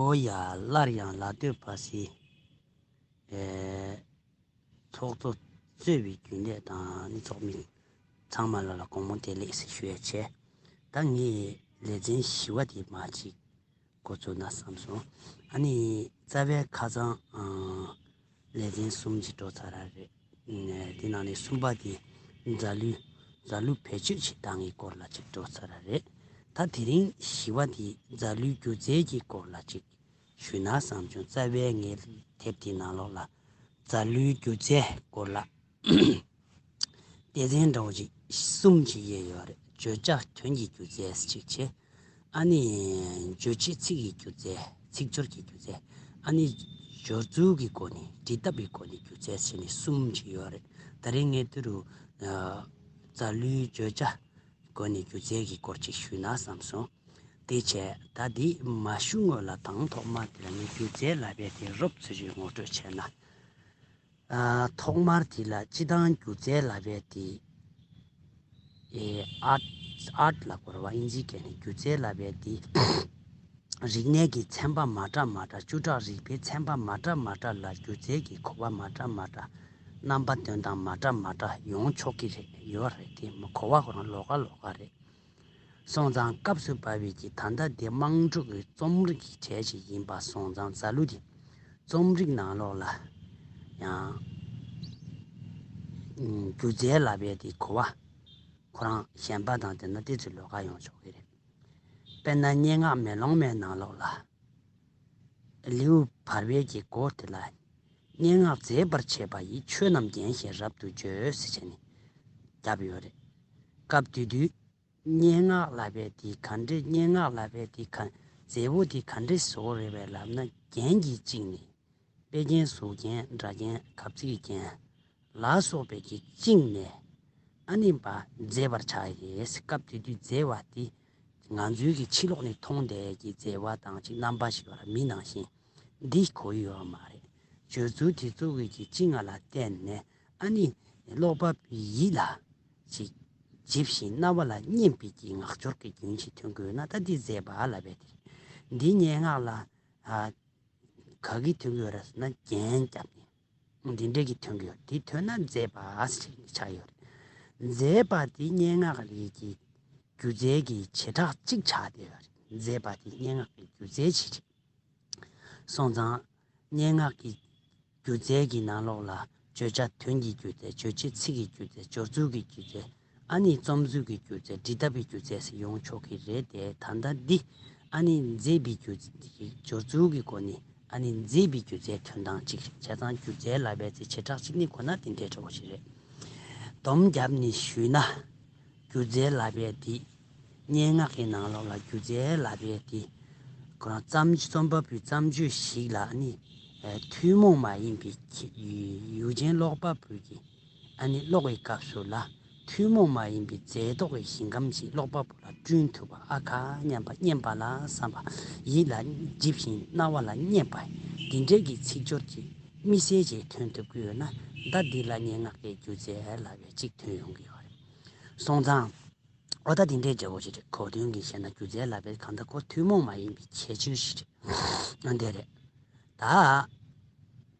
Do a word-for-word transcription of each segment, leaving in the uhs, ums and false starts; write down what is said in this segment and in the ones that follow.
ཨོ་ཡ། སླར་ཡང་ལ་སྟོད་ཕ་སི། ཨེ། ཚོགས་གཙོ་གཙོས་པའི་རྒྱུན་ལས་དང་ནི་ཚོགས་མི་ཚང་མ་ལ་ལ་དགོང་མོ་བདེ་ལེགས་ཞུ་ཡ་བྱས། ད་ངས་ལེ་ཚན་བཞི་བ་དེ་མ་ཅིག་འགོ་ཚུགས་ན་བསམ་སོང་། ཨ་ནི་རྩ་བའི་ཁ་སང་ཨ། ལེ་ཚན་གསུམ་ཅིག་འགྲོ་ཚར་ར་རེད། དེ་ནང་ནས་གསུམ་པ་དེ་རྫ་ལུའི་རྫ་ལུ་བེད་སྤྱོད་བྱེད་སྟངས་ཀྱི་སྐོར་ལ་ཅིག་འགྲོ་ཚར་ར་རེད། ད་དེ་རིང་བཞི་བ་དེ་རྫ་ལུའི་སྒྱུ་རྩལ་གྱི་སྐོར་ལ་ཅིག་ཞུས་ན་བསམ་བྱུང་། རྩ་བའི་ངའི་དེབ་དེའི་ནང་ལོགས་ལ་རྫ་ལུའི་སྒྱུ་རྩལ་སྐོར་ལ་སྡེ་ཚན་འདྲ་བོ་ཅིག་གསུམ་ཅིག་དབྱེ་ཡོད་རེད། བརྗོད་བྱ་དོན་གྱི་སྒྱུ་རྩལ་ཅིག་བྱས། ཨ་ནི་རྗོད་བྱེད་ཚིག་གི་སྒྱུ་རྩལ། ཚིག་སྦྱོར་གྱི་སྒྱུ་རྩལ། ཨ་ནི་སྦྱོར་ཚུལ་གྱི་སྒོ་ནས། འབྲི་ཐབས་ཀྱི་སྒོ་ནས་སྒྱུ་རྩལ་ཟེར་ནས་གསུམ་ཅིག་ཡོད་རེད། ད་རིང་ངས་དེ་རུ་ཨ། རྫ་ལུའི་བརྗོད་བྱ་སྒོ་ནས་སྒྱུ་རྩལ་གྱི་སྐོར་ཅིག་ཞུས་ན་བསམ་སོང་། དེ་བྱས་ད་འདི་མ་ཞུ་སྔོན་ལ་དང་ཐོག་མ་དེ་ལ་ངས་སྒྱུ་རྩལ་ལབ་པའི་དེ་རོབ་ཙམ་ཅིག་ངོ་སྤྲོད་བྱས་ན། ཨ། ཐོག་མར་དེ་ལ་སྤྱིར་བཏང་སྒྱུ་རྩལ་ལབ་པའི་དེ། ཨེ། ཨར་ཊི། ཨར་ཊི་ལབ་དགོས་རེད་བ། ཨིན་ཇིའི་སྐད་ནས། སྒྱུ་རྩལ་ལབ་པའི་དེ་རིག་གནས་ཀྱི་ཚན་པ་མ་འདྲ་མ་འདྲ། བཅུ་ཕྲག་རིག་པའི་ཚན་པ་མ་འདྲ་མ་འདྲ་ལ་སྒྱུ་རྩལ་གྱི་གོ་བ་མ་འདྲ་མ་འདྲ། རྣམ་པ་སྟོན་སྟངས་མ་འདྲ་མ་འདྲ་ཡོང་ཆོག་གི་རེད། ཡོད་རེད། དེ་གོ་བ་ཁོ་རང་ལོགས་ཀ་ལོགས་ཀ་རེད། སོང་ཙང་སྐབས་སུ་བབས་པའི་གི་ད་ལྟ་འདི་དམངས་ཁྲོད་ཀྱི་རྩོམ་རིག་གི་གྲས་ཤིག་ཡིན་པ་སོང་ཙང་། རྫ་ལུ་འདི་རྩོམ་རིག་ནང་ལོགས་ལ་ཡང་སྒྱུ་རྩལ་ལབ་པའི་དེ་གོ་བ་ཁོ་རང་གཞན་པ་དང་བསྡུར་ན་ཏོག་ཙམ་ལོགས་ཀ་ཡོང་ཆོག་གི་རེད། དཔེར་ན་སྙན་ངག་མེ་ལོང་མའི་ནང་ལོགས་ལ། ལེའུ་བར་པའི་གི་མགོ་དེ་ལ། སྙན་ངག་མཛེས་པར་བྱེད་པ་ཡིས། ཆོས་རྣམས་རྒྱན་བཞིན་རབ་ཏུ་བརྗོད། ཟེར་བྱས་ནས་བརྒྱབ་ཡོད་རེད། སྐབས་དེ་དུས་སྙན་ངག་ལབ་པའི་དེ་ག་འདྲས། སྙན་ངག་ལབ་པའི་དེ་ག་མཛེས་པོ་དེ་ག་འདྲས་བཟོ་དགོས་རེད་པས་ལབ་ན། རྒྱན་གྱིས་བཅིངས་ནས། དཔེ་རྒྱན། གཟུགས་རྒྱན། སྒྲ་རྒྱན། གབ་ཚིག་གི་རྒྱན་ལ་སོགས་པས་ཀྱིས་བཅིངས་ནས། ཨ་ནི་བ་མཛེས་པར་ཆགས་ཡོད། སྐབས་དེ་དུས་མཛེས་པ་དེ་ང་ཚོའི་གི་ཕྱི་ལོགས་ནས་མཐོང་བསྡད་ཀྱི་མཛེས་པ་དང་ཅིག་རྣམ་པ་ཞིག་ཡོད་ར། མི་ནང་བཞིན་འདི་གོ་ཡི་ཡོད་མ་རེད། སྦྱོར་ཚུལ་དེ་ཚོ་གི་གི་བཅིངས་པ་ལ་བརྟེན་ནས། ཨ་ནི་ཀློག་པ་པོའི་ཡིད་ལ་ཅིག་འཇིབ་ཞིང་རྣ་བ་ལ་སྙན་པའི་གི་ངག་སྦྱོར་གྱི་རྒྱུན་ཞིག་ཐོན་དགོས་ན། ད་འདི་མཛེས་པ་ལབ་པའི་དེ་རེད། འདི་སྙན་ངག་ལ་ཨ། ག་གི་ཐོན་གྱི་ཡོད་རེད་ཟེར་ན། རྒྱན་བརྒྱབ་ནས་འདི་འདྲས་ཀྱི་ཐོན་གྱི་ཡོད། དེ་ཐོན་ན་མཛེས་པ་ཞིག་ཆགས་ཡོད་རེད། མཛེས་པ་དེ་སྙན་ངག་རིགས་ཀྱི་སྒྱུ་རྩལ་གྱི་བྱེ་བྲག་གཅིག་ཆགས་བསྡད་ཡོད་རེད། མཛེས་པ་དེ་སྙན་ངག་གི་སྒྱུ་རྩལ་ཞིག་རེད། སོང་ཙང་སྙན་ངག་གི་སྒྱུ་རྩལ་གྱི་ནང་ལོགས་ལ་བརྗོད་བྱ་དོན་གྱི་སྒྱུ་རྩལ། རྗོད་བྱེད་ཚིག་གི་སྒྱུ་རྩལ། སྦྱོར་ཚུལ་གྱི་སྒྱུ་རྩལ། ཨ་ནི་རྩོམ་ཚུལ་གྱི་སྒྱུ་རྩལ། འབྲི་ཐབས་ཀྱི་སྒྱུ་རྩལ་སོགས་ཡོང་ཆོག་གི་རེད་དེ། ད་ལྟ་འདི་ཨ་ནི་མཛེས་པའི་སྒྱུ་རྩལ། སྦྱོར་ཚུལ་གྱི་སྒོ་ནས་ཨ་ནི་མཛེས་པའི་སྒྱུ་རྩལ་ཐོན་སྟངས་གཅིག་རེད། བྱས་ཙང་སྒྱུ་རྩལ་ལབ་པའི་ཚེ་བྱེ་བྲག་གཅིག་ནི་གོ་ན་དེ་འདྲའི་འདྲ་བོ་ཞིག་རེད། སྡོམ་བརྒྱབ་ནས་ཞུས་ན། སྒྱུ་རྩལ་ལབ་པའི་དེ། སྙན་ངག་གི་ནང་ལོགས་ལ་སྒྱུ་རྩལ་ལབ་པའི་དེ། ཁོ་རང་བརྩམས། རྩོམ་པ་པོའི་བརྩམས་ཆོས་ཤིག་ལ་ནི་ཐུན་མོང་མ་ཡིན་པའི་ཁྱད། ཡུལ་ཅན་ཀློག་པ་པོའི་གི་ཨ་ནི་ཀློག་པའི་སྐབས་སུ་ལ་ཐུན་མོང་མ་ཡིན་པའི་མཛེས་རྟོག་གི་ཞིང་ཁམས་ཤིག་ཀློག་པ་པོ་ལ་བསྐྲུན་ཐུབ་པ། ཨ་ཁ་སྙན་པ། སྙན་པ་ལ་བསམ་པ། ཡིད་ལ་འཇིབ་ཞིང་རྣ་བ་ལ་སྙན་པ། འདི་འདྲའི་གི་ཚིག་སྦྱོར་གྱི་དམིགས་བསལ་ཅིག་ཐོན་ཐུབ་ཀྱི་ཡོད་ན། ད་འདི་ལ་སྙན་ངག་གི་སྒྱུ་རྩལ་ལབ་པའི་ཅིག་ཐོན་ཡོང་གི་ཡོད་རེད། སོང་ཙང་། ཨོ་ད་དེ་འདྲའི་འདྲ་བོ་ཞིག་རེད། གོ་དོན་གྱིས་བཤད་ན་སྒྱུ་རྩལ་ལབ་པའི་གང་ལྟར་ཁོ་ཐུན་མོང་མ་ཡིན་པའི་ཁྱད་ཆོས་ཤིག་རེད། ཨ་འདི་རེད། ད་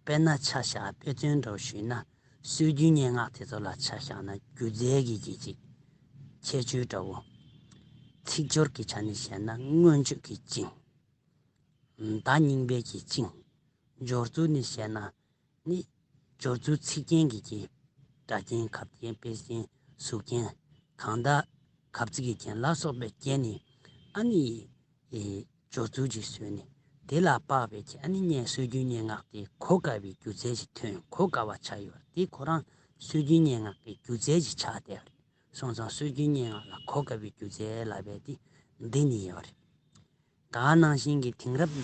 དཔེར་ན་ཆ་བཞག་དཔེ་མཚོན་འདྲ་བོ་ཞུས་ན། སྲོལ་རྒྱུན་སྙན་ངག་དེ་ཚོ་ལ་ཆ་བཞག་ན། སྒྱུ་རྩལ་གྱི་གི་ཅིག་ཁྱད་ཆོས་འདྲ་བོ། ཚིག་སྦྱོར་གྱི་ཆ་ནས་བཤད་ན་མངོན་བརྗོད་ཀྱི་བཅིངས། བརྡ་རྙིང་པའི་གི་བཅིངས། སྦྱོར་ཚུལ་ནས་བཤད་ན་ནི། སྦྱོར་ཚུལ་ཚིག་རྒྱན་གྱི་གི། སྒྲ་རྒྱན། གབ་རྒྱན། དཔེ་རྒྱན། གཟུགས་རྒྱན། གང་ལྟར་གབ་ཚིག་གི་རྒྱན་ལ་སོགས་པའི་རྒྱན་ནི་ཨ་ནི་ཨེ་སྦྱོར་ཚུལ་ཅིག་བཟོས་ནས། དེ་ལ་དཔག་པའི་གི་ཨ་ནི་སྙན། སྲོལ་རྒྱུན་སྙན་ངག་དེ་གོ་དཀའ་བའི་སྒྱུ་རྩལ་ཞིག་ཐོན། གོ་དཀའ་བ་ཆགས་ཡོད་རེད། དེ་ཁོ་རང་སྲོལ་རྒྱུན་སྙན་ངག་གི་སྒྱུ་རྩལ་ཞིག་ཆགས་བསྡད་ཡོད་རེད། སོང་ཙང་སྲོལ་རྒྱུན་སྙན་ངག་ལ་གོ་དཀའ་བའི་སྒྱུ་རྩལ་ལབ་པའི་དེ་འདི་ནི་ཡོད་རེད། ད་ག་ནང་བཞིན་གྱི་དེང་རབས་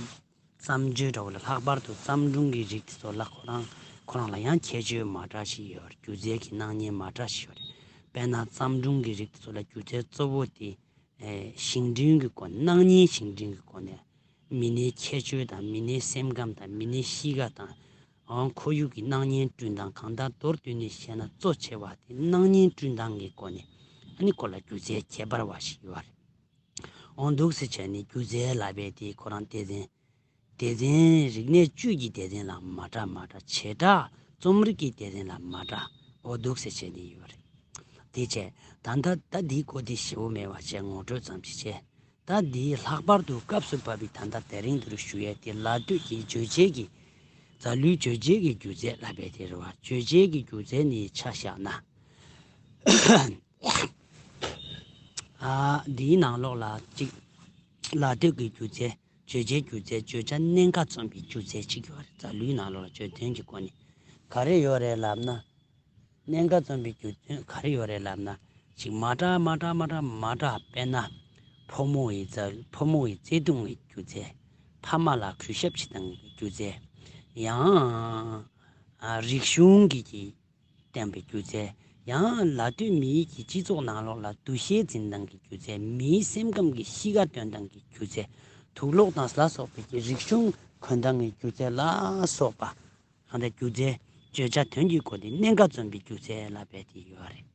བརྩམས་ཆོས་འདྲ་བོ་ལ། ལྷག་པར་དུ་བརྩམས་སྒྲུང་གི་རིགས་དེ་ཚོ་ལ་ཁོ་རང་ཁོ་རང་ལ་ཡང་ཁྱད་ཆོས་མ་འདྲ་ཞིག་ཡོད་རེད། སྒྱུ་རྩལ་གྱི་སྣང་བརྙན་མ་འདྲ་ཞིག་ཡོད་རེད། དཔེར་ན་བརྩམས་སྒྲུང་གི་རིགས་དེ་ཚོ་ལ་སྒྱུ་རྩལ་གཙོ་བོ་དེ་ཨེ་བཞེངས་སྐྲུན་གྱི་སྒོ་ནས། སྣང་བརྙན་བཞེངས་སྐྲུན་གྱི་སྒོ་ནས་མི་སྣའི་ཁྱད་ཆོས་དང་། མི་སྣའི་སེམས་ཁམས་དང་། མི་སྣའི་གཤིས་ཀ་དང་། ཨང་། ཁོར་ཡུག་གི་སྣང་བརྙན་བསྐྲུན་སྟངས། གང་ལྟར་མདོར་བསྡུས་ནས་བཤད་ན་གཙོ་ཆེ་བ་དེ་སྣང་བརྙན་བསྐྲུན་སྟངས་ཀྱི་སྒོ་ནས་ཨ་ནི་ཁོ་ལ་སྒྱུ་རྩལ་ཁྱད་པར་བ་ཞིག་ཡོད་རེད། འོ་འདུག་སེ་བྱས་ནས་སྒྱུ་རྩལ་ལབ་པའི་དེ་ཁོ་རང་སྡེ་ཚན་ སྡེ་ཚན་རིག་གནས་བཅུད་ཀྱི་སྡེ་ཚན་ལ་མ་འདྲ་མ་འདྲ། བྱེ་བྲག་རྩོམ་རིག་གི་སྡེ་ཚན་ལ་མ་འདྲ་འོ་འདུག་ཟེར་བྱས་ནས་ཡོད་རེད། དེ་བྱས་ད་ལྟ་ད་འདིའི་སྐོར་དེ་ཞེ་པོ་མེད་པ་བྱས་ངོ་སྤྲོད་ཙམ་ཞིག་བྱས། ད་འདིའི་ལྷག་པར་དུ་སྐབས་སུ་བབས་པའི་ད་ལྟ་དེ་རིང་འདིར་ཞུ་ཡས་དེ་ལ་སྟོད་ཀྱི་བརྗོད་བྱེད་ཀྱི་རྫ་ལུའི་བརྗོད་བྱེད་ཀྱི་སྒྱུ་རྩལ་ལབ་པའི་དེ་རེད་བ། བརྗོད་བྱེད་ཀྱི་སྒྱུ་རྩལ་ནི་ཆ་བཞག་ན། ཨ། འདིའི་ནང་ལོགས་ལ་གཅིག་ལ་སྟོད་ཀྱི་སྒྱུ་རྩལ། བརྗོད་བྱའི་སྒྱུ་རྩལ། བརྗོད་བྱ་གནད་འགག་རྩོམ་པའི་སྒྱུ་རྩལ་གཅིག་ཡོད་རེད། རྫ་ལུའི་ནང་ལོགས་ལ་བརྗོད་དོན་གྱི་སྒོ་ནས་ག་རེ་ཡོད་རེད་ལབ་ན། གནད་འགག་རྩོམ་པའི་སྒྱུ་རྩལ་ག་རེ་ཡོད་རེད་ལབ་ན། ཅིག་མ་འདྲ་མ་འདྲ་མ་འདྲ་མ་འདྲ། དཔེར་ན། ཕོ་མོ་ཡི་རྩ་ཕོ་མོ་ཡི་བརྩེ་དུང་གི་སྒྱུ་རྩལ། ཕ་མ་ལ་གུས་ཞབས་བྱེད་སྟངས་ཀྱི་སྒྱུ་རྩལ། ཡང་། ཨ། རིག་གཞུང་གི་གི་བསྟན་པའི་སྒྱུ་རྩལ། ཡང་ལ་སྟོད་མིའི་གི་སྤྱི་ཚོགས་ནང་ལོགས་ལ་འདུ་ཤེས་འཛིན་སྟངས་ཀྱི་སྒྱུ་རྩལ། མིའི་སེམས་ཁམས་ཀྱི་གཤིས་ཀ་སྟོན་སྟངས་ཀྱི་སྒྱུ་རྩལ། དུག་སློག་དང་ལ་སོགས་པའི་གི་རིག་གཞུང་གོན་སྟངས་ཀྱི་སྒྱུ་རྩལ་ལ་སོགས་པ། གང་ལྟར་སྒྱུ་རྩལ། བརྗོད་བྱ་དོན་གྱི་སྒོ་ནས་གནད་འགག་རྩོམ་པའི་སྒྱུ་རྩལ་ལབ་པའི་དེ་ཡོད་རེད།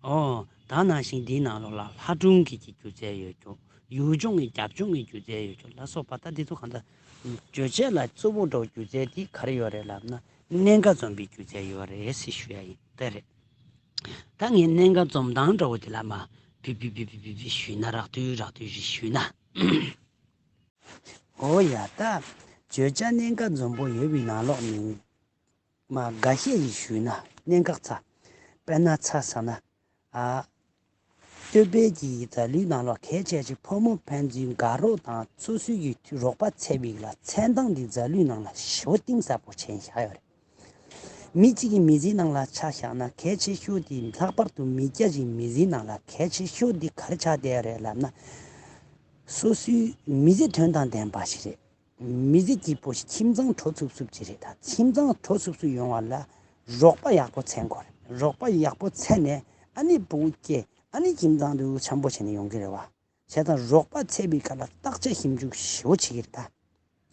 ཨོ། ད་ནང་བཞིན་འདིའི་ནང་ལོགས་ལ་ལྷ་སྒྲུང་གི་གི་སྒྱུ་རྩལ་ཡོད་ཀྱང་། ཡུལ་ལྗོངས་ཀྱི་རྒྱབ་ལྗོངས་ཀྱི་སྒྱུ་རྩལ་ཡོད་ཀྱང་ལ་སོགས་པ། ད་འདི་ཚོ་གང་ལྟར་བརྗོད་བྱ་ལ་གཙོ་བོ་འདྲ་བོ་སྒྱུ་རྩལ་དེ་ག་རེ་ཡོད་རེད་ལབ་ན། གནད་འགག་རྩོམ་པའི་སྒྱུ་རྩལ་ཡོད་རེད་ཟེར་ཞུ་ཡ་ཡིན། དེ་རེད། ད་ངས་གནད་འགག་རྩོམ་སྟངས་འདྲ་བོ་དེ་ལ་མ་བི་བི་བི་བི་བི་བི་ཞུས་ན། རགས་བསྡུས་རགས་བསྡུས་ཞིག་ཞུས་ན། འོ་ཡ། ད་བརྗོད་བྱ་གནད་འགག་འཛོམས་པོ་ཡོད་པའི་ནང་ལོགས་ནས་མ་འགའ་ཤས་ཤིག་ཞུས་ན། གནད་འགག་ཚ། དཔེར་ན་ཚ་ཟེར་ན། ཨ། སྟོད་པའི་གི་རྫ་ལུའི་ནང་ལོགས་གལ་ཆེ་ཆེ་ཕོ་མོ་ཕན་ཚུན་དགའ་རོགས་དང་སོ་སོའི་གི་རོགས་པ་འཚོལ་བའི་ལ་འཚོལ་སྟངས་འདི་རྫ་ལུའི་ནང་ལ་ཞེ་པོ་གཏིང་ཟབ་པོ་བྱས་བཞག་ཡོད་རེད། མི་གཅིག་གིས་མི་ཚེའི་ནང་ལ་ཆ་བཞག་ན་གལ་ཆེ་ཤོས་དེ། ལྷག་པར་དུ་མི་སྐྱ་ཞིག་མི་ཚེའི་ནང་ལ་གལ་ཆེ་ཤོས་དེ་ག་རེ་ཆགས་བསྡད་ཡོད་རེད་ལབ་ན། སོ་སོའི་མི་ཚེ་དོན་དང་ལྡན་པ་ཞིག་རེད། མི་ཚེ་སྐྱིད་པོ་ཞིག་ཁྱིམ་ཚང་དྲོ་ཚུབ་ཚུབ་ཅིག་རེད། ད་ཁྱིམ་ཚང་དྲོ་ཚུབ་ཚུབ་ཡོང་བ་ལ་རོགས་པ་ཡག་པོ་འཚོལ་དགོས་རེད། རོགས་པ་ཡག་པོ་འཚོལ་ནས་ཨ་ནི་ཕྲུ་གུ་སྐྱེ། ཨ་ནི་ཁྱིམ་ཚང་དུ་འཆམ་པོ་བྱས་ནས་ཡོང་གི་རེད་བ། བྱས་ཙང་རོགས་པ་འཚོལ་བའི་སྐབས་ལ་བརྟག་དཔྱད་ཞིབ་འཇུག་ཞེ་པོ་བྱེད་ཀྱི་རེད་ད།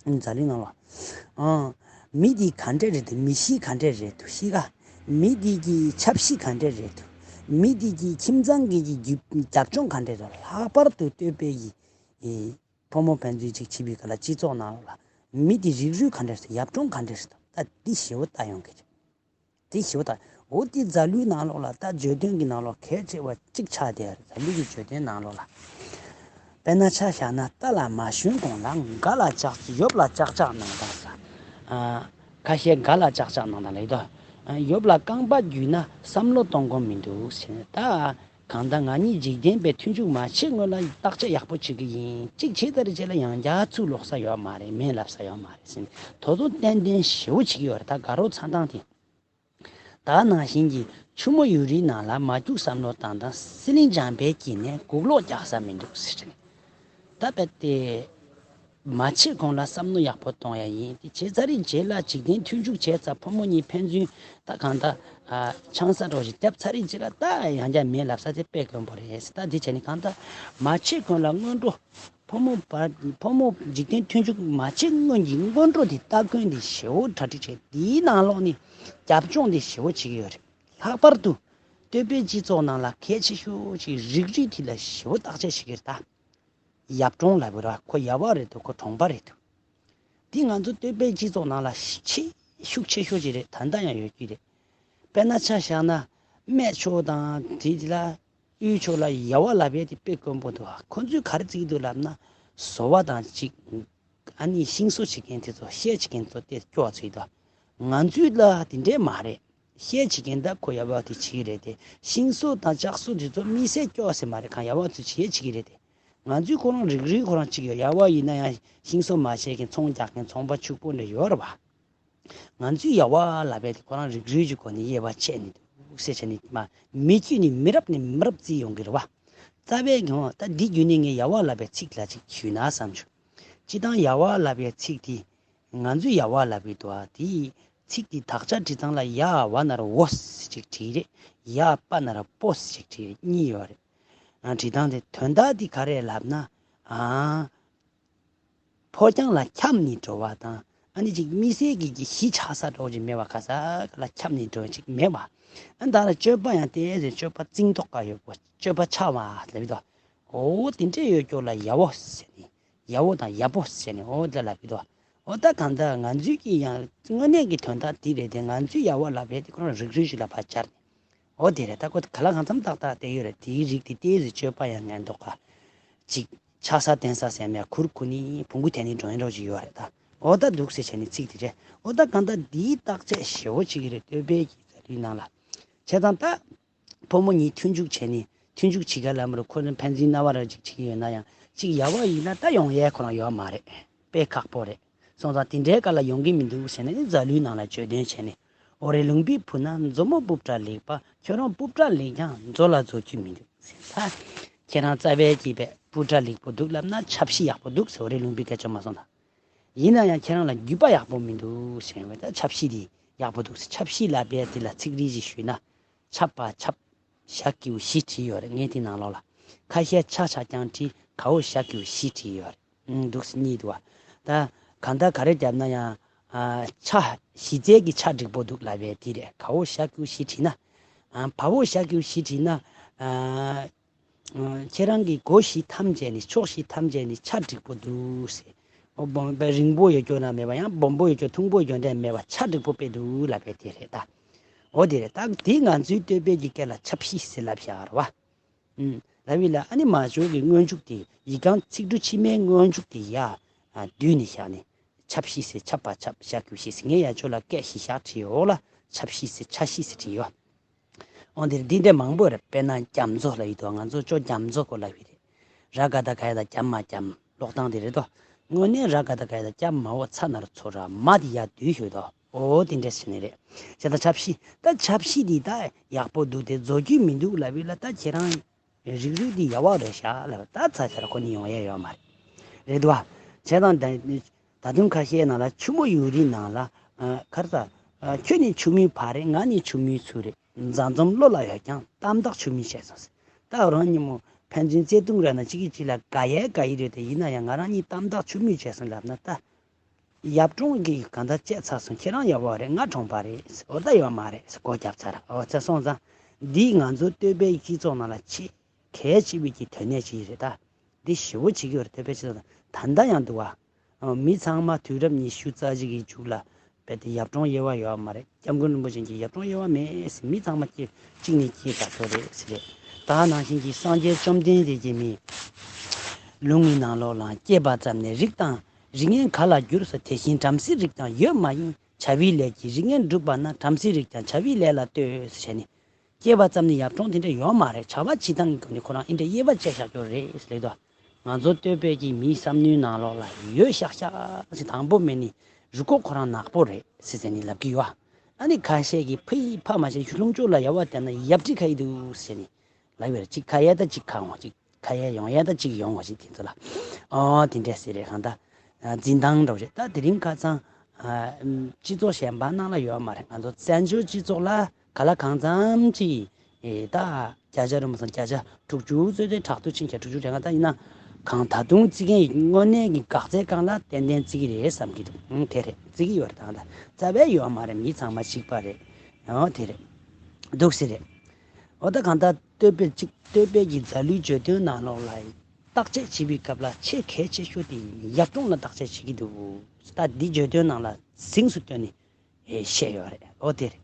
ཨང་། རྫ་ལུའི་ནང་ལ། ཨང་། མི་འདི་ག་འདྲས་རེད་འདུག་མི་གཤིས་ག་འདྲས་རེད་འདུག་གཤིས་ཀ། མི་འདི་གི་ཆབ་སྲིད་ག་འདྲས་རེད་འདུག་མི་འདི་གི་ཁྱིམ་ཚང་གི་གི་རྒྱུ་རྒྱབ་ལྗོངས་ག་འདྲས་རེད། ལྷག་པར་དུ་སྟོད་པའི་གི། ཨེ། ཕོ་མོ་ཕན་ཚུན་གཅིག་བྱེད་པའི་སྐབས་ལ་སྤྱི་ཚོགས་ནང་ལ་མི་འདི་རིགས་རུས་ག་འདྲས་རེད། ཡབ་གྲོང་ག་འདྲས་རེད། ད་འདི་ཞེ་པོ་ལྟ་ཡོང་གི་རེད། དེ་ཞེ་པོ་ལྟ། འོ་དེ་རྫ་ལུའི་ནང་ལོགས་ལ་ད་བརྗོད་དོན་གྱི་ནང་ལོགས་གལ་ཆེ་བ་གཅིག་ཆགས་བསྡད་ཡོད་རེད། རྫ་ལུ་གི་བརྗོད་དོན་ནང་ལོགས་ལ། དཔེར་ན་ཆ་བཞག་ན། རྟ་ལ་མ་ཞོན་གོང་ལ་མགར་ལ་ཅག་ཅག་ཡོབ་ལ་ཅག་ཅག་གནང་དང་ཟེར། ཨ། ཁ་ཤས་མགར་ལ་ཅག་ཅག་གནང་དང་ལབ་ཡོད་དོ། ཨ། ཡོབ་ལ་རྐང་པ་བརྒྱུས་ན་བསམ་བློ་གཏོང་དགོས་མི་འདུག་ཟེར་ནས། ད་གང་ལྟར་ང་གཉིས་འཇིག་རྟེན་པའི་མཐུན་འཇུག་མ་བྱེད་སྔོན་ལ་བརྟག་དཔྱད་ཡག་པོ་བྱེད་ཀྱི་ཡིན། གཅིག་བྱས་ཙང་རྗེས་ལ་ཡང་བསྐྱར་ཚུར་ལོག་ས་ཡོད་མ་རེད། མེད་ལབ་ས་ཡོད་མ་རེད་ཟེར་ནས། ད་དུང་ཏན་ཏན་ཞེ་པོ་བྱེད་ཀྱི་ཡོད་རེད། ད་དགའ་རོགས་འཚོལ་སྟངས་དེ། ད་ནང་བཞིན་གྱི་ཆུ་མོ་ཡུ་རིའི་ནང་ལ་མ་རྒྱུག་བསམ་བློ་བཏང་དང་། སི་ལིང་འཇམ་དཔལ་དཀྱིལ་ནས་གུག་ལོག་རྒྱག་ས་མི་འདུག་ཟེར་ནས། ད་རྦད་དེ་མ་བྱེད་གོང་ལ་བསམ་བློ་ཡག་པོ་གཏོང་ཡ་ཡིན། དེ་བྱས་ཚར་རེད། རྗེས་ལ་འཇིག་རྟེན་མཐུན་འཇུག་བྱས་ཙང་ཕོ་མོ་གཉིས་ཕན་ཚུན་ད་གང་ལྟར། ཨ། ཆང་ས་འདྲ་བོ་ཞིག་བརྒྱབ་ཚར་རེད། རྗེས་ལ་ད་ཡང་བསྐྱར་མེད་ལབ་ས་དེ་དཔེ་དཀོན་པོ་རེད། ད་དེ་བྱས་ནས་གང་ལྟར་མ་བྱེད་གོང་ལ་སྔོན་འགྲོ། ཕོ་མོ་བར། ཕོ་མོ་འཇིག་རྟེན་མཐུན་འཇུག་མ་བྱེད་སྔོན་གྱི་སྔོན་འགྲོ་དེ་སྟ་གོན་དེ་ཞེ་པོ་གྲ་སྒྲིག་བྱས། དེའི་ནང་ལོགས་ནས་རྒྱབ་ལྗོངས་དེ་ཞེ་པོ་བྱེད་ཀྱི་ཡོད་རེད། ལྷག་པར་དུ་སྟོད་པའི་སྤྱི་ཚོགས་ནང་ལ་གལ་ཆེ་ཤོས་ཅིག་རིགས་རུས་དེ་ལ་ཞེ་པོ་བརྟག་དཔྱད་བྱེད་ཀྱི་རེད་ད། ཡབ་གྲོང་ལབ་དགོས་རེད་བ། ཁོ་ཡབ་བ་རེད་འདུག་ཁོ་གྲོང་པ་རེད་འདུག་དེ་ང་ཚོ་སྟོད་པའི་སྤྱི་ཚོགས་ནང་ལ་ཆེས་ཤུགས་ཆེ་ཤོས་ཅིག་རེད། ད་ལྟ་ཡང་ཡོད་ཀྱི་རེད། དཔེར་ན་ཆ་བཞག་ན་སྨད་ཕྱོགས་དང་དེ་ལ། དབུས་ཕྱོགས་ལ་ཡབ་བ་ལབ་ཡས་དེ་དཔེ་དཀོན་པོ་འདུག་ཁོ་ཚོས་ག་རེ་བརྩི་གི་འདུག་ལབ་ན། བཟོ་བ་དང་གཅིག་ཨ་ནི་ཤིང་བཟོ་བྱེད་མཁན་དེ་ཚོ། ཤེལ་བྱེད་མཁན་ཚོ་དེ་སྐྱོ་བ་བརྩི་གི་འདུག་ང་ཚོའི་ལ་དེ་འདྲས་མ་རེད། ཤེལ་བྱེད་མཁན་ད་ཁོ་ཡབ་བ་དེ་བྱེད་ཀྱི་རེད་དེ། ཤིང་བཟོ་དང་ལྕགས་བཟོ་དེ་ཚོ་མི་སེར་སྐྱོ་བ་ཟེར་མ་རེད། གང་ཡབ་བ་ཚོས་བྱེད་བྱེད་ཀྱི་རེད་དེ། ང་ཚོའི་ཁོ་རང་རིགས་རུས་ཁོ་རང་གཅིག་ཡོད། ཡབ་བ་ཡིན་ན་ཡང་ཤིང་བཟོ་མ་བྱེད་མཁན་ཚོང་རྒྱག་མཁན་ཚོང་པ་ཕྱུག་པོ་འདྲ་ཡོད་རེད་བ། ང་ཚོའི་ཡབ་བ་ལབ་པའི་དེ་ཁོ་རང་རིགས་རུས་ཀྱི་སྒོ་ནས་དབྱེ་བ་ཕྱེ་ནས་འདུག་ཟེར་བྱས་ནས་མ། མི་རྒྱུད་ནས་མི་རབས་ནས་མི་རབས་བརྩི་ཡོང་གི་རེད་བ། རྩ་བའི་ངོ་ད་འདི་བརྒྱུད་ནས་ངས་ཡབ་བ་ལབ་པའི་ཚིག་ལ་ཅིག་ཞུས་ན་བསམ་བྱུང་། སྤྱིར་བཏང་ཡབ་བ་ལབ་པའི་ཚིག་དེ། ང་ཚོས་ཡབ་བ་ལབ་ཀྱི་འདུག་ཨ། དེ་ཚིག་དེ་དག་ཆ་བྲིས་སྟངས་ལ་ཡ་བ་ན་ར་འོ་ཟེར་ཅིག་བྲིས་རེད། ཡ་པ་ན་ར་པོ་ཟེར་ཅིག་བྲིས་རེད། གཉིས་ཡོད་རེད། ཨ། བྲིས་སྟངས་དེ་དོན་དག་དེ་ག་རེ་ལབ་ན། ཨ། ཕོ་རྐྱང་ལ་འཁྱམས་ནས་འགྲོ་བ་དང་། ཨ་ནི་ཅིག་མི་སེར་གྱི་གི་གཞིས་ཆགས་ས་འདྲ་བོ་ཅིག་མེད་པ། ག་ས་ག་ལ་འཁྱམས་ནས་འགྲོ་ཅིག་མེད་པ། ཨ། ད་ལ་སྤྱོད་པ་ཡང་དེ་ཟེར། སྤྱོད་པ་བརྩི་མདོག་ཁ་ཡོད་པོ། སྤྱོད་པ་ཆགས་པ་ལབ་ཀྱི་འདུག་འོ་དེ་འདྲས་ཡོད་ཀྱོག་ལ་ཡ་བོ་ཟེར་ནས། ཡ་བོ་དང་ཡ་པོ་ཟེར་ནས་འོ་དེ་ལབ་ཀྱི་འདུག་འོ་ད་གང་ལྟར་ང་ཚོའི་གི་ཡང་དངོས་གནས་ཀྱི་དོན་དག་འདི་རེད་དེ། ང་ཚོའི་ཡ་བ་ལབ་པའི་དེ་ཁོ་རང་རིགས་རུས་ཤིག་ལ་ཕར་སྦྱར་ནས། འོ་དེ་རེད། ད་ཁོ་ག་ལ་གང་འཚམ་ཏག་ཏག་བསྡད་ཡོད་རེད། དེའི་རིགས་དེ་ཏོག་ཙམ་དཔྱོད་པ་ཡང་ངན་མདོག་ཁ་ཅིག་ཆགས་ས་བསྟན་ས་ཟེར་མེད། ཁུར་ཁུར་ནི་བོང་གུ་དེ་ནི་འགྲོ་ཡིན་རོགས་ཅིག་ཡོད་རེད་ད། འོ་ད་འདུག་ཟེར་བྱས་ནས་ཚིག་དེ་རེད། འོ་ད་གང་ལྟར་འདིའི་བརྟག་དཔྱད་ཞེ་བོ་ཅིག་རེད། བསྟོད་པའི་གི་མཛད་ལུས་ནང་ལ། བྱས་ཙང་ད། ཕོ་མོ་གཉིས་མཐུན་འཇུག་བྱས་ནས། མཐུན་འཇུག་བྱེད་ག་ལ་མི་རུ་ཁོ་ནི་ཕན་ཚུན་རྣ་བ་ར་ཅིག་བྱེད་ཀྱི་ཡོད་ན་ཡང་། ཅིག་ཡ་བ་ཡིན་ན་ད་ཡོང་ཡས་ཁོ་རང་ཡོད་མ་རེད། དཔེ་ཁག་པོ་རེད། སོང་ཙང་དེ་འདྲའི་སྐབས་ལ་ཡོང་གི་མི་འདུག་ཟེར་ནས་མཛད་ལུས་ནང་ལ་བརྗོད་དོན་བྱས་ནས། འོ་རེ་ལུང་པའི་བུ་ན་མཛོ་མོ་སྤུབས་འདྲ་ལེགས་པ། ཁྱོད་རང་སྤུབས་འདྲ་ལེགས་ཀྱང་མཛོ་ལ་མཛོ་རྒྱུ་མི་འདུག་ཟེར། ད་ཁྱེད་རང་རྩ་བའི་གི་བས་སྤུབས་འདྲ་ལེགས་པོ་འདུག་ལབ་ན་ཆབ་གཞི་ཡག་པོ་འདུག་ཟེར། འོ་རེ་ལུང་པའི་སྐད་ཆ་མ་སོང་ད། ཡིན་ན་ཡང་ཁྱེད་རང་ལ་རྒྱུད་པ་ཡག་པོ་མི་འདུག་ཟེར་བས། ད་ཆབ་གཞི་དེ་ཡག་པོ་འདུག་ཟེར། ཆབ་གཞི་ལབ་པའི་དེ་ལ་ཚིག་རིས་ཤིག་ཞུས་ན། ཆབ་པ་ཆབ། ཞ་གི་གུ་ཞི་བྲིས་ཡོད་རེད། ངས་དེ་ནང་ལོགས་ལ། ཁ་ཤས་ཆ་ཆག་ཀྱང་བྲིས། ག་འོ་ཞ་གི་གུ་ཞི་བྲིས་ཡོད་རེད། ཨང་། འདུག་སེ་གཉིས་འདུག་བ། ད་གང་ལྟར་ག་རེ་བརྒྱབ་ན་ཡང་། ཨ། ཆ་གཞི་རྩའི་གི་ཆ་འགྲིག་པོ་འདུག་ལབ་པའི་དེ་རེད། ག་འོ་ཞ་གི་གུ་ཞི་བྲིས་ན། ཨ། བ་འོ་ཞ་གི་གུ་ཞི་བྲིས་ན། ཨ། ཁྱེད་རང་གི་སྒོ་བཞི་ཐམས་ཅད་ནི། ཕྱོགས་བཞི་ཐམས་ཅད་ནི་ཆ་འགྲིག་པོ་འདུག་ཟེར། འོ་སྦོམ་པའི་རིང་པོ་ཡོད་རྒྱུ་ན་མེད་པ། ཡང་སྦོམ་པོ་ཡོད་རྒྱུ་ཐུང་པོ་ཡོད་རྒྱུ་འདྲ་མེད་པ། ཆ་འགྲིག་པོ་དཔེ་འདུག་ལབ་པའི་དེ་རེད་ད། འོ་དེ་རེད་ད། དེ་ང་ཚོའི་བསྟོད་པའི་གི་སྐད་ལ་ཆབ་གཞི་ཟེར་ལབ་བཞག་རེད་བ། ཨུམ། ལབ་ཡིན་ལ། ཨ་ནི་མ་འཇོག་གི་སྔོན་འཇུག་དེ། ཡི་གེ་ཚིག་འབྲུ་ཕྱི་མའི་སྔོན་འཇུག་དེ་ཡ། ཨ། བསྡུས་ནས་བཞག་ནས། ཆབ་གཞི་ཟེར། ཆབ་པ་ཆབ། ཞ་གི་གུ་ཞི་ཟེར། ངས་ཡ་ཆོ་ལ་སྐད་ཞི་བཞག་བྲིས་ཡོད་ལ། ཆབ་གཞི་ཟེར། ཆ་གཞི་ཟེར་བྲིས་ཡོད། འོ་འདིར་འདི་འདྲ་མང་པོ་རེད། དཔེར་ན་རྒྱ་མཚོ་ལབ་ཡོད་དོ། ང་ཚོ་ཅོ་རྒྱ་མཚོ་གོ་ལབ་ཡོད་རེད། ར་ག་བཏགས་རྒ་ཡ་བཏགས་རྒྱ། མ་རྒྱམ། ཀློག་སྟངས་དེ་རེད་དོ། དངོས་གནས་ར་ག་བཏགས་རྒ་ཡ་བཏགས་རྒྱ། མ་འོག་ཚ་ན་རོ་མཚོ་ར། མ་དེ་ཡར་བསྡུས་ཡོད་དོ། འོ་དེ་འདྲ་ཟེར་ནི་རེད། བྱས་ཙང་ཆབ་གཞི། ད་ཆབ་གཞི་འདི་ད་ཡག་པོ་འདུག་སྟེ་མཛོ་རྒྱུ་མི་འདུག་ལབ་ཡོད་ལ། ད་ཁྱེད་རང་རིགས་རུས་འདི་ཡ་བ་རེད་ཤག་ལབ། ད་ཚ་ཚ་ར་ཁོ་ནི་ཡོང་ཡ་ཡོད་མ་རེད། རེད་དོ། བྱས་ཙང་ད། ད་དུང་ཁ་ཤས་ནང་ལ་ཆུ་མོ་ཡུག་རིང་ནང་ལ། ཨ། ག་རེ་ཟ། ཨ། ཁྱོད་ནི་ཆུ་མོའི་བ་རེད། ང་ནི་ཆུ་མོའི་ཚུལ་རེད། མཛའ་འཛོམས་བློ་ལ་ཡོད་ཀྱང་། གཏམ་དག་ཆུ་མོས་བྱས་སོང་ཟེར། ད་རང་ཉིན་མོ་ཕན་ཚུན་བརྩེ་དུང་རེད་ན་གཅིག་གིས་གཅིག་ལ་དགའ་ཡས་དགའ་ཡི་རེད་དེ། ཡིན་ན་ཡང་ང་རང་གཉིས་གཏམ་དག་ཆུ་མོས་བྱས་སོང་ལབ་ན། ད་ཡབ་གྲོང་གིས་གང་ལྟར་བཅད་ཚར་སོང་། ཁྱེད་རང་ཡ་བ་རེད། ང་གྲོང་པ་རེད་ཟེར། འོ་ད་ཡོད་མ་རེད་ཟེར་སྒོ་བརྒྱབ་ཚར། འོ་ཚར་སོང་ཙང་། འདིས་ང་ཚོ་བསྟོད་པའི་སྤྱི་ཚོགས་ནང་ལ་ཆེས་གལ་ཆེ་བའི་གི་དོན་གནད་ཅིག་རེད་ད། འདི་ཞེ་བོ་བྱེད་ཀྱི་ཡོད་རེད། བསྟོད་པའི་སྤྱི་ཚོགས་ནང་ད་ལྟ་ཡང་འདུག་བ། ཨ། མི་ཚང་མ་དུས་རབས་ཉི་ཤུ་རྩ་གཅིག་གི་མཇུག་ལ་རྦད་དེ་ཡབ་གྲོང་དབྱེ་བ་ཡོད་མ་རེད། སྐྱབས་མགོན་རིན་པོ་ཆེ་གིས་ཡབ་གྲོང་དབྱེ་བ་མེད་ཟེར། མི་ཚང་མ་སྐྱེ་གཅིག་ནས་སྐྱེས་དགའ་ཕྱོགས་རེད་ཟེར་རེད། ད་ནང་བཞིན་གྱི་སངས་རྒྱས་བཅོམ་ལྡན་འདས་ཀྱིས་མི་ལུང་གི་ནང་ལོགས་ལ། སྐྱེས་པ་ཙམ་ནི་རིགས་དང་། རིགས་ངན་ག་ལ་འགྱུར་ཟེར། དེ་བཞིན་བྲམ་ཟེའི་རིགས་ཀྱང་ཡོད་མ་ཡིན། བྱ་བའི་ལས་ཀྱིས་རིགས་ངན་བསྒྲུབས་པ་ན། བྲམ་ཟེའི་རིགས་ཀྱང་བྱ་བའི་ལས་ལ་ལྟོས་ཟེར་བྱས་ནས། སྐྱེས་པ་ཙམ་ནི་ཡབ་གྲོང་དེ་འདྲ་ཡོད་མ་རེད། བྱ་བ་བྱེད་སྟངས་ཀྱི་སྒོ་ནས་ཁོ་རང་ཨེ་འདྲ་དབྱེ་བ་བཅད་བཞག་རྒྱུ་རེད་ཟེར་ལབ་དོ། ང་ཚོ་བསྟོད་པའི་གི་མིའི་བསམ་བློའི་ནང་ལོགས་ལ་ཡོད་ཤག་ཤག་ཟེར། དང་པོ་མེད་ནི་རུས་ཁོག་ཁོ་རང་ནག་པོ་རེད་ཟེར་ཟེར་ནས་ལབ་ཀྱི་ཡོད། ཨ་ནི་ཁ་ཤས་ཀྱིས་ཕ་ཡི་ཕ་མ་བྱས་ལྷུང་ཕྱོགས་ལ་ཡ་བ་བསྟན་ན་ཡབ་ཁྲི་ཁ་ཡི་འདུག་ཟེར་ནས་ལབ་ཡོད་རེད། གཅིག་ཁ་ཡ་ད་གཅིག་ཁ་འོང་། གཅིག་ཁ་ཡ་ཡོང་ཡ་ད་གཅིག་ཡོང་བ་ཞིག་དེ་ཚོ་ལ། ཨོ་དེ་འདྲས་ཟེར་རེད། གང་ལྟར། ཨ། འཛིན་སྟངས་འདྲ་བོ་རེད། ད་དེ་རིང་ཁ་སང་། ཨ། སྤྱི་ཚོགས་གཞན་པ་ནང་ལ་ཡོད་མ་རེད། ང་ཚོ་བཙན་བྱོལ་སྤྱི་ཚོགས་ལ་ག་ལ་གང་འཚམ་ཅིག་ཨེ། ད་བརྒྱ་ཆ་རུ་མ་སོང་བརྒྱ་ཆ་དྲུག་ཅུ་ཚོད་དེ་དྲག་ཏུ་ཕྱིན་བྱས། དྲུག་ཅུ་རེ་ལྔ། ད་ཡིན་ན་གང་ད་དུང་བརྩི་མཁན་ཡིན། དངོས་གནས་ཀྱི་འགག་རྩའི་སྒང་ལ་ཏན་ཏན་བརྩི་གི་རེད་བསམ་གྱི་འདུག་ཨང་། དེ་རེད། བརྩི་གི་ཡོད་རེད། ད་ད་རྩ་བའི་ཡོད་མ་རེད། མི་ཚང་མ་གཅིག་པ་རེད། ཨང་། དེ་རེད། འདུག་སེ་རེད། འོ་ད་གང་ལྟར་བསྟོད་པའི་གཅིག་བསྟོད་པའི་གི་མཛད་ལུས་བརྗོད་དོན་ནང་ལོགས་ལ་བརྟག་དཔྱད་བྱེད་པའི་སྐབས་ལ་ཆེས་གལ་ཆེ་ཤོས་དེ་ཡབ་གྲོང་ལ་བརྟག་དཔྱད་བྱེད་ཀྱི་འདུག་ད་འདི་བརྗོད་དོན་ནང་ལ་གཟེངས་སུ་བསྟོད་ནས་བཤད་ཡོད་རེད། འོ་དེ་རེད།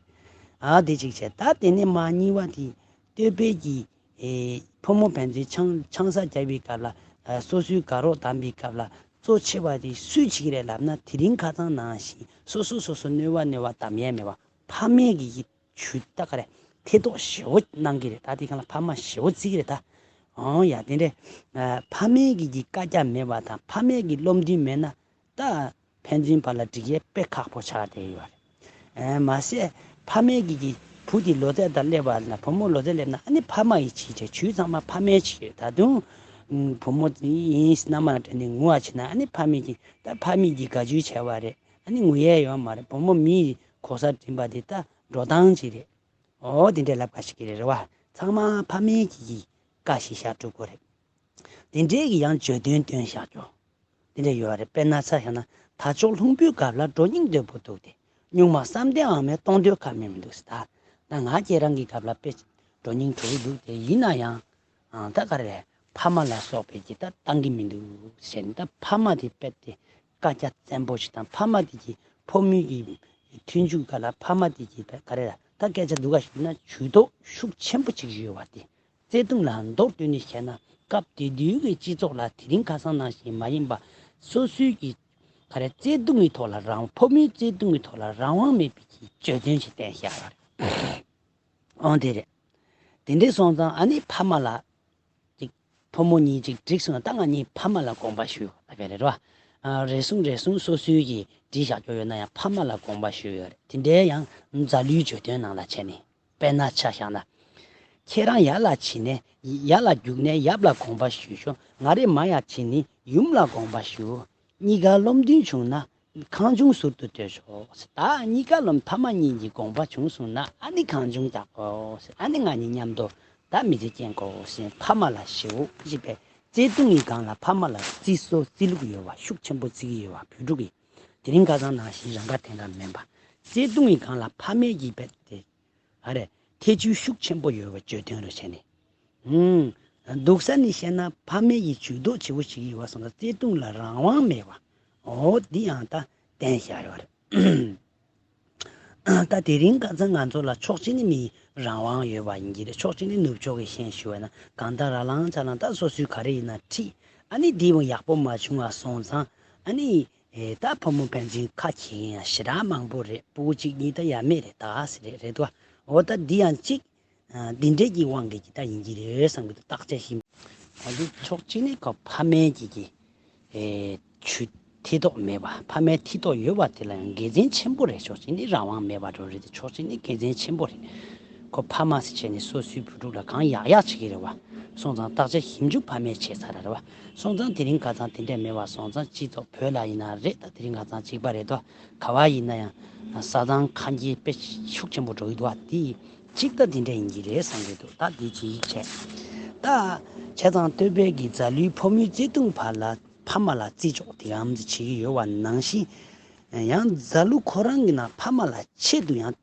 ཨ། དེ་གཅིག་བྱས། ད་དེ་ནས་མ་གཉིས་པ་དེ་བསྟོད་པའི་གི་ཨེ། ཕོ་མོ་ཕན་ཚུན་ཆང་ཆང་ས་རྒྱག་པའི་སྐབས་ལ། ཨ། སོ་སོའི་དགའ་རོགས་བསྡམས་པའི་སྐབས་ལ་གཙོ་ཆེ་བ་དེ་སུས་བྱེད་ཀྱི་རེད་ལབ་ན། དེ་རིང་ཁ་སང་ནང་བཞིན་སོ་སོ་སོ་སོ་གནོད་པ་གནོད་པ་བསྡམ་ཡས་མེད་པ། ཕ་མས་ཀྱི་ཇུས་ད་ག་རེ་ཐེ་གཏོགས་ཞེ་བོ་གནང་གི་རེད། ད་དེ་སྒང་ལ་ཕ་མ་ཞེ་བོ་བརྩི་གི་རེད་ད། ཨང་། ཡ་དེ་འདྲས། ཨ། ཕ་མས་ཀྱི་གི་བཀའ་རྒྱ་མེད་པ་དང་། ཕ་མས་ཀྱི་བློ་མཐུན་མེད་ན་ད་ཕན་ཚུན་བར་ལ་འགྲིག་ཡས་དཔེ་ཁག་པོ་ཆགས་བསྡད་ཡོད་རེད། ཨ། མ་ཟད་ཕ་མས་ཀྱི་གི་བུ་དེ་ལོ་ཚད་དང་སླེབས་པ་ན། བུ་མོ་ལོ་ཚད་སླེབས་ན། ཨ་ནི་ཕ་མ་ཡིས་བྱས་བྱས། ཇུས་ཚང་མ་ཕ་མས་བྱས། ད་དུང་བུ་མོ་ཡིན་མནའ་མ་ལ་སྤྲད་ནས་ངུ་བ་བྱས་ན། ཨ་ནི་ཕ་མས་ཀྱི་ད་ཕ་མས་ཀྱི་དགའ་ཇུས་བྱས་པ་རེད། ཨ་ནི་ངུ་ཡས་ཡོད་མ་རེད། བུ་མོ་མི་ཡི་གོ་ས་འགྲིམ་པ་དེ་ད་འགྲོ་སྟངས་ཅིག་རེད། འོ་དེ་འདྲའི་ལབ་ཁ་ཤས་ཀྱི་རེད། རེད་བ། ཚང་མ་ཕ་མས་ཀྱི་གི་བཀའ་བཞིན་བཞག་འགྲོ་དགོས་རེད། དེ་འདྲའི་གི་ཡང་བརྗོད་དོན་བཏོན་བཞག་རྒྱུ་དེ་འདྲ་ཡོད་རེད། དཔེར་ན་ཆ་བཞག་ན། དར་ལྕོག་ལྷུང་པོའི་རྒབ་ལ། བྲོ་སྙིང་འདོད་པོ་འདུག་སྟེ། སྨྱུག་མ་བསམ་གཏན་འང་མེད། གཏོང་འདོད་ཁ་མེད་མི་འདུག་ཟེར། ད་ད་ང་ཁྱེད་རང་གི་རྒབ་ལ་དཔེ་བྲོ་སྙིང་བྲོ་གི་འདུག་སྟེ། ཡིན་ན་ཡང་ཨང་། ད་ག་རེ་རེད། ཕ་མ་ལ་སོགས་པའི་གི་ད་བཏང་གི་མི་འདུག་ཟེར་ནས། ད་ཕ་མ་དེ་དཔེ་དེ་ བཀའ་རྒྱ་བཙན་པོ་ཞིག་དང་ཕ་མ་དེ་གི་ཕོ་མོའི་གི་མཐུན་འཇུག་ག་ལ་ཕ་མ་དེ་གི་ག་རེ་ལ་ད་སྐད་ཆ་སྡུག་ག་ཞིག་ན་ཇུས་གཏོགས་ཤུགས་ཆེན་པོ་ཅིག་ཡོད་པ་དེ། བརྩེ་དུང་ལ་མདོར་བསྡུས་ནས་བཤད་ན་སྐབས་དེ་དུས་ཀྱི་སྤྱི་ཚོགས་ལ་དེ་རིང་ཁ་སང་ནང་བཞིན་མ་ཡིན་པ་སོ་སོའི་གི་ག་རེ་བརྩེ་དུང་གི་ཐོག་ལ་རང་ཕོ་མོའི་བརྩེ་དུང་གི་ཐོག་ལ་རང་དབང་མེད་པའི་གི་བརྗོད་དོན་ཞིག་བསྟན་བཞག་ཡོད་རེད། ཨང་དེ་རེད། དེ་འདྲས་སོང་ཙང་ཨ་ནི་ཕ་མ་ལ་ཅིག་ཕོ་མོ་གཉིས་ཅིག་འགྲིག་སོང་ན་ད་ང་གཉིས་ཕ་མ་ལ་དགོངས་པ་ཞུ་ལབ་པ་རེད་བ། ཨ་རེ་ཟུང་རེ་ཟུང་སོ་སོའི་གི་བྲིས་བཞག་རྒྱུ་ཡོད་ན་ཡང་ཕ་མ་ལ་དགོངས་པ་ཞུ་ཡོད་རེད། དེ་འདྲའི་ཡང་མཛའ་གླུའི་བརྗོད་དོན་ནང་ལ་བྱས་ནས་དཔེར་ན་ཆ་བཞག་ན། ཁྱེད་རང་ཡར་ལ་ཕྱིན་ནས་ཡར་ལ་རྒྱུགས་ནས་ཡབ་ལ་དགོངས་པ་ཞུ་ཤོག་ང་རེ་མར་ཡར་ཕྱིན་ནས་ཡུམ་ལ་དགོངས་པ་ཞུ། གཉིས་ཀ་སློབ་མཐུན་བྱུང་ན་གང་བྱུང་ཟུར་དུ་སྡོད་ཤོག་ད་གཉིས་ཀ་སློབ་ཕ་མ་གཉིས་ཀྱི་དགོངས་པ་བྱུང་སོང་ན་ཨ་ནི་གང་བྱུང་རྒྱག་དགོས། ཨ་ནི་ང་གཉིས་མཉམ་དུ་ད་མི་ཚེ་སྐྱེལ་དགོས་ཟེར་ཕ་མ་ལ་ཞེ་པོ་ཅིག་པའི་བརྩེ་དུང་གི་སྒང་ལ་ཕ་མ་ལ་བརྩི་བཟོ་བརྩི་ལུགས་ཡོད་པ་ཤུགས་ཆེན་པོ་བརྩི་གི་ཡོད་པ་བོད་ཕྲུག་གི་དེ་རིང་ཁ་སང་ནང་བཞིན་རང་དགའ་དེ་འདྲ་མིན་པ་བརྩེ་དུང་གི་སྒང་ལ་ཕ་མས་ཀྱི་བེད་དེ། ཨ་རེ། ཐེ་བྱུས་ཤུགས་ཆེན་པོ་ཡོད་པ་བརྗོད་དོན་རུ་བྱས་ནས། ཨུམ། སྡུག་ས་ནས་བཤད་ན་ཕ་མའི་ཡི་ཇུས་གཏོགས་ཆེ་བོ་ཞིག་ཡོད་པ་སོང་ཙང་བརྩེ་དུང་ལ་རང་དབང་མེད་པ། འོ་འདི་ཡང་ད་བསྟན་བཞག་ཡོད་རེད། ད་དེ་རིང་ཁ་སང་ང་ཚོ་ལ་ཕྱོགས་གཅིག་ནས་མི་རང་དབང་ཡོད་པ་ཡིན་གྱི་རེད། ཕྱོགས་གཅིག་ནས་ནུབ་ཕྱོགས་ཀྱི་ཤན་ཞུ་བ་ན་གང་ལྟར་ར་ལང་ཆ་ལང་ད་སོ་སོའི་ག་རེ་ཡིན་ན་ཁྲིད། ཨ་ནི་འདི་ཡང་ཡག་པོ་མ་བྱུང་བ་སོང་ཙང་ཨ་ནི། ཨེ་ད་ཕོ་མོ་ཕན་ཚུན་ཁ་གྱེས་ཡང་ཞེ་དྲག་མང་པོ་རེད། སྤུ་གུ་གཅིག་གཉིས་ད་ཡ་མེད་རེད་ད་ཟེར་རེད་རེད་དོ། འོ་ད་འདི་ཡང་གཅིག་ཨ་འདི་འདྲས་ཀྱི་དབང་གིས་ཀྱི་ད་ཡིན་གྱི་རེད་བསམ་གྱི་འདུག་བརྟག་དཔྱད་ཞིབ། ད་འདི་ཕྱོགས་གཅིག་ནས་ཁོ་ཕ་མའི་གི་གི་ཨེ་ཆུ་ཐིགས་ཐོག་མེད་པ་ཕ་མའི་ཐིགས་ཐོག་ཡོད་པ་དེ་ལ་ཡང་དགེ་མཚན་ཆེན་པོ་རེད། ཕྱོགས་གཅིག་ནས་རང་དབང་མེད་པ་འགྲོ་རེད་དེ་ཕྱོགས་གཅིག་ནས་དགེ་མཚན་ཆེན་པོ་རེད། ཁོ་ཕ་མ་ཟེར་བྱས་ནས་སོ་སོའི་བུ་ཕྲུག་ལ་གང་ཡག་ཡག་བྱེད་ཀྱི་རེད་བ། སོང་ཙང་བརྟག་དཔྱད་ཞིབ་འཇུག་ཕ་མས་བྱས་ཚར་རེད་བ། སོང་ཙང་དེ་རིང་ཁ་སང་དེ་འདྲས་མེད་བ་སོང་ཙང་སྤྱི་ཚོགས་བོད་ལ་ཡིན་ན་རེད། ད་དེ་རིང་ཁ་སང་གཅིག་པ་རེད་དོ། ག་བ་ཡིན་ན་ཡང་ས་དང་ཁ་འགྱེལ་དཔེ་ཤུགས་ཆེན་པོ་འགྲོ་གི་འདུག་བ། དེ་གཅིག་ད་དེ་འདྲས་ཡིན་གྱི་རེད་བསམ་གྱི་འདུག་ད་དེ་གཅིག་བྱས། ད་བྱས་ཙང་སྟོད་པའི་གི་མཛའ་གླུའི་ཕོ་མོའི་བརྩེ་དུང་བར་ལ་ཕ་མ་ལ་བརྩི་འཇོག་དེ་གམ་ཚོ་བྱེད་ཀྱི་ཡོད་བ་ནང་བཞིན། ཡང་མཛའ་གླུ་ཁོ་རང་གི་ནང་ཕ་མ་ལ་ཆེད་དུ་ཡང་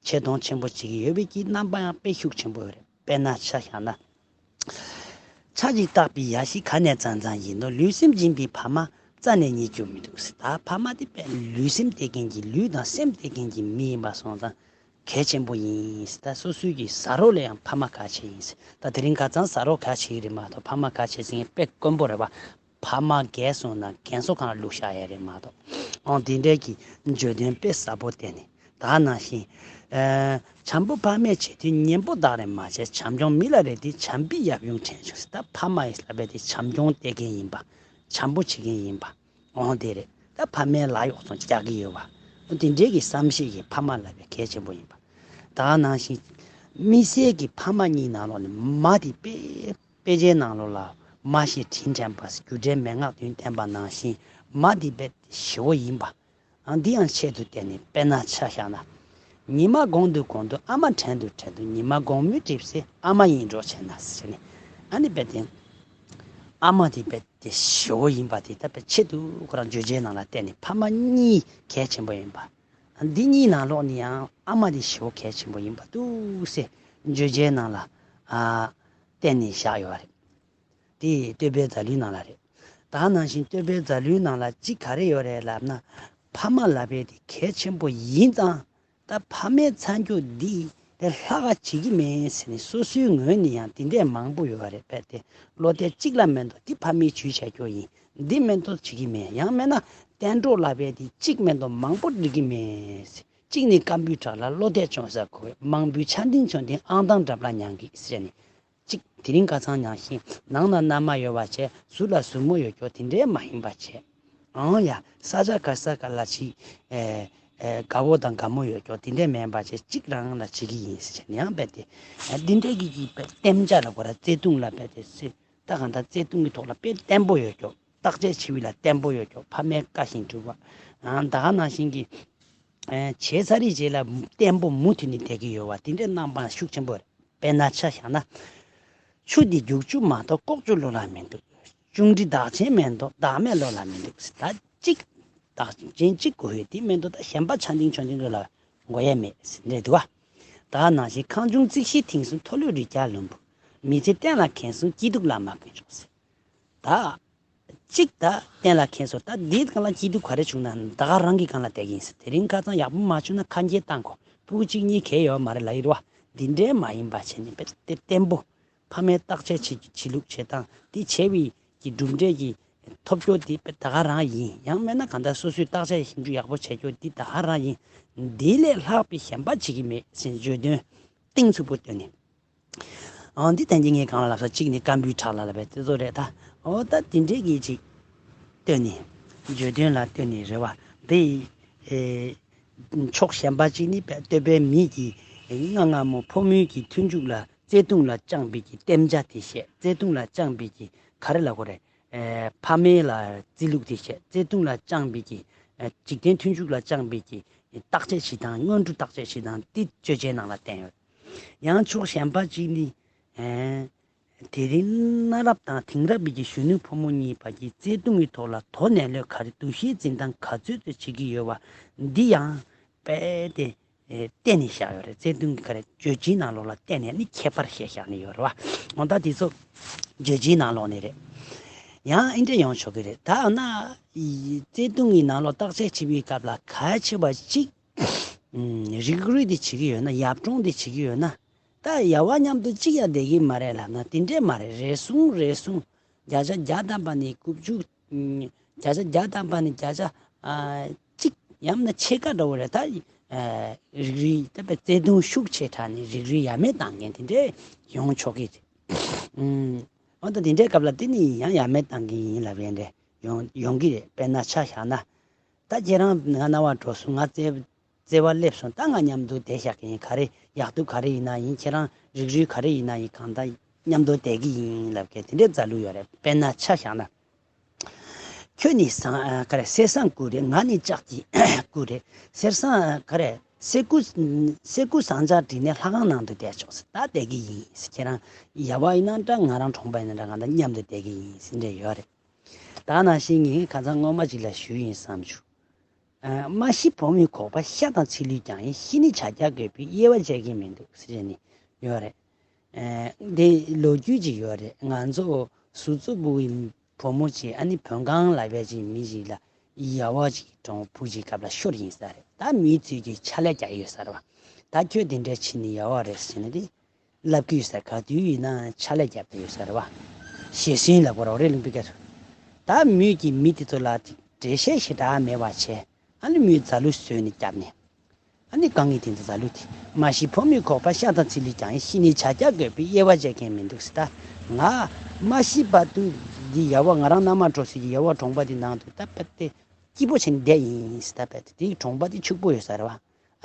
ཆེ་མཐོང་ཆེན་པོ་བྱེད་ཀྱི་ཡོད་པའི་གི་རྣམ་པ་ཡང་དཔེ་ཤུགས་ཆེན་པོ་ཡོད་རེད། དཔེར་ན་ཆ་བཞག་ན། ཆ་གཅིག་བཏགས་པའི་ཡ་བཞི་ག་ནས་བཙལ་བཙལ་ཡིན་ནོ། ལུས་སེམས་སྦྱིན་པའི་ཕ་མ་རྩ་ནས་རྙེད་རྒྱུ་མི་འདུག་ཟེར། ད་ཕ་མ་དེ་དཔེ་ལུས་སེམས་སྟེར་མཁན་གྱི་ལུས་དང་སེམས་སྟེར་མཁན་གྱི་མི་ཡིན་པ་སོང་ཙང་གལ་ཆེན་པོ་ཡིན་ཟེར། ད་སོ་སོའི་གི་ཟ་རོགས་ལས་ཡང་ཕ་མ་གལ་ཆེ་ཡིན་ཟེར། ད་དེ་རིང་ཁ་སང་ཟ་རོགས་གལ་ཆེ་གི་རེད་མ་གཏོགས་ཕ་མ་གལ་ཆེ་ཟེར་མཁན་དཔེ་དཀོན་པོ་རེད་བ། ཕ་མ་རྒས་སོང་ན་རྒན་གསོ་ཁང་ལ་བླུགས་བཞག་ཡ་རེད་མ་གཏོགས། ཨང་དེ་འདྲའི་གི་བརྗོད་དོན་དཔེ་ཟབ་པོ་བསྟན་ནས་ད་ནང་བཞིན། ཨ་བྱམས་པོ་ཕ་མས་བྱེད་དུས་གཉེན་པོ་བདག་རེ་མ་བྱས། བྱམས་སྐྱོང་མི་ལ་རེ་སྟེར། བྱམས་པའི་ཡབ་ཡུམ་དྲན་བྱུང་ཟེར། ད་ཕ་མ་ཡིས་ལབ་པའི་དེ་བྱམས་སྐྱོང་སྟེར་མཁན་ཡིན་པ། བྱམས་པོ་བྱེད་མཁན་ཡིན་པ། ཨང་དེ་རེད། ད་ཕ་མའི་ལག་གཡོག་ཚོ་རྒྱག་གི་ཡོད་པ། དེ་འདྲའི་གི་བསམ་ཤེས་ཀྱི་ཕ་མ་ལབ་པའི་གལ་ཆེན་པོ་ཡིན་པ། ད་ནང་བཞིན། དམིགས་བསལ་གྱི་ཕ་མ་གཉིས་ནང་ལོགས་ནས་མ་དེ་དཔེ། དཔེ་ཆའི་ནང་ལོགས་ལ་མ་ཞེས་དྲིན་དྲན་པ་རྒྱུ་འབྲས་མན་ངག་བདུན་བསྟན་པ་ནང་བཞིན་མ་དེ་དཔེ་ཞེ་བོ་ཡིན་པ། ཨ་འདི་ཡང་ཆེད་དུ་བསྟན་ནས་དཔེར་ན་ཆ་བཞག་ན། ཉི་མ་གོང་དུ་གོང་དུ་ཨ་མ་བྲན་དུ་བྲན་དུ། ཉི་མ་གོང་མོའི་གྲིབ་སེལ་ཨ་མ་ཡིན་འགྲོ་བྱས་ན་ཟེར་ནས། ཨ་ནི་དཔེ་དེ། ཨ་མ་དེ་དཔེ་དེ་ཞེ་བོ་ཡིན་པ་དེ་ད་དཔེ་ཆེད་དུ་ཁོ་རང་བརྗོད་བྱའི་ནང་ལ་བསྟན་ནས་ཕ་མ་གཉིས་གལ་ཆེན་པོ་ཡིན་པ། འདི་གཉིས་ནང་ལོགས་ནས་ཡང་ཨ་མ་དེ་ཞེ་བོ་གལ་ཆེན་པོ་ཡིན་པ་འདུག་སེ་བརྗོད་བྱའི་ནང་ལ་ཨ་བསྟན་ནས་བཞག་ཡོད་རེད། དེ་བསྟོད་པའི་མཛའ་གླུའི་ནང་ལ་རེད། ད་ནང་བཞིན་བསྟོད་པའི་མཛའ་གླུའི་ནང་ལ་གཅིག་ག་རེ་ཡོད་རེད་ལབ་ན། ཕ་མ་ལབ་པའི་དེ་གལ་ཆེན་པོ་ཡིན་ཙང་། ད་ཕ་མའི་མཚན་བརྗོད་འདི་དེ་ལྷག་ག་བྱེད་ཀྱི་མེད་ཟེར་ནས་སོ་སོའི་ངོས་ནས་ཡང་དེ་འདྲས་མང་པོ་ཡོད་རེད་པས། དེ་བློ་གཏད་གཅིག་ལ་མེད་དོ། འདི་ཕ་མའི་ཇུས་བྱ་རྒྱུ་ཡིན། འདི་མེད་དོ་བྱེད་ཀྱི་མེད། ཡང་མེད་ན་གཏན་གྲོགས་ལབ་པའི་དེ་གཅིག་མེད་དོ་མང་པོ་འགྲིག་གི་མེད། གཅིག་ནི་སྐམ་པོའི་བྲག་ལ་བློ་གཏད་ཅུང་ཟད་གོ། མང་པོའི་ཆ་འདིང་ཆུང་འདིང་ཨང་དང་འགྲམ་ལ་མྱང་གི་ཟེར་ནས། གཅིག་དེ་རིང་ཁ་སང་ནང་བཞིན་ནང་ན་མནའ་མ་ཡོད་པ་བྱས། ཟུར་ལ་ཟུར་མོ་ཡོད་ཀྱོག་དེ་འདྲའི་མ་ཡིན་པ་བྱས། ཨང་ཡ་ས་ཆ་ག་ས་ག་ལ་ཅིག་ཨེ་ཨེ་དགའ་བོ་དང་དགའ་མོ་ཡོད་ཀྱོག་དེ་འདྲའི་མིན་པ་བྱས། གཅིག་རང་ལ་བྱེད་ཀྱི་ཡིན་ཟེར་ནས་ཡང་རྦད་དེ་ཨ་འདི་འདྲའི་གི་གི་རྦད་བརྟན་བྱ་ལ་གོ་ར་བརྩེ་དུང་ལ་རྦད་དེ་སེ་ད་གང་ལྟར་བརྩེ་དུང་གི་ཐོག་ལ་དཔེ་བརྟན་པོ་ཡོད་ཀྱོག་བརྟག་དཔྱད་བྱེད་པ་ལ་བརྟན་པོ་ཡོད་ཀྱོག་ཕ་མའི་བཀའ་བཞིན་སྒྲུབ་པ། ཨང་ད་ག་ནང་བཞིན་གྱི་ཨེ་བྱས་ཚར་རེད་རྗེས་ལ་བརྟན་པོ་མུ་མཐུད་ནས་བསྡད་ཀྱི་ཡོད་པ་དེ་འདྲའི་རྣམ་པ་ཤུགས་ཆེན་པོ་རེད། དཔེར་ན་ཆ་བཞག་ན། ཆུ་འདི་རྒྱུག་ཆུ་མ་གཏོགས་ལྐོག་ཆུ་ལོ་ལ་མི་འདུག་ཅུང་འདྲི་བདག་ཆེན་མེད་དོ་བདག་མེད་ལོ་ལ་མི་འདུག་ད་གཅིག་བདག་ཆེན་གཅིག་དགོས་ཡོད་དེ་མེད་དོ། ད་གཞན་པ་ཆ་འདིང་ཆོ་འདིང་ལོ་ལ་དགོས་ཡ་མེད་ཟེར་འདྲ་འདུག་བ། ད་ནང་བཞིན་ཁང་ཆུང་རྩིག་བཞི་ཐིང་སུ་མཐོ་ལོས་རི་རྒྱ་ལུམ་བུ། མི་ཚེ་གཏན་ལ་ཁེལ་སོང་སྐྱིད་སྡུག་ལ་མ་ཀུན་ཆོག་ཟེར། ད། གཅིག་ད་གཏན་ལ་འཁེལ་སོང་། ད་འདིའི་སྒང་ལ་སྐྱིད་སྡུག་ག་རེ་བྱུང་ན་ད་ག་རང་གི་སྒང་ལ་བསྡད་ཀྱི་ཡིན་ཟེར། དེ་རིང་ཁ་སང་ཡག་པོ་མ་བྱུང་ན་ཁ་འཁྱེར་བཏང་གོ། ཕྲུ་གུ་གཅིག་གཉིས་གས་ཡོད་མ་རེད་ལབ་ཡོད་རེད་བ། འདི་འདྲའི་མ་ཡིན་པ་བྱས་ནས་དཔེ་དེ་བརྟན་པོ། ཕ་མའི་བརྟག་དཔྱད་བྱེད་ཀྱི་བྱེད་ལུགས་བྱེད་སྟངས་དེ་བྱས་པའི་གི་གྲུབ་འབྲས་ཀྱི་ཐོབ་རྒྱུ་དེ་དཔེ་ད་ག་རང་ཡིན། ཡང་མིན་ན་གང་ལྟར་སོ་སོའི་བརྟག་དཔྱད་ཞིབ་འཇུག་ཡག་པོ་བྱས་རྒྱུ་དེ་ད་ག་རང་ཡིན། འདི་ལས་ལྷག་པའི་གཞན་པ་བྱེད་ཀྱི་མེད་ཟེར་བརྗོད་དོན་གཏིང་ཚུགས་པོ་བཏོན་ནས། ཨང་འདི་བསྟན་གྱི་ངས་གང་ལ་ལབ་ས་གཅིག་ནི་སྐམ་པོའི་ཁྲག་ལ་ལབ་པའི་དེ་ཚོ་རེད་ད། འོ་ད་དེ་འདྲའི་གི་ཅིག་བཏོན་ནས། བརྗོད་དོན་ལ་བཏོན་ནས་རེད་བ། འདི་ཨེ། ཕྱོགས་གཞན་པ་གཅིག་ནི་བསྟོད་པའི་མིག་གིས་སྔ་སྔ་མོ་ཕོ་མོའི་གི་མཐུན་འཇུག་ལ་བརྩེ་དུང་ལ་བཅངས་པའི་གི་བརྟན་བྱ་དེ་བཤད། བརྩེ་དུང་ལ་བཅངས་པའི་གི་ག་རེ་ལབ་དགོས་རེད། ཨེ། ཕ་མེས་ལ་བརྩི་ལུགས་དེ་བཤད། བརྩེ་དུང་ལ་བཅངས་པའི་གི་ཨེ། འཇིག་རྟེན་མཐུན་འཇུག་ལ་བཅངས་པའི་གི་བརྟག་དཔྱད་བྱེད་སྟངས། སྔོན་འགྲོ་བརྟག་དཔྱད་བྱེད་སྟངས་དེ་བརྗོད་བྱའི་ནང་ལ་བསྟན་ཡོད། ཡང་ཕྱོགས་གཞན་པ་གཅིག་ནི། ཨེ། དེ་རིང་གནའ་རབས་དང་དེང་རབས་ཀྱི་གཞོན་ནུ་ཕོ་མོ་གཉིས་བར་གྱི་བརྩེ་དུང་གི་ཐོག་ལ་དོ་ནན་ལོས་ག་རེ་འདུ་ཤེས་འཛིན་སྟངས་ག་ཚོད་ཙམ་བྱེད་ཀྱི་ཡོད་པ་འདི་ཡང་དཔེ་དེ་ཨེ་བསྟན་ནས་བཞག་ཡོད་རེད། བརྩེ་དུང་གི་ག་རེ་བརྗོད་བྱའི་ནང་ལོགས་ལ་བསྟན་ནས་ནི་ཁྱད་པར་བཤད་བཞག་ནས་ཡོད་རེད་བ། འོ་ད་དེ་ཚོ་བརྗོད་བྱའི་ནང་ལོགས་ནས་རེད། ཡང་ཨེ་འདྲ་ཡོང་ཆོག་གི་རེད། ད་ན་བརྩེ་དུང་གི་ནང་ལོགས་བརྟག་དཔྱད་བྱེད་པའི་སྐབས་ལ་གལ་ཆེ་བ་གཅིག་རིགས་རུས་དེ་བྱེད་ཀྱི་ཡོད་ན། ཡབ་གྲོང་དེ་བྱེད་ཀྱི་ཡོད་ན། ད་ཡབ་བ་མཉམ་དུ་གཅིག་ཡང་བསྡད་ཀྱི་མ་རེད་ལབ་ན་དེ་འདྲས་མ་རེད། རེ་ཟུང་རེ་ཟུང་། བརྒྱ་ཆ་བརྒྱ་ཐམ་པ་ནས་དགུ་བཅུ། བརྒྱ་ཆ་བརྒྱ་ཐམ་པ་ནས་བརྒྱ་ཆ་གཅིག་ཡང་ན་ཕྱེད་ཀ་འདྲ་བོ་རེད། ད་རིགས་རུས་ད་བརྩེ་དུང་ཤུགས་ཆེ་དྲགས་ནས་རིགས་རུས་ཡ་མེད་བཏང་མཁན་དེ་འདྲས་ཡོང་ཆོག་གི་རེད། འོ་ད་དེ་འདྲའི་སྐབས་ལ་དེ་ནི་ཡང་ཡ་མེད་བཏང་གི་ཡིན་ལབ་ཡས་འདྲས་ཡོང་ཡོང་གི་རེད། དཔེར་ན་ཆ་བཞག་ན། ད་ཁྱེད་རང་ང་རྣ་བར་འགྲོ་སོང་། ང་བརྩེ་བ་བརྩེ་བ་སླེབས་སོང་། ད་ང་མཉམ་དུ་བསྡད་བཞག་གི་ཡིན། ག་རེ་ཡག་སྡུག་ག་རེ་ཡིན་ན་ཡིན། ཁྱེད་རང་རིགས་རུས་ག་རེ་ཡིན་ན་ཡིན། གང་ལྟར་མཉམ་དུ་བསྡད་ཀྱི་ཡིན་ལབ་མཁན་དེ་འདྲའི་མཛའ་གླུ་ཡོད་རེད། དཔེར་ན་ཆ་བཞག་ན། ཁྱོད་ནི་ཟངས་ཨ་ག་རེ་གསེར་ཟངས་སྐུ་རེད། ང་ནི་ལྕགས་ཀྱི་སྐུ་རེད། གསེར་ཟངས་ག་རེ་གསེར་སྐུ། གསེར་སྐུ་ཟངས་ལྕགས་བྲིས་ནས་ལྷ་ཁང་ནང་དུ་བསྡད་ཆོག་ཟེར། ད་བསྡད་ཀྱི་ཡིན་ཟེར། ཁྱེད་རང་ཡབ་བ་ཡིན་ན་འདྲ། ང་རང་གྲོང་པ་ཡིན་ན་འདྲ། གང་ལྟར་མཉམ་དུ་བསྡད་ཀྱི་ཡིན་ཟེར་འདྲ་ཡོད་རེད། ད་ནང་བཞིན་ངས་ཁ་སང་སྔོན་མ་ཅིག་ལ་ཞུས་ཡིན་བསམ་བྱུང་། ཨ། མ་ཤི་བུ་མོའི་ཁོག་པ་ཤ་དང་ཚིལ་ལུས་ཀྱང་ཡིན། ཤི་ནས་ཕྱག་རྒྱ་དགོས་པའི་དབྱེ་བ་བཅད་ཀྱི་མི་འདུག་ཟེར་ནས་ཡོད་རེད། ཨ། འདི་ལོ་རྒྱུས་ཅིག་ཡོད་རེད། ང་ཚོ་ཟུར་གཙོ་བུ་ཡི་བུ་མོ་ཅིག་ཨ་ནི་བོད་ཁང་ལ་བས་ཅིག་མི་ཞིག་ལ་ཡ་བ་ཅིག་གྲོངས་བུ་ཅིག་སྐབས་ལ་ཤོར་ཡིན་ས་རེད། ད་མིའི་ཚུལ་གྱིས་ཕྱག་ལས་རྒྱག་ཡོད་ས་རེད་བ། ད་ཁྱོད་དེ་འདྲ་བྱས་ནས་ཡ་བ་རེད་ཟེར་ནས་དེ། ལབ་ཀྱི་ཡོད་ས། ག་དུས་ཡིན་ན་ཕྱག་ལས་རྒྱབ་ཀྱི་ཡོད་ས་རེད་བ། ཞེ་སུན་ལབ་དགོས་རེད་ལུང་པའི་སྐད་དུ། ད་མོས་ཀྱིས་མི་དེ་ཚོ་ལ་འགྲེལ་བཤད་ཞེ་དྲག་མེད་པ་བྱས། ཨ་ནི་མོས་མཛའ་གླུ་བཟོས་ནས་བརྒྱབ་ནས། ཨ་ནི་གང་ངེས་དེ་འདི་མཛའ་གླུ་དེ། མ་ཤི་བུ་མོའི་ཁོག་པ་ཤ་དང་ཚིལ་ལུས་ཀྱང་ཡིན། ཤི་ནས་ཕྱག་རྒྱ་དགོས་པའི་དབྱེ་བ་བཅད་མཁན་མི་འདུག་ཟེར། ད་ང་མ་ཤི་བར་དུ་འདི་ཡ་བ་ང་རང་མནའ་མ་གྲོངས་ཟེར་གྱི་ཡ་བ་གྲོང་པ་དེ་ནང་དུ་ད་བལྟས་ཏེ་སྐྱིད་པོ་བྱས་ནས་བསྡད་ཡིན་ཟེར། ད་བལྟས་ཏེ་དེའི་གྲོང་པ་དེ་ཕྱུག་པོ་ཡོད་ས་རེད་བ།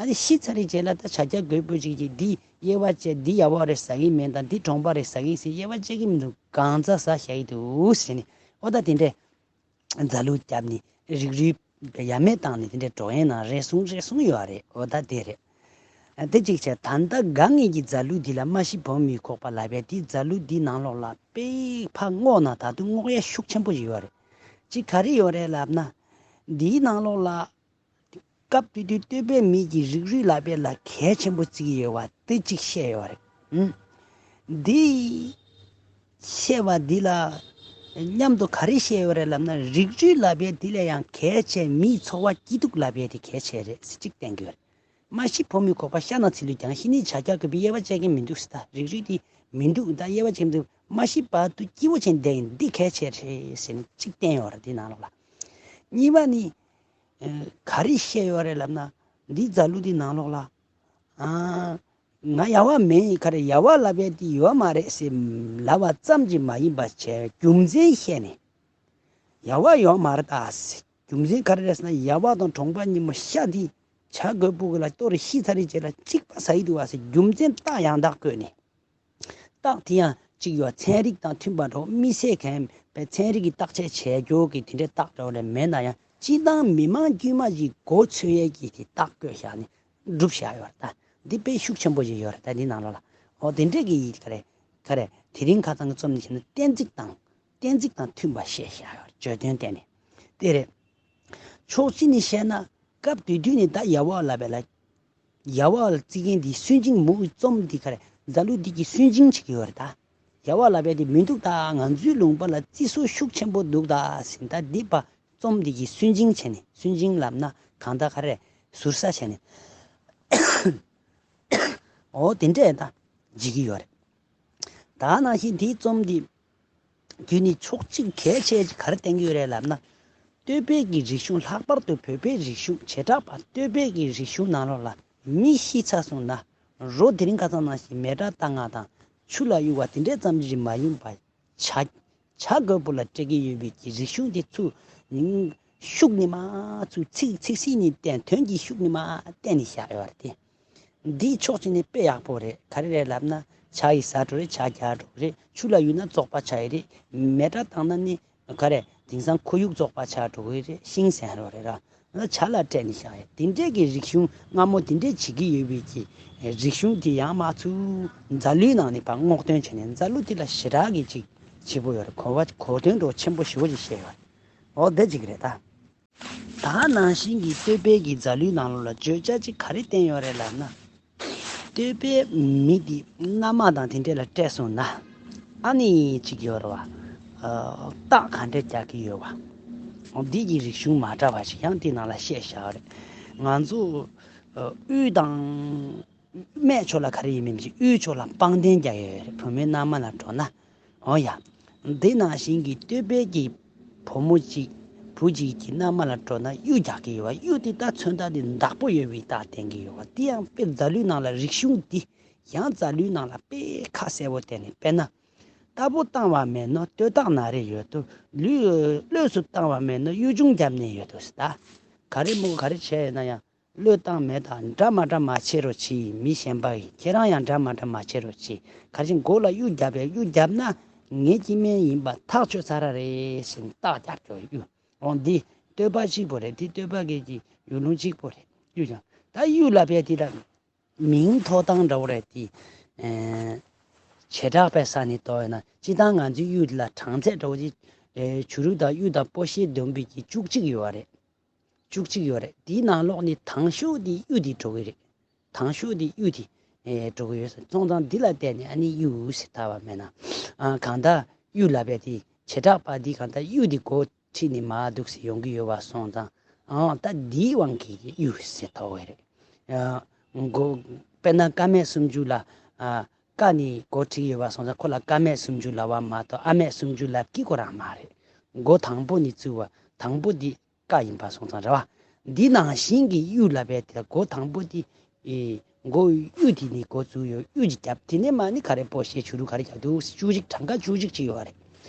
ཨ་ནི་ཤི་ཚར་རེ་རྗེས་ལ་ད་ཕྱག་རྒྱ་དགོས་པོ་ཅིག་ཅིག་འདི་དབྱེ་བ་བཅད། འདི་ཡ་བ་རེད་ཟ་གི་མིན་དང་འདི་གྲོང་པ་རེད་ཟ་གི་ཟེར་དབྱེ་བ་བཅད་ཀྱི་མི་འདུག་གང་ཟག་ཟ་བཞག་གི་འདུག་ཟེར་ནས། ཨོ་ད་དེ་འདྲས་མཛའ་གླུ་བརྒྱབ་ནས་རིགས་རུས་ཡ་མེད་བཏང་ནས་དེ་འདྲས་འགྲོ་ཡས་ནང་རེ་ཟུང་རེ་ཟུང་ཡོད་རེད། ཨོ་ད་དེ་རེད། ཨ་དེ་གཅིག་བྱས། ད་ལྟ་ག་ངེད་ཀྱི་མཛའ་གླུ་འདི་ལ་མ་ཤི་བུ་མོའི་ཁོག་པ་ལབ་པའི་དེའི་མཛའ་གླུ་འདི་ནང་ལོགས་ལ་དཔེ་ཕར་བསྔོགས་ན་ད་དུང་བསྔོག་ཡ་ཤུགས་ཆེན་པོ་ཞིག་ཡོད་རེད། གཅིག་ག་རེ་ཡོད་རེད་ལབ་ན། འདིའི་ནང་ལོགས་ལ། སྐབས་དེ་དུས་བསྟོད་པའི་མིག་གིས་རིགས་རུས་ལབ་པའི་ལ་གལ་ཆེན་པོ་བརྩི་གི་ཡོད་པ་དེ་གཅིག་བཤད་ཡོད་རེད། ཨུམ། འདི་བཤད་པ་འདི་ལ་མཉམ་དུ་ག་རེ་བཤད་ཡོད་རེད་ལབ་ན། རིགས་རུས་ལབ་པའི་འདི་ལས་ཡང་གལ་ཆེ་མིའི་འཚོ་བ་སྐྱིད་སྡུག་ལབ་པའི་དེ་གལ་ཆེ་རེད་ཟེར་གཅིག་བསྟན་གྱི་ཡོད་རེད། མ་ཤི་བུ་མོའི་ཁོག་པ་ཤ་དང་ཚིལ་ལུས་ཀྱང་། ཤི་ནས་ཕྱག་རྒྱ་དགོས་པའི་དབྱེ་བ་བཅད་མཁན་མི་འདུག་ཟེར། ད་རིགས་རུས་དེ་མི་འདུག་ད་དབྱེ་བ་བཅད་མི་འདུག་མ་ཤི་བར་དུ་སྐྱིད་པོ་བྱས་བསྡད་ཡིན། འདི་གལ་ཆེ་རེད་ཟེར་ནས་གཅིག་བསྟན་ཡོད་རེད་དེ་ནང་ལོགས་ལ། གཉིས་པ་ནི། ཨ། ག་རེ་བཤད་ཡོད་རེད་ལབ་ན། འདི་མཛའ་གླུ་འདི་ནང་ལོགས་ལ། ཨ། ང་ཡ་བ་མིན། ག་རེ་ཡ་བ་ལབ་པའི་འདི་ཡོད་མ་རེད་ཟེར་ལབ་པ་ཙམ་གྱིས་མ་ཡིན་པ་བྱས་རྒྱུ་མཚན་བཤད་ནས། ཡ་བ་ཡོད་མ་རེད་ད་ཟེར། རྒྱུ་མཚན་ག་རེ་རེད་ཟེར་ན། ཡ་བ་དང་གྲོང་པ་གཉིས་པོ་ཤ་འདི་བྱ་རྒོད་པོ་གི་ལ་གཏོར་རེ་ཤི་ཚར་རེ་རྗེས་ལ་གཅིག་པ་ཟ་ཡི་འདུག་བ་ཟེར། རྒྱུ་མཚན་རྟགས་ཡང་དག་བཀོད་ནས། རྟགས་དེ་ཡང་གཅིག་ཡོད། ཚན་རིག་དང་མཐུན་པ་འགྲོ། དམིགས་བསལ་གང་པའི་ཚན་རིག་གི་བརྟག་དཔྱད་བྱས་རྒྱུ་གི་དེ་འདྲའི་རྟགས་འདྲ་བོ་ལས་མེད་ན་ཡང་། སྤྱིར་བཏང་མི་མང་དཀྱུས་མ་ཞིག་མགོ་ཚོས་ཡས་ཀྱི་དེ་རྟགས་བཀོད་བཞག་ནས་སྒྲུབ་བཞག་ཡོད་རེད་ད། འདི་དཔེ་ཤུགས་ཆེན་པོ་ཞིག་ཡོད་རེད་ད་འདི་ནང་ལོགས་ལ། འོ་དེ་འདྲས་ཀྱི་ག་རེ་ག་རེ་དེ་རིང་ཁ་སང་གི་རྩོམ་ནི་བྱས་ན་གཏན་ཚིགས་དང་གཏན་ཚིགས་དང་མཐུན་པ་བཤད་བཞག་ཡོད་རེད། བརྗོད་དོན་བསྟན་ནས་དེ་རེད། ཕྱོགས་གཅིག་ནས་བཤད་ན། སྐབས་དེ་དུས་ནས་ད་ཡ་བ་ལབ་པའི་ལ། ཡ་བ་ལ་བརྩི་མཁན་འདི་སུན་འབྱིན་མུ་གི་རྩོམ་འདི་ག་རེ་མཛའ་གླུ་འདི་གི་སུན་འབྱིན་བྱེད་ཀྱི་ཡོད་རེད་ད། རྒྱལ་བ་ལབ་པ་དེ་མི་འདུག་ད། ང་ཚོའི་ལུང་པ་ལ་བརྩི་སྲུང་ཤུགས་ཆེན་པོ་འདུག་ད་ཟེར། ད་འདི་པ་རྩོམ་འདི་གི་སུན་འབྱིན་བྱས་ནས། སུན་འབྱིན་ལབ་ན་གང་ལྟར་ག་རེ། ཟུར་ཟ་བྱས་ནས། འོ་དེ་འདྲས་ད་བྱེད་ཀྱི་ཡོད་རེད། ད་ནང་བཞིན་དེའི་རྩོམ་འདི་བརྒྱུད་ནས་ཕྱོགས་གཅིག་གལ་ཆེ་ཅིག་ག་རེ་བསྟན་གྱི་ཡོད་རེད་ལབ་ན། སྟོད་པའི་གི་རིག་གཞུང་། ལྷག་པར་དུ་བོད་པའི་རིག་གཞུང་བྱེ་བྲག་པ་སྟོད་པའི་གི་རིག་གཞུང་ནང་ལོགས་ལ་མི་ཤི་ཚར་སོང་ན། རོ་དེ་རིང་ཁ་སང་ནང་བཞིན་མེ་སྲེག་བཏང་ཡ་དང་ཆུ་ལ་གཡུག་པ་དེ་འདྲས་ཙམ་ཞིག་མ་ཡིན་པ། བྱ་བྱ་རྒོད་པོ་ལ་སྤྲད་ཀྱི་ཡོད་པའི་གི་རིག་གཞུང་དེ་ཚུར་ཤུགས་ནས་མར་ཚུར་ཚིག་ཚིག་སིག་ནས་བསྟན། དོན་གྱི་ཤུགས་ནས་མར་བསྟན་ནས་བཞག་ཡོད་རེད་དེ། འདིའི་ཕྱོགས་གཅིག་ནས་དཔེ་ཡག་པོ་རེད། ག་རེ་རེད་ལབ་ན། བྱ་ཡིས་ཟ་འགྲོ་རེད། བྱ་རྒྱག་འགྲོ་གི་རེད། ཆུ་ལ་གཡུག་ན་བཙོག་པ་ཆགས་ཡི་རེད། མེ་སྲེག་བཏང་ན་ནི་ག་རེ། དེང་སང་ཁོར་ཡུག་བཙོག་པ་ཆགས་འགྲོ་གི་རེད། ཤིང་ཟེར་རོ་རེད་ར། བྱ་ལ་སྤྲད་ནས་བཞག་ཡ། དེ་འདྲས་ཀྱི་རིག་གཞུང་སྔ་མོ་དེ་འདྲས་བྱེད་ཀྱི་ཡོད་པའི་གི་རིག་གཞུང་དེ་ཡང་མར་ཚུར་མཛའ་གླུའི་ནང་ནས་ཕར་སྔོག་འདོན་བྱས་ནས། མཛའ་གླུ་དེ་ལ་ཞེ་དྲག་གི་ཅིག་བྱེད་པོ་ཡོད་རེད། གོ་བ་གོ་དོན་འདྲ་ཆེན་པོ་ཞེ་པོ་ཅིག་བཤད་ཡོད་རེད། འོ་དེ་ཅིག་རེད་ད། ད་ནང་བཞིན་གྱི་སྟོད་པའི་གི་མཛའ་གླུའི་ནང་ལོགས་ལ་བརྗོད་བྱ་ཅིག་ག་རེ་བསྟན་ཡོད་རེད་ལབ་ན། སྟོད་པའི་མི་དེ་མནའ་མ་དང་དེ་འདྲས་ལ་སྤྲད་སོང་ན། ཨ་ནི་ཅིག་ཡོད་རེད་བ། ཨ། རྟགས་ག་འདྲས་རྒྱག་གི་ཡོད་བ། འདི་གི་རིག་གཞུང་མ་འདྲ་བ་ཞིག་ཡང་དེ་ནང་ལ་བཤད་བཞག་རེད། ང་ཚོ་ཨ། དབུས་དང་སྨད་ཕྱོགས་ལ་ག་རེ་ཡིན་མིན་ཞིག་དབུས་ཕྱོགས་ལ་སྤང་གདན་རྒྱག་ཡོད་རེད། བུ་མོའི་མནའ་མ་ལ་འགྲོ་ན། འོ་ཡ། འདི་ནང་བཞིན་གྱི་སྟོད་པའི་གི་བུ་མོ་གཅིག་བུ་གཅིག་གི་མནའ་མ་ལ་འགྲོ་ན་གཡུ་རྒྱག་གི་ཡོད་བ། གཡུ་དེ་ད་མཚོན་རྟགས་དེ་བདག་པོ་ཡོད་པའི་རྟགས་བསྟན་གྱི་ཡོད་བ། དེ་ཡང་དཔེ་མཛའ་གླུའི་ནང་ལ་རིག་གཞུང་འདི་ཡང་མཛའ་གླུའི་ནང་ལ་དཔེ་ཁ་གསལ་པོ་བསྟན་ནས། དཔེར་ན། རྟ་ཕོ་བཏང་བ་མེད་ན་སྟོད་ཐག་ན་རེ་ཡོད་དོ། ལུས་གློས་སུ་བཏང་བ་མེད་ན་གཡུ་ཆུང་བརྒྱབ་ནས་ཡོད་དོ་ཟེར། ད་ག་རེ་མོ་ག་རེ་བྱས་ཡོད་ན་ཡང་། བློས་བཏང་མེད་དང་འདྲ་མ་འདྲ་མ་བྱེད་རོགས་གྱིས། མི་གཞན་པ་ཡིས། ཁྱེད་རང་ཡང་འདྲ་མ་འདྲ་མ་བྱེད་རོགས་གྱིས། ག་རེ་བྱས། མགོ་ལ་གཡུ་བརྒྱབ་པས། གཡུ་བརྒྱབ་ན་ངའི་སྐྱེ་དམན་ཡིན་པ་ཐག་ཆོད་ཚར་རེད་ཟེར་ནས་རྟགས་རྒྱབ་ཀྱོག་གཡུ། འོ་འདི་སྟོད་པ་གཅིག་པོ་རེད། འདི་སྟོད་པ་གི་གི་ཡུལ་ལུང་གཅིག་པོ་རེད། གཡུ་ཀྱང་ད་གཡུ་ལ་བས་དེ་ལ་མིང་ཐོགས་སྟངས་འདྲ་བོ་རེད་དེ། ཨེ། བྱེ་བྲག་པའི་ས་ནས་དོ་ཡོད་ན། སྤྱིར་བཏང་ང་ཚོའི་གཡུ་ལ་གྲངས་ཚད་འདྲ་བོ་ཅིག་ཨེ། བྱུ་རུ་དང་གཡུ་དང་སྤོ་ཤེལ་བསྡོམས་པའི་གི་བཅུ་གཅིག་ཡོད་རེད། བཅུ་གཅིག་ཡོད་རེད། དེའི་ནང་ལོགས་ནས་དང་ཤོས་དེ་གཡུ་དེ་འགྲོ་གི་རེད། དང་ཤོས་དེ་གཡུ་དེ་ཨེ། འགྲོ་གི་ཡོད་ཟེར། སོང་ཙང་འདི་ལ་བལྟས་ནས་ཨ་ནི་གཡུ་ཟེར་བཏགས་པ་མེད་ན། ཨ། གང་ལྟར་གཡུ་ལ་བས་དེ་བྱེ་བྲག་པ་འདི་གང་ལྟར་གཡུ་དེ་འགོ་ཁྲིད་ནས་མར་འདུག་སེ་ཡོང་གི་ཡོད་པ་སོང་ཙང་། ཨ། ད་འདིའི་དབང་གིས་གཡུ་ཟེར་བཏགས་པ་རེད། ཨ། མགོ་དཔེར་ན་ཀ་མད་སུམ་ཅུ་ལ། ཨ། ཀ་ནས་འགོ་ཁྲིད་ཡོད་པ་སོང་ཙང་ཁོ་ལ་ཀ་མད་སུམ་ཅུ་ལབ་པ་མ་གཏོགས་ཨ་མད་སུམ་ཅུ་ལབ་ཀྱི་ཁོ་རང་མ་རེད། མགོ་དང་པོ་ནས་བཙུགས་པ། དང་པོ་འདི་ཀ་ཡིན་པ་སོང་ཙང་རེད་བ། འདི་ནང་བཞིན་གྱི་གཡུ་ལ་བས་དེ་ལ་མགོ་དང་པོ་དེ། ཨེ། མགོ་གཡུ་དེ་ནས་འགོ་བཙུགས་ཡོད། གཡུ་གཅིག་བརྒྱབ། དེ་ནས་མར་ནི་ག་རེ་སྤོ་ཤེལ་བྱུ་རུ་ག་རེ་རྒྱག་འདུག་བཅུ་གཅིག་གྲངས་ཀ་བཅུ་གཅིག་ཅིག་ཡོད་རེད།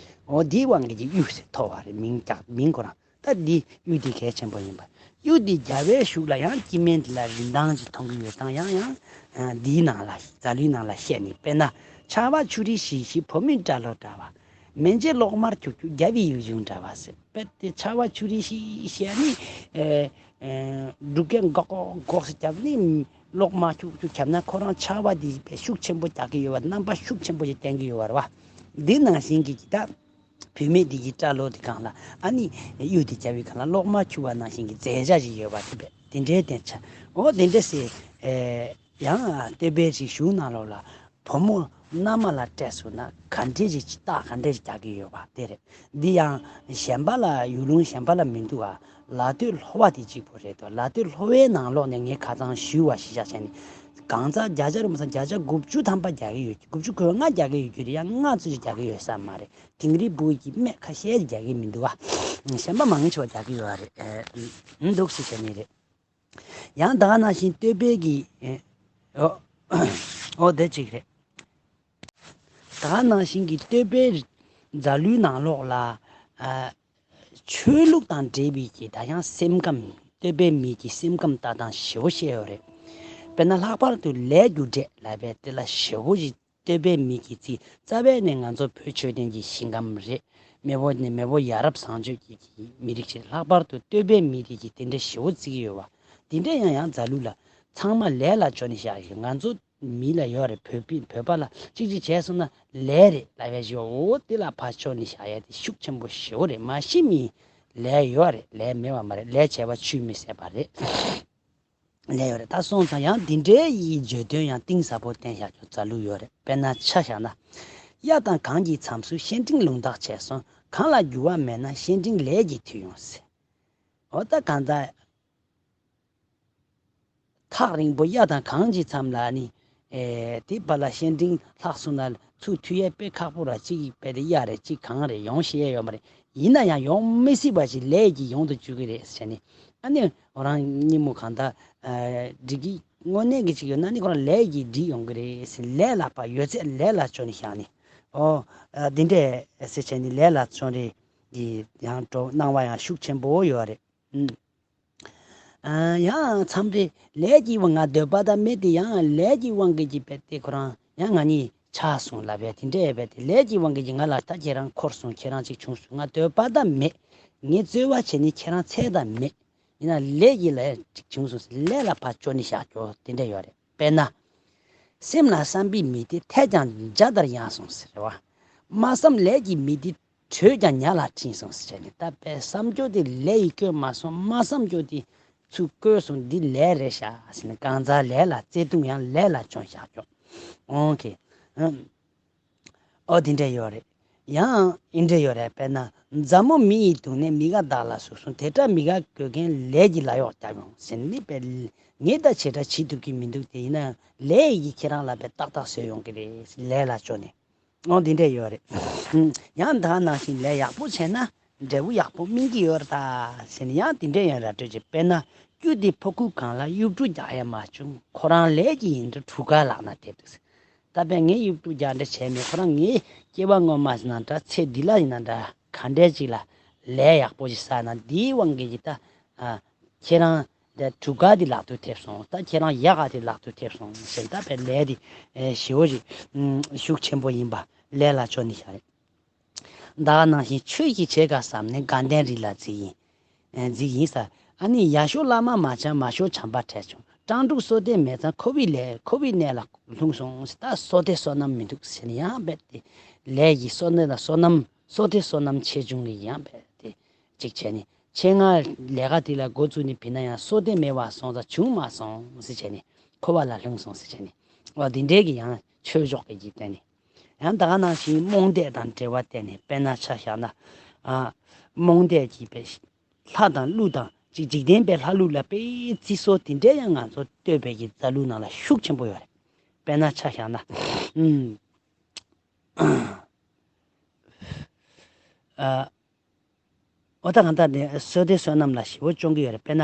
འོ་འདིའི་དབང་གིས་ཀྱི་གཡུ་ཟེར་ཐོགས་པ་རེད། མིང་རྒྱག་མིང་ཁོ་རང་། ད་འདི་གཡུ་འདི་གལ་ཆེན་པོ་ཡིན་པ། གཡུ་འདི་རྒྱབ་པའི་གཞུག་ལ་ཡང་སྐྱེ་དམན་འདི་ལ་རིན་ཐང་ཅིག་མཐོང་གི་ཡོད་སྟངས་ཡང་ཡང་། ཨ། འདིའི་ནང་ལ་མཛའ་གླུའི་ནང་ལ་བཤད་ནས། དཔེར་ན། ཆར་པ་ཆུ་རིས་ཤིག་ཤིག་བུ་མོའི་སྐྲ་ལོ་འདྲ་བ། མེ་ལྕེ་གློག་དམར་འཁྱུག་འཁྱུག་རྒྱབ་པའི་གཡུ་ཆུང་འདྲ་བ་ཟེར། དཔེ་དེ་ཆར་པ་ཆུ་རིས་ཤིག་ཤིག་ནི། ཨེ། ཨེ། འབྲུག་སྐད་འགོག་འགོག་འགོག་ཟེར་རྒྱབ་ནི། གློག་དམར་འཁྱུག་འཁྱུག་རྒྱབ་ན་ཁོ་རང་ཆར་པ་འདི་དཔེ་ཤུགས་ཆེན་པོ་རྒྱག་གི་ཡོད་པ། རྣམ་པ་ཤུགས་ཆེན་པོ་ཞིག་བསྟན་གྱི་ཡོད་པ་རེད་བ། འདི་ནང་བཞིན་གྱི་ད། བུད་མེད་འདི་གི་སྐྲ་ལོ་འདི་སྒང་ལ་ཨ་ནི་གཡུ་འདི་རྒྱབ་པའི་སྒང་ལ་གློག་དམར་འཁྱུག་པ་ནང་བཞིན་གྱི་མཛེས་ཆ་ཞིག་ཡོད་པ་དེ་བས། དེ་འདྲའི་བསྟན་ཆ། འོ་དེ་འདྲ་ཟེར། ཨེ། ཡང་སྟོད་པའི་རིག་གཞུང་ནང་ལོགས་ལ་བུ་མོ་མནའ་མ་ལ་སྤྲད་སོང་ན་ག་འདྲས་ཞིག་རྟགས་ག་འདྲས་ཞིག་རྒྱག་གི་ཡོད་པ་དེ་རེད། འདི་ཡང་གཞན་པ་ལ་ཡུལ་ལུང་གཞན་པ་ལ་མི་འདུག་ཨ། ལ་སྟོད་ལྷོ་པ་དེ་གཅིག་པོ་རེད་དོ། ལ་སྟོད་ལྷོ་པའི་ནང་ལོགས་ནས་ངས་ཁ་སང་ཞུས་པ་གཞིར་བཞག་བྱས་ནས། གང་ཟག་བརྒྱ་ཆ་རེ་མ་ཟ་བརྒྱ་ཆ་དགུ་བཅུ་ཐམ་པ་རྒྱག་གི་ཡོད། དགུ་བཅུ་གོ་ལྔ་རྒྱག་གི་ཡོད་རྒྱུ་རེད། ཡང་ལྔ་ཙམ་ཞིག་རྒྱག་གི་ཡོད་ས་མ་རེད། དིང་རི་བུ་གི་སྨད་ཁ་ཤས་ཀྱི་རྒྱག་གི་མི་འདུག་ཨ། གཞན་པ་མང་ཆེ་བ་རྒྱག་གི་ཡོད་རེད། ཨེ། འདུག་སེ་བྱས་ནས་རེད། ཡང་ད་ག་ནང་བཞིན་སྟོད་པའི་གི། ཨེ། འོ། འོ་དེ་གཅིག་རེད། ད་ག་ནང་བཞིན་གྱི་སྟོད་པའི་མཛའ་གླུའི་ནང་ལོགས་ལ། ཨ། ཆོས་ལུགས་དང་འབྲེལ་བའི་གི་ད་ཡང་སེམས་ཁམས། སྟོད་པའི་མི་གི་སེམས་ཁམས་ལྟ་སྟངས་ཞེ་པོ་བཤད་ཡོད་རེད། དཔེར་ན་ལྷག་པར་དུ་ལས་རྒྱུ་འབྲས་ལབ་པའི་དེ་ལ་ཞེ་པོ་ཞིག་སྟོད་པའི་མི་གིས་རྩིས། རྩ་བའི་ནས་ང་ཚོ་བོད་ཆོས་ལྡན་གྱི་ཞིང་ཁམས་རེད། མེས་པོ་ནི་མེས་པོ་ཡ་རབས་བཟང་སྤྱོད་ཀྱི་གི་མི་རིགས་ཤིག་ལྷག་པར་དུ་སྟོད་པའི་མི་རིགས་ཀྱིས་དེ་འདྲ་ཞེ་པོ་བརྩི་གི་ཡོད་པ། དེ་འདྲ་ཡང་ཡང་མཛའ་གླུ་ལ་ཚང་མ་ལས་ལ་འཇོག་ནས་བཞག་ཡོད། ང་ཚོ་མི་ལ་ཡོད་རེད། བོད་པི་བོད་པ་ལ་གཅིག་གཅིག་བྱས་སོང་ན་ལས་རེད་ལབ་ཡ་ཞིག་འོ་དེ་ལ་ཕར་འཇོག་ནས་བཞག་ཡ་དེ་ཤུགས་ཆེན་པོ་ཞེ་པོ་རེད། མ་གཞི་མི་ལས་ཡོད་རེད། ལས་མེད་པ་མ་རེད། ལས་བྱས་པ་ཆུད་མི་ཟ་བ་རེད། ལས་ཡོད་རེད། ད་སོང་ཙང་ཡང་འདི་འདྲའི་ཡི་བརྗོད་དོན་ཡང་གཏིང་ཟབ་པོ་བསྟན་བཞག་རྒྱུ་མཛའ་གླུ་ཡོད་རེད། དཔེར་ན་ཆ་བཞག་ན། གཡའ་དང་གངས་ཀྱི་མཚམས་སུ་བཤེས་སྤྲིང་ལུང་དག་བྱས་སོང་། གངས་ལ་འགྱུར་བ་མེད་ན་བཤེས་སྤྲིང་ལས་ཀྱིས་འཐུས་ཡོང་ཟེར། འོ་ད་གང་ལྟར། ཐག་རིང་པོ་གཡའ་དང་གངས་ཀྱི་མཚམས་ལ་ནི། ཨེ་དེ་བར་ལ་བཤེས་སྤྲིང་ལྷག་སོང་ན་ཚུར་འཐུས་ཡས་དཔེ་ཁག་པོ་ར། གཅིག་གིས་དཔེ་དེ་གཡའ་རེད། གཅིག་གངས་རེད། ཡོང་ཤེས་ཡས་ཡོད་མ་རེད། ཡིན་ན་ཡང་ཡོང་མི་སྲིད་པ་ཞིག་ལས་ཀྱིས་ཡོང་དུ་བཅུག་གི་རེད་ཟེར་ནས། ཨ་ནི་ཁོ་རང་སྙིང་མོ་གང་ལྟར་ཨ་འགྲིག་གི་དངོས་གནས་ཀྱི་ཅིག་ཡོད་ན་ནི་ཁོ་རང་ལས་ཀྱིས་འགྲིག་ཡོང་གི་རེད་ཟེར། ལས་ལ་ཕར་ཡོད་ཚད་ལས་ལ་བཅོལ་ནས་བཞག་ནས། ཨོ་ཨ་འདི་འདྲས་ཟེར་བྱས་ནས་ལས་ལ་བཅོལ་རེད། ཡང་འགྲོ་སྣང་བ་ཡང་ཤུགས་ཆེན་པོ་ཡོད་རེད། ཨུམ། ཨ་ཡང་མཚམས་རེ་ལས་ཀྱི་དབང་ང་འདོད་པ་དང་མེད་དེ། ཡང་ལས་ཀྱི་དབང་གིས་ཀྱི་རྦད་དེ་ཁོ་རང་ཡང་ང་གཉིས་ཆགས་སོང་ལབ་པས། དེ་འདྲས་རྦད་དེ་ལས་ཀྱི་དབང་གིས་ཀྱི་ང་ལ་ད་ཁྱེད་རང་འཁོར་སོང་། ཁྱེད་རང་ཅིག་བྱུང་སོང་། ང་འདོད་པ་དང་མེད། ངས་རྩོལ་བ་བྱས་ནས་ཁྱེད་རང་འཚོལ་དང་མེད། ཡིན་ན་ལས་ཀྱི་ལས་ཅིག་བྱུང་སོང་ཟེར། ལས་ལ་ཕར་བཅོལ་ནས་བཞག་རྒྱུ་དེ་འདྲས་ཡོད་རེད། དཔེར་ན། སེམས་ལ་བསམ་པའི་མི་དེ་འཐད་ཀྱང་འཇའ་ལྟར་ཡངས་སོང་ཟེར་བ། སྨྲ་བསམ་ལས་ཀྱི་མི་དེ་དྲོད་ཀྱང་ཉ་ལ་འཁྲིལ་སོང་ཟེར་བྱས་ནས། ད་དཔེ་བསམ་རྒྱུ་དེ་ལས་ཡིས་བཀོད་མ་སོང་། སྨྲ་བསམ་རྒྱུ་དེ་ཚུར་བཀོད་སོང་། འདི་ལས་རེད་ཤག་ཟེར་ནས་གང་ཟག་ལས་ལ་བརྩེ་དུང་ཡང་ལས་ལ་བཅོལ་བཞག་རྒྱུ། ཨོ་ཁེ། ཨ། ཨོ་དེ་འདྲས་ཡོད་རེད། ཡང་ཨེ་འདྲས་ཡོད་རེད། དཔེར་ན། མཛའ་མོ་མི་ཡི་དུག་ནད་མི་དགའ་བདག་ལ་ཟུག་སོང་། དེ་འདྲ་མི་དགའ་དགོས་མཁན་ལས་ཀྱིས་ལ་གཡོག་རྒྱབ་ཡོང་ཟེར་ནི་པས། ངས་ད་ཇི་འདྲ་བྱེད་ཐུབ་ཀྱི་མི་འདུག་དེ་ཡིན་ན་ལས་ཀྱིས་ཁྱེད་རང་ལ་པས་ཏག་ཏག་བཟོས་ཡོང་གི་རེད། ལས་ལ་བཅོལ་ནས། ཨོ་དེ་འདྲས་ཡོད་རེད། ཡང་ད་ནང་བཞིན་ལས་ཡག་པོ་བྱས་ན་འབྲས་བུ་ཡག་པོ་སྨིན་གྱི་ཡོད་རེད་ད་ཟེར་ནས་ཡང་དེ་འདྲས་ཡང་ར་སྤྲོད་བྱེད། དཔེར་ན། སྐྱུ་དེ་ཕོ་ཁུག་གང་ལ་གཡུ་འབྲུག་རྒྱག་ཡ་མ་བྱུང་། ཁོ་རང་ལས་ཀྱིས་ཡིན་འགྲོ་གྲུ་ཁ་ལག་ན་དེབ་འདུག་ཟེར། ད་དཔེ་ངས་གཡུ་འབྲུག་རྒྱག་འདྲ་བྱས་མེད། ཁོ་རང་ངའི་སྐྱེ་བ་སྔོན་མ་ཡིན་ན་འདྲ། ཚེ་འདི་ལ་ཡིན་ན་འདྲ། ག་འདྲས་ཅིག་ལ་ལས་ཡག་པོ་ཞིག་བསགས་ན་འདིའི་དབང་གིས་ཀྱི་ད། ཨ། ཁྱེད་རང་དེ་གྲུ་ཁ་དེ་ལག་ཏུ་ཐེབས་སོང་། ད་ཁྱེད་རང་ཡག་ག་དེ་ལག་ཏུ་ཐེབས་སོང་ཟེར། ད་དཔེ་ལས་དེ་ཨེ་ཞེ་བོ་ཞིག་ཨུམ་ཤུགས་ཆེན་པོ་ཡིན་པ་ལས་ལ་བཅོལ་ནས་བཞག་རེད། ད་ག་ནང་བཞིན་ཆོས་ཀྱི་བྱེད་ག་བསམ་ནས་དགའ་ལྡན་རི་ལ་རྫིག་ཡིན། ཨེ་རྫིག་ཡིན་ཟེར། ཨ་ནི་ཡ་ཤོ་བླ་མ་མ་བྱང་མ་ཤོ་བྱམས་པ་འཕྲད་བྱུང་། སྤྲང་ཕྲུག་བསོད་བདེ་མེད་ཙང་ཁོ་བོའི་ལས་ཁོ་བོའི་གནས་ལ་ལྷུང་སོང་ཟེར། ད་བསོད་བདེ་བསོད་ནམས་མི་འདུག་ཟེར་ནས་ཡང་རྦད་དེ་ལས་ཀྱི་བསོད་ནམས་ལ་བསོད་ནམས་བསོད་བདེ་བསོད་ནམས་ཆེ་ཆུང་གི་ཡང་རྦད་དེ་གཅིག་བྱས་ནས། ཆེད་མངགས་ལས་ཀ་དེ་ལ་འགོ་བཙུགས་ནས་བྱས་ན་ཡང་བསོད་བདེ་མེད་པ་སོང་ཙང་བྱུང་མ་སོང་ཟེར་བྱས་ནས། འཁོར་བ་ལ་ལྷུང་སོང་ཟེར་བྱས་ནས། འོ་འདི་འདྲའི་གི་ཡང་ཆོས་ཕྱོགས་ཀྱི་ཀྱི་སྟེང་ནས། ཡང་ད་ག་ནང་བཞིན་རྨོངས་དད་དང་འབྲེལ་བ་བསྟན་ནས། དཔེར་ན་ཆ་བཞག་ན། ཨ། རྨོངས་དད་ཀྱི་པའི་ལྷ་དང་ཀླུ་དང་ཅིག་འཇིག་རྟེན་པའི་ལྷ་ཀླུ་ལ་དཔེ་བརྩི་སྲོལ་དེ་འདྲའི་ཡང་ང་ཚོ་སྟོད་པའི་གི་མཛའ་གླུ་ནང་ལ་ཤུགས་ཆེན་པོ་ཡོད་རེད། དཔེར་ན་ཆ་བཞག་ན། ཨུམ། ཨ། འོ་ད་གང་ལྟར་ནས་བསོད་བདེ་བསོད་ནམས་ལ་ཞེ་བོ་སྐྱོང་གི་ཡོད་རེད། དཔེར་ན།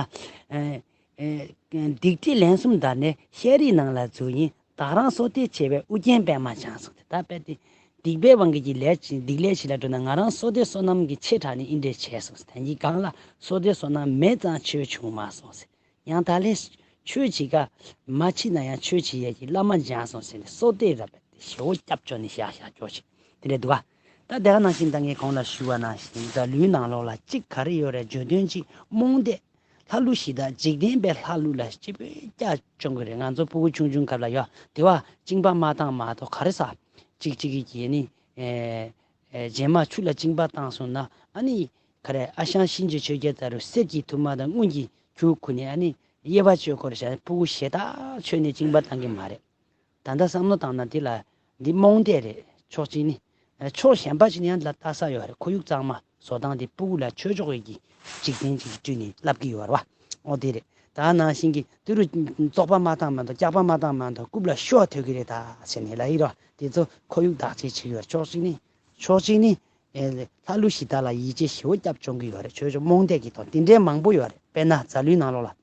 ཨེ་ཨེ་སྡིག་སྒྲིབ་ལན་གསུམ་བདར་ནས་ཤེས་རིག་ནང་ལ་འཛུལ་ཡིན། བདག་རང་བསོད་བདེ་ཆེ་བས་ཨུ་རྒྱན་པདྨ་འཆང་གསུངས་ཏེ། ད་དཔེ་དེ་སྡིག་པའི་དབང་གིས་ཀྱི་ལས་ཀྱི་སྡིག་ལས་ཞིག་ལ་འགྲོ་ན་ང་རང་བསོད་བདེ་བསོད་ནམས་ཀྱི་ཆེ་དྲགས་ནས་ཨིན་འདྲས་བྱས་སོང་། ད་གིན་གང་ལ་བསོད་བདེ་བསོད་ནམས་མེད་ཙང་ཆོས་བྱུང་མ་སོང་ཟེར། ཡང་ད་ལན་ཆོས་བྱེད་ཀ་མ་ཕྱིན་ན་ཡང་ཆོས་བྱེད་ཡས་ཀྱི་བླ་མ་འཇང་སོང་ཟེར་ནས་བསོད་བདེ་རབ་ཞེ་བོ་སྐྱབས་བཅོལ་ནས་བཞག་བཞག་ཀྱོག་ཅིག་དེ་འདྲས་འདུག་ག་ད་དེ་ག་ནང་བཞིན་ད་ངས་གོང་ལ་ཞུས་པ་ནང་བཞིན་མཛའ་གླུའི་ནང་ལོགས་ལ་གཅིག་ག་རེ་ཡོད་རེད། བརྗོད་དོན་གཅིག་རྨོངས་དད། ལྷ་ཀླུ་གཞི་བདག་འཇིག་རྟེན་པའི་ལྷ་ཀླུ་ལ་སྐྱིད་པོའི་སྐྱ་བཅོང་གི་རེད། ང་ཚོ་ཕྲུ་གུ་ཆུང་ཆུང་སྐབས་ལ་ཡོད་དེ་བ་གཅིན་པ་མ་བཏང་མ་གཏོགས་ག་རེ་ཟ། གཅིག་གཅིག་གིས་ཀྱིས་ནི། ཨེ། ཨེ། རྗེས་མ་ཆུ་ལ་གཅིན་པ་བཏང་སོང་ན་ཨ་ནི། ག་རེ་ཨ་ཞང་གཤིན་རྗེ་ཆོས་རྒྱལ་ལྟ་བུ་གསེར་གྱི་ཐུར་མ་དང་དངུལ་གྱི་ཁྱུ་ཁུར་ནས་ཨ་ནི་དབྱེ་བ་ཆོས་སྐོར་བྱས་ཕྲུ་གུ་ཞེ་ཐག་ཆོད་ནས་གཅིན་པ་བཏང་གི་མ་རེད། ད་ལྟ་བསམ་བློ་བཏང་ན་འདི་ལ་འདི་རྨོངས་དད་རེད། ཕྱོགས་གཅིག་ནི། ཨ་ཕྱོགས་གཞན་པ་ཞིག་ནས་ཡང་ལ་ལྟ་ས་ཡོད་རེད། ཁོར་ཡུག་གཙང་མ་བཟོ་སྟངས་དེ་ཕྲུ་གུ་ལ་ཆོས་ཕྱོགས་ཡོད་ཀྱི་འཇིག་རྟེན་ཅིག་བསྐྲུན་ནས་བསླབ་ཀྱི་ཡོད་རེད་བ། འོ་དེ་རེད། ད་ནང་བཞིན་གྱི་དུ་རུ་བཙོག་པ་མ་བཏང་མ་གཏོགས་སྐྱག་པ་མ་བཏང་མ་གཏོགས་རྐུབ་ལ་ཤོ་ཐོད་ཀྱི་རེད་ད་ཟེར་ནས་ལ་ཡི་རོ། དེ་ཚོ་ཁོར་ཡུག་བདག་གཅེས་བྱེད་ཀྱི་ཡོད་རེད། ཕྱོགས་གཅིག་ནི། ཕྱོགས་གཅིག་ནི། ཨེ། ལྷ་ཀླུ་གཞི་བདག་ལ་ཡིད་ཆེས་ཞེ་བོ་སྐྱབས་བཅོལ་གྱི་ཡོད་རེད། ཆོས་ཕྱོགས་རྨོངས་དད་ཀྱི་ཐོག་དེ་འདྲའི་མང་པོ་ཡོད་རེད། དཔེར་ན་མཛའ་གླུའི་ནང་ལོགས་ལ།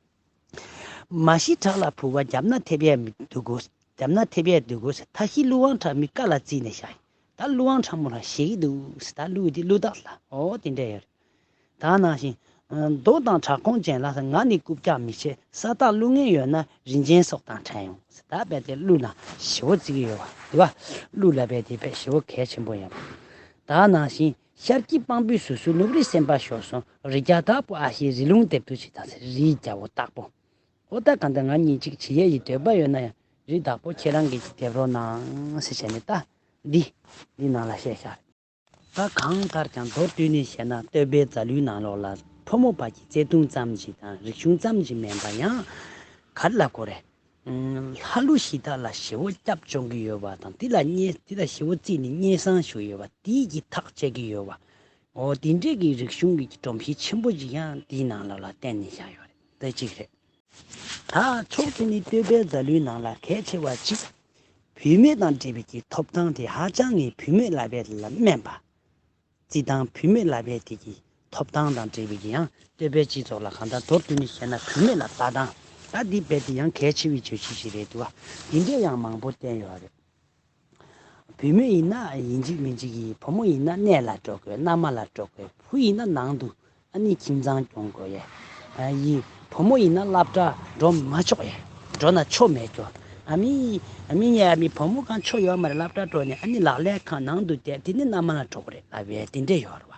མ་ཤི་བྲག་ལ་བུར་བ་བརྒྱབ་ན་ཐེབས་ཡས་མི་འདུག་གོ། བརྒྱབ་ན་ཐེབས་ཡས་འདུག་གོ་ཟེར། མཐའ་བཞི་ཀླུ་དབང་ཁྲ་མོའི་བཀའ་ལ་བརྩིས་ནས་བཞག་ཡིན། ད་ཀླུ་དབང་ཁྲ་མོ་ལ་ཞེད་ཀྱི་འདུག་ཟེར། ད་ཀླུ་འདི་ཀླུ་རྟགས་ལ་འོ་དེ་འདྲ་ཡོད་རེད། ད་ནང་བཞིན། མདོ་དང་བྲག་ཁུང་ཅན་ལ་ང་ནི་རྐུབ་བཀྱག་མི་བྱེད། ས་བདག་ཀླུ་ངན་ཡོད་ན་རིན་ཆེན་སྲོག་དང་ཕྲལ་ཡོང་། ད་རྦད་དེ་ཀླུ་ལ་ཞེ་བོ་བརྩི་གི་ཡོད་པ་དེ་བ། ཀླུ་ལ་རྦད་དེ་རྦད་ཞེ་བོ་གལ་ཆེན་པོ་ཡིན་པ། ད་ནང་བཞིན་ཤར་གྱི་སྤང་སྤོས་ཟུར་སུ་ནུབ་རིའི་སེམས་དཔའ་ཤོར་སོང་། རི་རྒྱ་དྭགས་པོ་ཨ་ཤེ་རི་ལུང་འདེབས་དུ་ཆེ་དང་ཟེར། རིའི་རྒྱལ་པོ་དྭགས་པོ། ཨོ་ད་ག་འདྲ་ང་གཉིས་གཅིག་བྱེད་ཡས་ཀྱི་འདོད་པ་ཡོད་ན་ཡང་རི་དྭགས་པོ་ཁྱེད་རང་གིས་ཅིག་འདེབས་རོགས་གནང་ཟེར་བྱས་ནས་ད་འདི་འདི་ནང་ལ་བཤད་བཞག་ད་གང་ལྟར་ཀྱང་མདོར་བསྡུས་ནས་བཤད་ན་སྟོད་པའི་མཛའ་གླུའི་ནང་ལོགས་ལ་ཕོ་མོ་བར་གྱི་བརྩེ་དུང་ཙམ་ཞིག་དང་རིག་གཞུང་ཙམ་ཞིག་མིན་པ་ཡང་ག་རེ་ལབ་དགོས་རེད། ལྷ་ཀླུ་གཞི་བདག་ལ་ཞེ་བོ་སྐྱབས་སྦྱོང་གི་ཡོད་པ་དང་། དེ་ལ་མཉེས་དེ་ལ་ཞེ་བོ་བརྩིས་ནས་མཉེས་གསང་ཞུ་ཡོད་པ། དེའི་གི་ཐག་བཅད་ཀྱི་ཡོད་པ། འོ་དེ་འདྲས་ཀྱི་རིག་གཞུང་གི་སྒྲོམ་གཞི་ཆེན་པོ་ཅིག་ཡང་དེའི་ནང་ལོགས་ལ་བསྟན་ནས་བཞག་ཡོད་རེད། དེ་གཅིག་རེད། ད་ཕྱོགས་གཅིག་ནས་བསྟོད་པའི་མཛད་ལུས་ནང་ལ་གལ་ཆེ་བ་གཅིག་བུད་མེད་དང་འབྲེལ་བའི་གི་ཐོབ་ཐང་དེ་ཧ་ཅང་ངས་བུད་མེད་ལབ་པ་ལ་སྨན་པ། རྩི་སྟངས་བུད་མེད་ལབ་པ་དེ་གི་ཐོབ་ཐང་དང་འབྲེལ་བའི་གི་ཡང་བསྟོད་པའི་སྤྱི་ཚོགས་ལ་གང་ལྟར་མདོར་བསྡུས་ནས་བཤད་ན་བུད་མེད་ལ་ལྟ་སྟངས། ད་འདི་རྦད་དེ་ཡང་གལ་ཆེ་བའི་བརྗོད་གཞི་ཞིག་རེད་འདུག་བ། འདི་འདྲས་ཡང་མང་པོ་བསྟན་ཡོད་རེད། བུད་མེད་ཡིན་ན་ཡིན་གཅིག་མིན་གཅིག་གི་བུ་མོ་ཡིན་ན་གནས་ལ་འགྲོ་དགོས། མནའ་མ་ལ་འགྲོ་དགོས། བུ་ཡིན་ན་ནང་དུ་ཨ་ནི་ཁྱིམ་ཚང་སྐྱོང་དགོས་ཡ། ཨ་ཡི་བུ་མོ་ཡིན་ན་སློབ་གྲྭ་འགྲོ་མ་ཆོག་ཡ། འགྲོ་ན་ཆོ་མེད་ཀྱོ། ཨ་མི་ཨ་མི་ཉེ་ཨ་མི་བུ་མོ་གང་ཆོ་ཡོད་མ་རེད། སློབ་གྲྭ་འགྲོ་ནས་ཨ་ནི་ལག་ལེན་ཁང་ནང་དུ་བསྡད། དེ་ནི་མནའ་མ་ལ་འགྲོ་དགོས་རེད་ལབ་པའི་དེ་འདྲས་ཡོད་རེད་བ།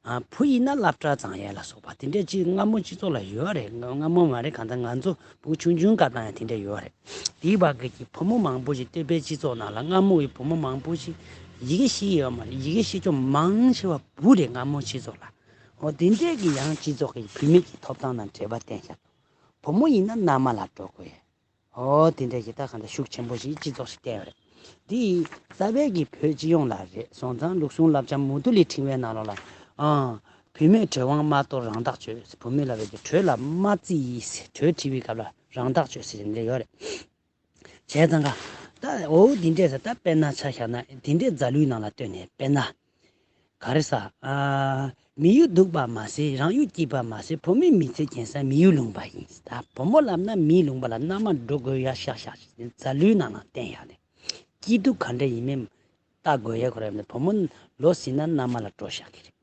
ཨ་བུ་ཡིན་ན་སློབ་གྲྭ་བརྫངས་ཡས་ལ་སོགས་པ་དེ་འདྲས་ཅིག་སྔ་མོ་སྤྱི་ཚོགས་ལ་ཡོད་རེད། སྔ་མོ་མ་རེད། གང་ལྟར་ང་ཚོ་བུ་ཆུང་ཆུང་སྐབས་ལ་ཡང་དེ་འདྲས་ཡོད་རེད། དེའི་བར་གྱི་བུ་མོ་མང་པོ་ཞིག་བསྟོད་པའི་སྤྱི་ཚོགས་ནང་ལ་སྔ་མོ་ཡི་བུ་མོ་མང་པོ་ཞིག་ཡི་གེ་ཤེས་ཡོད་མ་རེད། ཡི་གེ་ཤེས་ཀྱོ་མང་ཆེ་བ་བུ་རེད། སྔ་མོ་སྤྱི་ཚོགས་ལ། འོ་དེ་འདྲས་ཀྱི་ཡང་སྤྱི་ཚོགས་ཀྱི་བུད་མེད་ཀྱི་ཐོབ་ཐང་དང་འབྲེལ་བ་བསྟན་བཞག་བུ་མོ་ཡིན་ན་མནའ་མ་ལ་འགྲོ་དགོས། འོ་དེ་འདྲ་ཞིག་ད་གང་ལྟར་ཤུགས་ཆེན་པོ་ཞིག་སྤྱི་ཚོགས་ཤིག་བསྟན་ཡོད་རེད། དེ་ཡིས་རྩ་བའི་གི་བོད་སྤྱི་ཡོངས་ལ་རེད་སོང་ཙང་། ལུགས་ཟུང་བསླབ་བྱ་མུ་ཏུ་ལི་ཕྲེང་བའི་ནང་ལོགས་ལ། ཨང་། བུད་མེད་གྲོས་དབང་མ་གཏོགས་རང་བདག་གཅོད། བུད་མེད་ལ་བས་ཀྱི་གྲོས་ལ་མ་བརྩི་ཡིས། གྲོས་དྲིས་པའི་སྐབས་ལ་རང་བདག་གཅོད་ཟེར་དེ་འདྲ་ཡོད་རེད། བྱས་ཙང་ག་ད་འོ་དེ་འདྲས་ཟེར། ད་དཔེར་ན་ཆ་བཞག་ན་དེ་འདྲས་མཛད་ལུགས་ནང་ལ་ལྟོས་ནས་དཔེར་ན། ག་རེ་ཟ། ཨ། མི་ཡུལ་སྡུག་པ་མ་ཟད། རང་ཡུལ་སྐྱིད་པ་མ་ཟད། བུ་མོའི་མི་ཚེ་རྒྱན་ས་མི་ཡུལ་ལུང་པ་ཡིན། ད་བུ་མོ་ལབ་ན་མིའི་ལུང་པ་ལ་མནའ་མ་འགྲོ་དགོས་ཡ་ཤག་ཤག་ཅིག་མཛད་ལུགས་ནང་ལ་བསྟན་ཡ་ནས། སྐྱིད་སྡུག་ག་འདྲ་ཡིན་མིན་ལྟ་དགོས་ཡ་ཁོ་ར་ཡིན་ན། བུ་མོ་ལོ་ཟིན་ན་མནའ་མ་ལ་འགྲོ་ཤག་གི་རེད།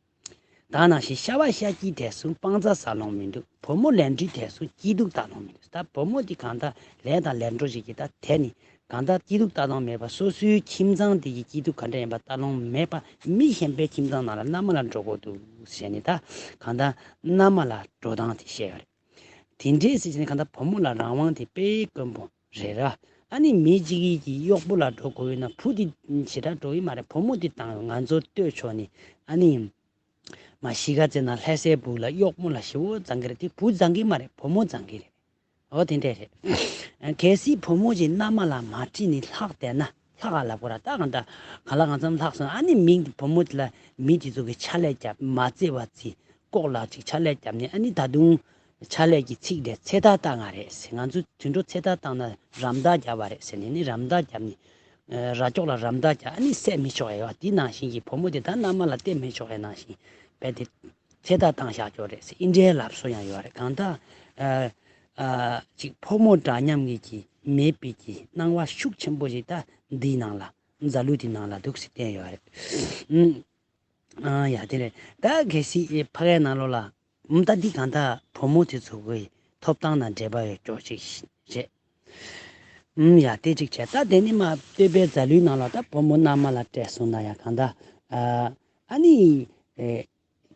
ད་ནང་བཞིན་ཤ་བ་ཤ་སྐྱིད་དེ་སུ་སྤང་རྩྭ་ཟ་ལོང་མི་འདུག་བུ་མོ་ལས་འབྲས་དེ་སུ་སྐྱིད་སྡུག་ལྟ་ལོང་མི་འདུག་ད་བུ་མོ་དེ་གང་ལྟར་ལས་དང་ལས་འགྲོ་ཞིག་གིས་ད་དེ་ནི་གང་ལྟར་སྐྱིད་སྡུག་ལྟ་སྟངས་མེད་པ། སོ་སོའི་ཁྱིམ་ཚང་དེ་གི་སྐྱིད་སྡུག་ག་འདྲ་ཡིན་པ་ལྟ་ལོང་མེད་པ། མི་གཞན་པའི་ཁྱིམ་ཚང་ནང་ལ་མནའ་མ་ལ་འགྲོ་དགོས་འདུག་ཟེར་ནས། ད་གང་ལྟར་མནའ་མ་ལ་འགྲོ་སྟངས་དེ་བཤད་ཡོད་རེད། དེ་འདྲས་ཟེར་བྱས་ནས་གང་ལྟར་བུ་མོ་ལ་རང་དབང་དེ་དཔེ་དཀོན་པོ་རེད་ར། ཨ་ནི་མི་གཅིག་གིས་ཀྱི་གཡོག་པོ་ལ་འགྲོ་དགོས་ཡོད་ན་བུ་དེ་ཞེ་དྲག་འགྲོ་གི་མ་རེད། བུ་མོ་དེ་བཏང་ཡོད། ང་ཚོ་ལྟོས་ཆོག་ནི། ཨ་ནི། མ་གཞིས་ཀ་རྩེ་ན་ལྷ་སའི་སྦུག་ལ་གཡོག་མོ་ལ་ཞེ་བོ་བརྫང་གི་རེད། དེ་བུ་བརྫང་གི་མ་རེད། བུ་མོ་བརྫང་གི་རེད། གལ་སྲིད་བུ་མོ་ཅིག་མནའ་མ་ལ་མ་ཁྲིད་ནས་ལྷག་བསྡད་ན། ལྷག་ག་ལབ་དགོས་ར། ད་གང་ལྟར་ག་ལ་གང་འཚམ་ལྷག་སོང་། ཨ་ནི་མི་བུ་མོ་དེ་ལ་མི་དེ་ཚོ་གི་ཕྱག་ལས་རྒྱབ། མ་བརྩེ་བ་བརྩི། ལྐོག་ལ་ཅིག་ཕྱག་ལས་རྒྱབ་ནས། ཨ་ནི་ད་དུང་ཕྱག་ལས་ཀྱི་ཚིག་དེ་ཚེ་ཐར་བཏང་ང་རེད་ཟེར། ང་ཚོ་དུད་འགྲོ་ཚེ་ཐར་བཏང་ན་རམ་འདེགས་རྒྱབ་པ་རེད་ཟེར་ནས་ནི་རམ་འདེགས་རྒྱབ་ནས། ར་ཅོག་ལ་རམ་འདེགས་རྒྱབ། ཨ་ནི་བསད་མི་ཆོག་ཡ་ཡོད། དེ་ནང་བཞིན་གྱི་བུ་མོ་དེ་ད་མནའ་མ་ལ་སྟེར་མི་ཆོག་ཡ་ནང་བཞིན་རྦད་དེ་ཚེ་ཐར་བཏང་བཞག་ཆོག་རེད་ཟེར། ཨིན་འདྲའི་ལབ་སྲོལ་ཡང་ཡོད་རེད། གང་ལྟར། ཨ། ཨ། ཅིག་ཕོ་མོ་འདྲ་མཉམ་གྱི་གི་མེད་པའི་གི་སྣང་བ་ཤུགས་ཆེན་པོ་ཞིག་ད་འདིའི་ནང་ལ་མཛད་ལུགས་དེའི་ནང་ལ་འདུག་སེ་བསྟན་ཡོད་རེད། ཨ། ཡ་དེ་རེད། ད་གལ་སྲིད་ཕ་གའི་ནང་ལོགས་ལ་ཨུམ་ད་འདི་གང་ལྟར་བུ་མོ་དེ་ཚོ་གི་ཐོབ་ཐང་དང་འབྲེལ་བ་ཡོད་ཀྱོག་ཅིག་རེད། ཨུམ་ཡ་དེ་གཅིག་བྱས། ད་དེ་ནི་མ་བསྟོད་པའི་མཛད་ལུགས་ནང་ལ་ད་བུ་མོ་མནའ་མ་ལ་སྤྲད་སོང་ན་ཡང་གང་ལྟར། ཨ། ཨ་ནི། ཨེ།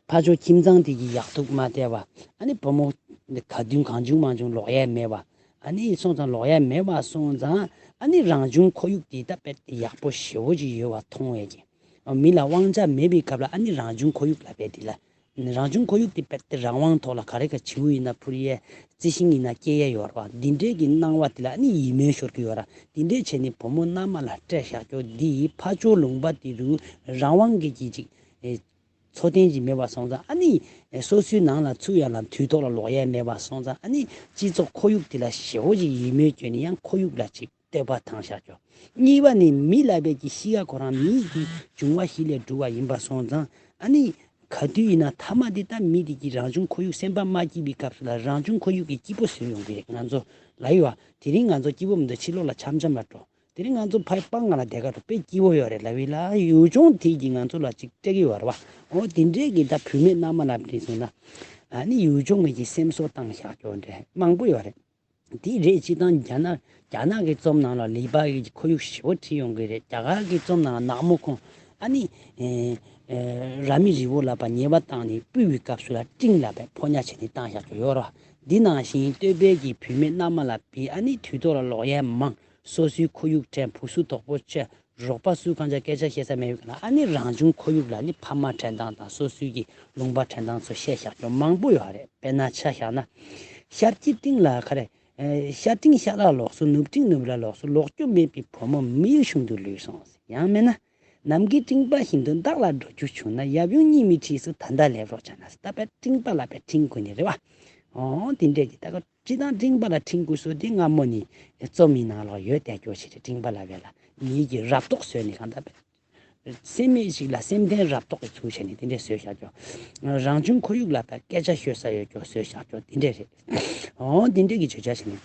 ཕར་ཕྱོགས་ཁྱིམ་ཚང་དེ་གི་ཡག་སྡུག་མ་བལྟས་པ། ཨ་ནི་བུ་མོ་ག་དུས་གང་བྱུང་མང་བྱུང་ལོག་ཡས་མེད་པ། ཨ་ནི་སོང་ཙང་ལོག་ཡས་མེད་པ་སོང་ཙང་། ཨ་ནི་རང་བྱུང་ཁོར་ཡུག་དེ་ད་དཔེ་ཡག་པོ་ཞེ་བོ་ཅིག་ཡོད་པ་མཐོང་བས་ཀྱི། མི་ལ་དབང་ཆ་མེད་པའི་སྐབས་ལ་ཨ་ནི་རང་བྱུང་ཁོར་ཡུག་ལ་དཔེ་དེ་ལ། རང་བྱུང་ཁོར་ཡུག་དེ་དཔེ་དེ་རང་དབང་ཐོག་ལ་ག་རེ་ག་བྱིའུ་ཡིན་ན་འཕུར་ཡས། རྩི་ཤིང་ཡིན་ན་སྐྱེ་ཡས་ཡོད་རེད་བ། འདི་འདྲའི་གི་སྣང་བ་དེ་ལ་ཨ་ནི་ཡིད་སྨོན་ཤོར་གི་ཡོད་ར། འདི་འདྲའི་བྱས་ནས་བུ་མོ་མནའ་མ་ལ་སྤྲད་བཞག་ཀྱོག་འདི་ཡིས་ཕར་ཕྱོགས་ལུང་པ་དེ་རུ་རང་དབང་གི་གི་ཅིག་ཨེ། འཚོ་རྟེན་ཅིག་མེད་པ་སོང་ཙང་། ཨ་ནི་སོ་སོའི་ནང་ལ་ཚུར་ཡར་ལ་དུས་ཐོག་ལ་ལོག་ཡས་མེད་པ་སོང་ཙང་། ཨ་ནི་སྤྱི་ཚོགས་ཁོར་ཡུག་དེ་ལ་ཞེ་བོ་ཅིག་ཡིད་སྨོན་སྐྱོན་ནས་ཡང་ཁོར་ཡུག་ལ་ཅིག་བསྟོད་པ་བཏང་བཞག་ཀྱོག་གཉིས་པ་ནི་མི་ལབ་པའི་གི་གཤིས་ཀ་ཁོ་རང་མིའི་གི་འབྱུང་བ་བཞི་ལས་གྲུབ་པ་ཡིན་པ་སོང་ཙང་། ཨ་ནི་ག་དུས་ཡིན་ན་མཐའ་མ་དེ་ད་མི་དེ་གི་རང་བྱུང་ཁོར་ཡུག་སེམས་པ་མ་སྐྱིད་པའི་སྐབས་སུ་ལ་རང་བྱུང་ཁོར་ཡུག་གི་སྐྱིད་པོ་ཟིན་ཡོང་གི་རེད། ང་ཚོ་ལ་ཡོད་བ། དེ་རིང་ང་ཚོ་སྐྱིད་པོ་མི་འདུག་ཕྱི་ལོགས་ལ་འཆམ་འཆམ་ལ་འགྲོ། དེ་རིང་ང་ཚོ་ཕ་སྤང་ང་ལ་བསྡད་ག་འགྲོ། དཔེ་སྐྱིད་པོ་ཡོད་རེད་ལབ་ཡིན་ལ། ཡུལ་ལྗོངས་དེ་གིས་ང་ཚོ་ལ་ཅིག་སྤྲད་ཀྱི་ཡོད་རེད་བ། འོ་དེ་འདྲའི་གི་ད་བུད་མེད་མནའ་མ་ལ་བྲིས་སོང་ན། ཨ་ནི་ཡུལ་ལྗོངས་ངེད་ཀྱི་སེམས་གསོ་བཏང་བཞག་ཀྱོག་འདྲ་མང་པོ་ཡོད་རེད། དེ་རེད། སྤྱིར་བཏང་རྒྱ་ནག་རྒྱ་ནག་གི་རྩོམ་ནང་ལ་ལི་པ་གི་ཁོར་ཡུག་ཞེ་བོ་བྲིས་ཡོང་གི་རེད། རྒྱ་གར་གྱི་རྩོམ་ནང་ལ་ནག་མོ་ཁོང་ཨ་ནི། ཨེ། ཨེ། ར་མི་རི་བོ་ལ་ཕར་ཉེས་པ་བཏང་ནས་སྤུད་པའི་སྐབས་སུ་ལ་སྤྲིན་ལ་ཕར་ཕོ་ཉ་བྱས་ནས་བཏང་བཞག་ཀྱོག་ཡོད་རེད་བ། འདི་ནང་བཞིན་བསྟོད་པའི་གི་བུད་མེད་མནའ་མ་ལ་བི་ཨ་ནི་དུས་ཐོག་ལ་ལོག་ཡས་མང་། སོ་སོའི་ཁོར་ཡུག་དྲན། བུ་སུ་དོག་པོ་བྱས། རོགས་པ་སུ་གང་ཅག་སྐད་ཆ་བཤད་ས་མེད་པའི་སྒང་ལ། ཨ་ནི་རང་བྱུང་ཁོར་ཡུག་ལ་ནི་ཕ་མ་དྲན་སྟངས་དང་སོ་སོའི་གི་ལུང་པ་དྲན་སྟངས་ཚོ་བཤད་བཞག་ཀྱོག་མང་པོ་ཡོད་རེད། དཔེར་ན་ཆ་བཞག་ན། ཤར་གྱི་སྟེང་ལ་ག་རེ། ཨེ། ཤ་སྤྲིང་ཤ་ལ་ལོག་སོང་། ནུབ་སྤྲིང་ནུབ་ལ་ལོག་སོང་། ལོག་རྒྱུ་མེད་པའི་བུ་མོ་མིའི་གཞུང་དུ་ལུས་སོང་། ཡང་མིན་ན། ནམ་མཁའི་སྤྲིན་པ་བཞིན་དུ་བདག་ལ་འགྲོ་རྒྱུ་བྱུང་ན། ཡབ་ཡུམ་གཉིས་མེད་འཁྲིས་སུ་ད་ལྟ་སླེབས་རོགས་བྱ་ན། ད་པའི་སྤྲིན་པ་ལ་པའི་འཁྲིས་དགོས་ནི་རེད་བ། ཨོ་དེ་འདྲས་ཀྱི་ད་ག་སྤྱི་དང་སྤྲིན་པ་ལ་འཁྲིས་དགོས་སོ། དེ་སྔ་མོ་ནས་རྩོམ་ཡིག་ནང་ལོགས་ཡོད་དེ་སྐྱོ་ཆེ་རེད། སྤྲིན་པ་ལ་བས་ལ་མིའི་གི་རབ་རྟོག་བཟོས་ནས་གང་ལྟར་པའི་སེམས་མེད་ཞིག་ལ་སེམས་ལྡན་རབ་རྟོག་གི་ཚུལ་བྱས་ནས་དེ་འདྲས་བཟོས་བཞག་ཀྱོ། རང་བྱུང་ཁོར་ཡུག་ལ་ད་སྐད་ཆ་ཤོད་ས་ཡོད་ཀྱོ་བཟོས་བཞག་ཀྱོ་དེ་འདྲས་རེད། ཨོ་དེ་འདྲས་ཀྱི་བརྗོད་བྱ་བྱས་ནས།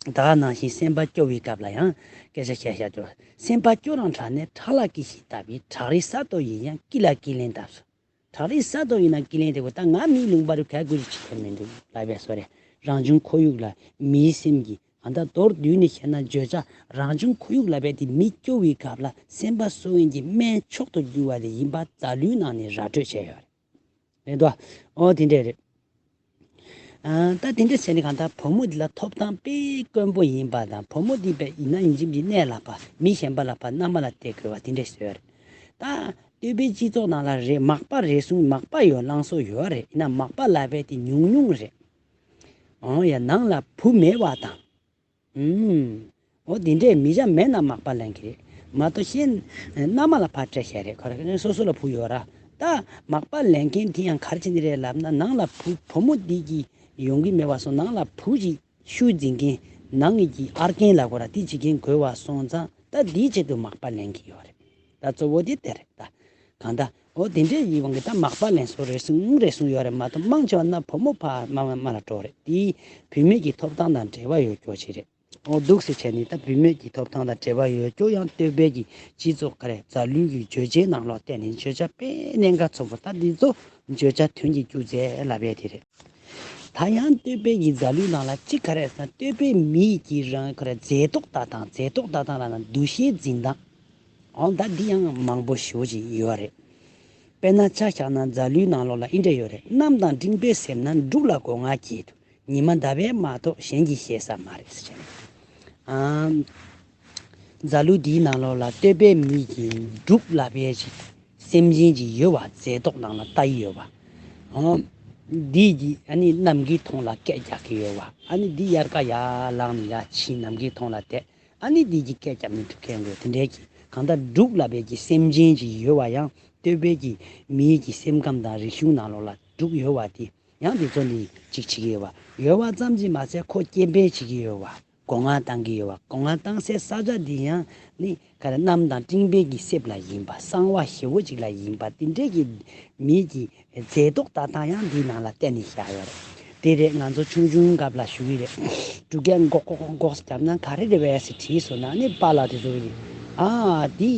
ད་ག་ནང་བཞིན་སེམས་པ་སྐྱོ་བའི་སྐབས་ལ་ཡང་སྐད་ཆ་བཤད་བཞག་ཀྱོ། སེམས་པ་སྐྱོ་རང་དྲག་ནས་ཁྲག་ལ་སྐྱེ་ཞིང་བཏབ་པས། བྲག་རི་ས་རྡོ་ཡིན་ཡང་སྐྱི་ལ་སྐྱི་ལན་བཏབ་སོ། བྲག་རི་ས་རྡོ་ཡིན་ན་སྐྱི་ལན་དེ་གོ། ད་ང་མིའི་ལུང་པ་རུ་ག་དགོས་ཀྱི་ཅི་ཐོན་མི་འདུག་ལབ་པས་སོ་རེད། རང་བྱུང་ཁོར་ཡུག་ལ་མིའི་སེམས་ཀྱི་ཨ་ད་མདོར་བསྡུས་ནས་བཤད་ན་བརྗོད་བྱ་རང་བྱུང་ཁོར་ཡུག་ལབ་པས་དེ་མི་སྐྱོ་བའི་སྐབས་ལ་སེམས་པ་གསོ་མཁན་གྱི་སྨན་མཆོག་ཏུ་གྱུར་པ་དེ་ཡིན་པ་རྫ་ལུའི་ནང་ནས་ར་སྤྲོད་བྱས་ཡོད་རེད། རེད་དོ། ཨོ་དེ་འདྲས་རེད། ཨ་ད་དེ་འདྲས་བྱས་ནས་གང་ལྟར་བུ་མོ་འདི་ལ་ཐོབ་ཐང་དཔེ་དཀོན་པོ་ཡིན་པ་དང་། བུ་མོ་འདི་པས་ཡིན་ན་ཡིན་གཅིག་མིན་གཅིག་གནས་ལ་ཕར་མི་གཞན་པ་ལ་ཕར་མནའ་མ་ལ་སྟེར་དགོས་པ་དེ་འདྲས་བཟོས་རེད། ད་སྟོད་པའི་སྤྱི་ཚོགས་ནང་ལ་རེད། མག་པ་རེ་ཟུང་མག་པ་ཡོད་བླངས་སོ་ཡོད་རེད། ཡིན་ན་མག་པ་ལབ་པས་དེ་ཉུང་ཉུང་རེད། ཨོ་ཡ་ནང་ལ་བུ་མེད་པ་དང་། ཨུམ། ཨོ་དེ་འདྲས་མི་བྱ་མེད་ན་མག་པ་ལེན་གི་རེད། མ་གཏོགས་གཞན་མནའ་མ་ལ་ཕར་སྤྲད་བཞག་རེད། ཁོ་ར་སོ་སོ་ལ་བུ་ཡོད་ར། ད་མག་པ་ལེན་མཁན་དེ་ཡང་ག་རེ་བྱེད་ནི་རེད་ལབ་ན། ནང་ལ་བུ་བུ་མོ་འདི་གི་ཡོང་གི་མེད་པ་སོང་། ནང་ལ་བུ་ཅིག་ཤུལ་འཛིན་མཁན་ནང་གི་ཨར་རྒན་ལ་གོ་ར་དེ་བྱེད་མཁན་དགོས་པ་སོང་ཙང་། ད་དེའི་ཆེད་དུ་མག་པ་ལེན་གི་ཡོད་རེད། ད་གཙོ་བོ་དེ་དེ་རེད་ད། གང་ལྟར་ཨོ་དེ་འདྲའི་ཡིད་དབང་གིས་ད་མག་པ་ལེན་སོ་རེ་ཟུང་རེ་ཟུང་ཡོད་རེད་མ་གཏོགས། མང་ཆེ་བ་ན་བུ་མོ་ཕར་མ་མ་མ་ལ་འགྲོ་རེད། དེ་བུད་མེད་ཀྱི་ཐོབ་ཐང་དང་འབྲེལ་བ་ཡོད་སྐྱོ་ཆེ་རེད། ཨོ་འདུག་སེ་བྱས་ནས་ད་བུད་མེད་ཀྱི་ཐོབ་ཐང་དང་འབྲེལ་བ་ཡོད་སྐྱོ། ཡང་སྟོད་པའི་གི་སྤྱི་ཚོགས་ག་རེ་རྫ་ལུའི་གི་བརྗོད་བྱའི་ནང་ལོགས་བལྟས་ནས་བརྗོད་བྱ་དཔེ་གནད་འགག་ཆེན་པོ། ད་འདི་ཚོ་བརྗོད་བྱ་དོན་གྱི་སྒྱུ་རྩལ་ལབ་ཡས་དེ་རེད། ད་ཡང་སྟོད་པའི་གི་རྫ་ལུའི་ནང་ལ་གཅིག་ག་རེ་ཟེར་ན། སྟོད་པའི་མིའི་གི་རང་ག་རེ་མཛེས་ལྡོག་ལྟ་སྟངས། མཛེས་ལྡོག་ལྟ་སྟངས་ལབ་ན་འདུ་ཤེས་འཛིན་སྟངས། འོ་ད་འདི་ཡང་མང་པོ་ཞེ་པོ་ཅིག་ཡོད་རེད། དཔེར་ན་ཆ་བཞག་ན་རྫ་ལུའི་ནང་ལོགས་ལ་འདི་འདྲ་ཡོད་རེད། གནམ་དང་སྤྲིན་པའི་ཟེར་ན་འབྲུག་ལ་སྒོ་ང་སྐྱེས་འདུག་ཉི་མ་ཟླ་བས་མ་གཏོགས་གཞན་གྱིས་ཤེས་ས་མ་རེད་ཟེར་བྱས། ཨ། རྫ་ལུ་འདིའི་ནང་ལོགས་ལ་སྟོད་པའི་མི་གི་འབྲུག་ལབ་ཡས་ཅིག་སེམས་ཅན་ཅིག་ཡོད་པ། མཛེས་ལྡོག་ནང་ལ་ལྟ་ཡི་ཡོད་པ། ཨོ། འདི་གི་ཨ་ནི་གནམ་གྱི་མཐོངས་ལ་སྐད་རྒྱག་གི་ཡོད་པ། ཨ་ནི་འདི་དབྱར་ཁ་ཡར་ལངས་ནས་ཡར་ཕྱིན་གནམ་གྱི་མཐོངས་ལ་བསྡད། ཨ་ནི་འདི་གི་སྐད་རྒྱག་ནས་འབྲུག་སྐད་ཡོད་དེ་འདྲའི་གི། གང་ལྟར་འབྲུག་ལབ་པའི་གི་སེམས་ཅན་ཅིག་ཡོད་པ་ཡང་སྟོད་པའི་གི་མིའི་གི་སེམས་ཁམས་དང་རིག་གཞུང་ནང་ལོགས་ལ་འབྲུག་ཡོད་པ་དེ་ཡང་འདི་ཚོ་ནི་ཅིག་བྱེད་ཀྱི་ཡོད་པ། ཡོད་པ་ཙམ་གྱིས་མ་ཚད་ཁོ་སྐྱེ་འཕེལ་བྱེད་ཀྱི་ཡོད་པ། སྒོ་ང་བཏང་གི་ཡོད་པ། སྒོ་ང་བཏང་སའི་ས་ཆ་འདི་ཡང་ནི་ག་རེ་གནམ་དང་སྤྲིན་པའི་གི་གསེབ་ལ་ཡིན་པ། གསང་བ་ཞེ་པོ་ཅིག་ལ་ཡིན་པ། དེ་འདྲའི་གི་མིའི་གི་མཛེས་ལྡོག་ལྟ་སྟངས་ཡང་འདིའི་ནང་ལ་བསྟན་ནས་བཞག་ཡོད་རེད། དེ་རེད། ང་ཚོ་ཆུང་ཆུང་སྐབས་ལ་ཞུ་གི་རེད། འབྲུག་སྐད་འགོག་འགོག་འགོག་འགོག་ཟེར་བརྒྱབ་ན་ག་རེ་རེད་པས་ཟེར་དྲིས་སོང་ན། ཨ་ནི་པཱ་ལགས་དེ་ཚོ་གིས་ཨ་འདི་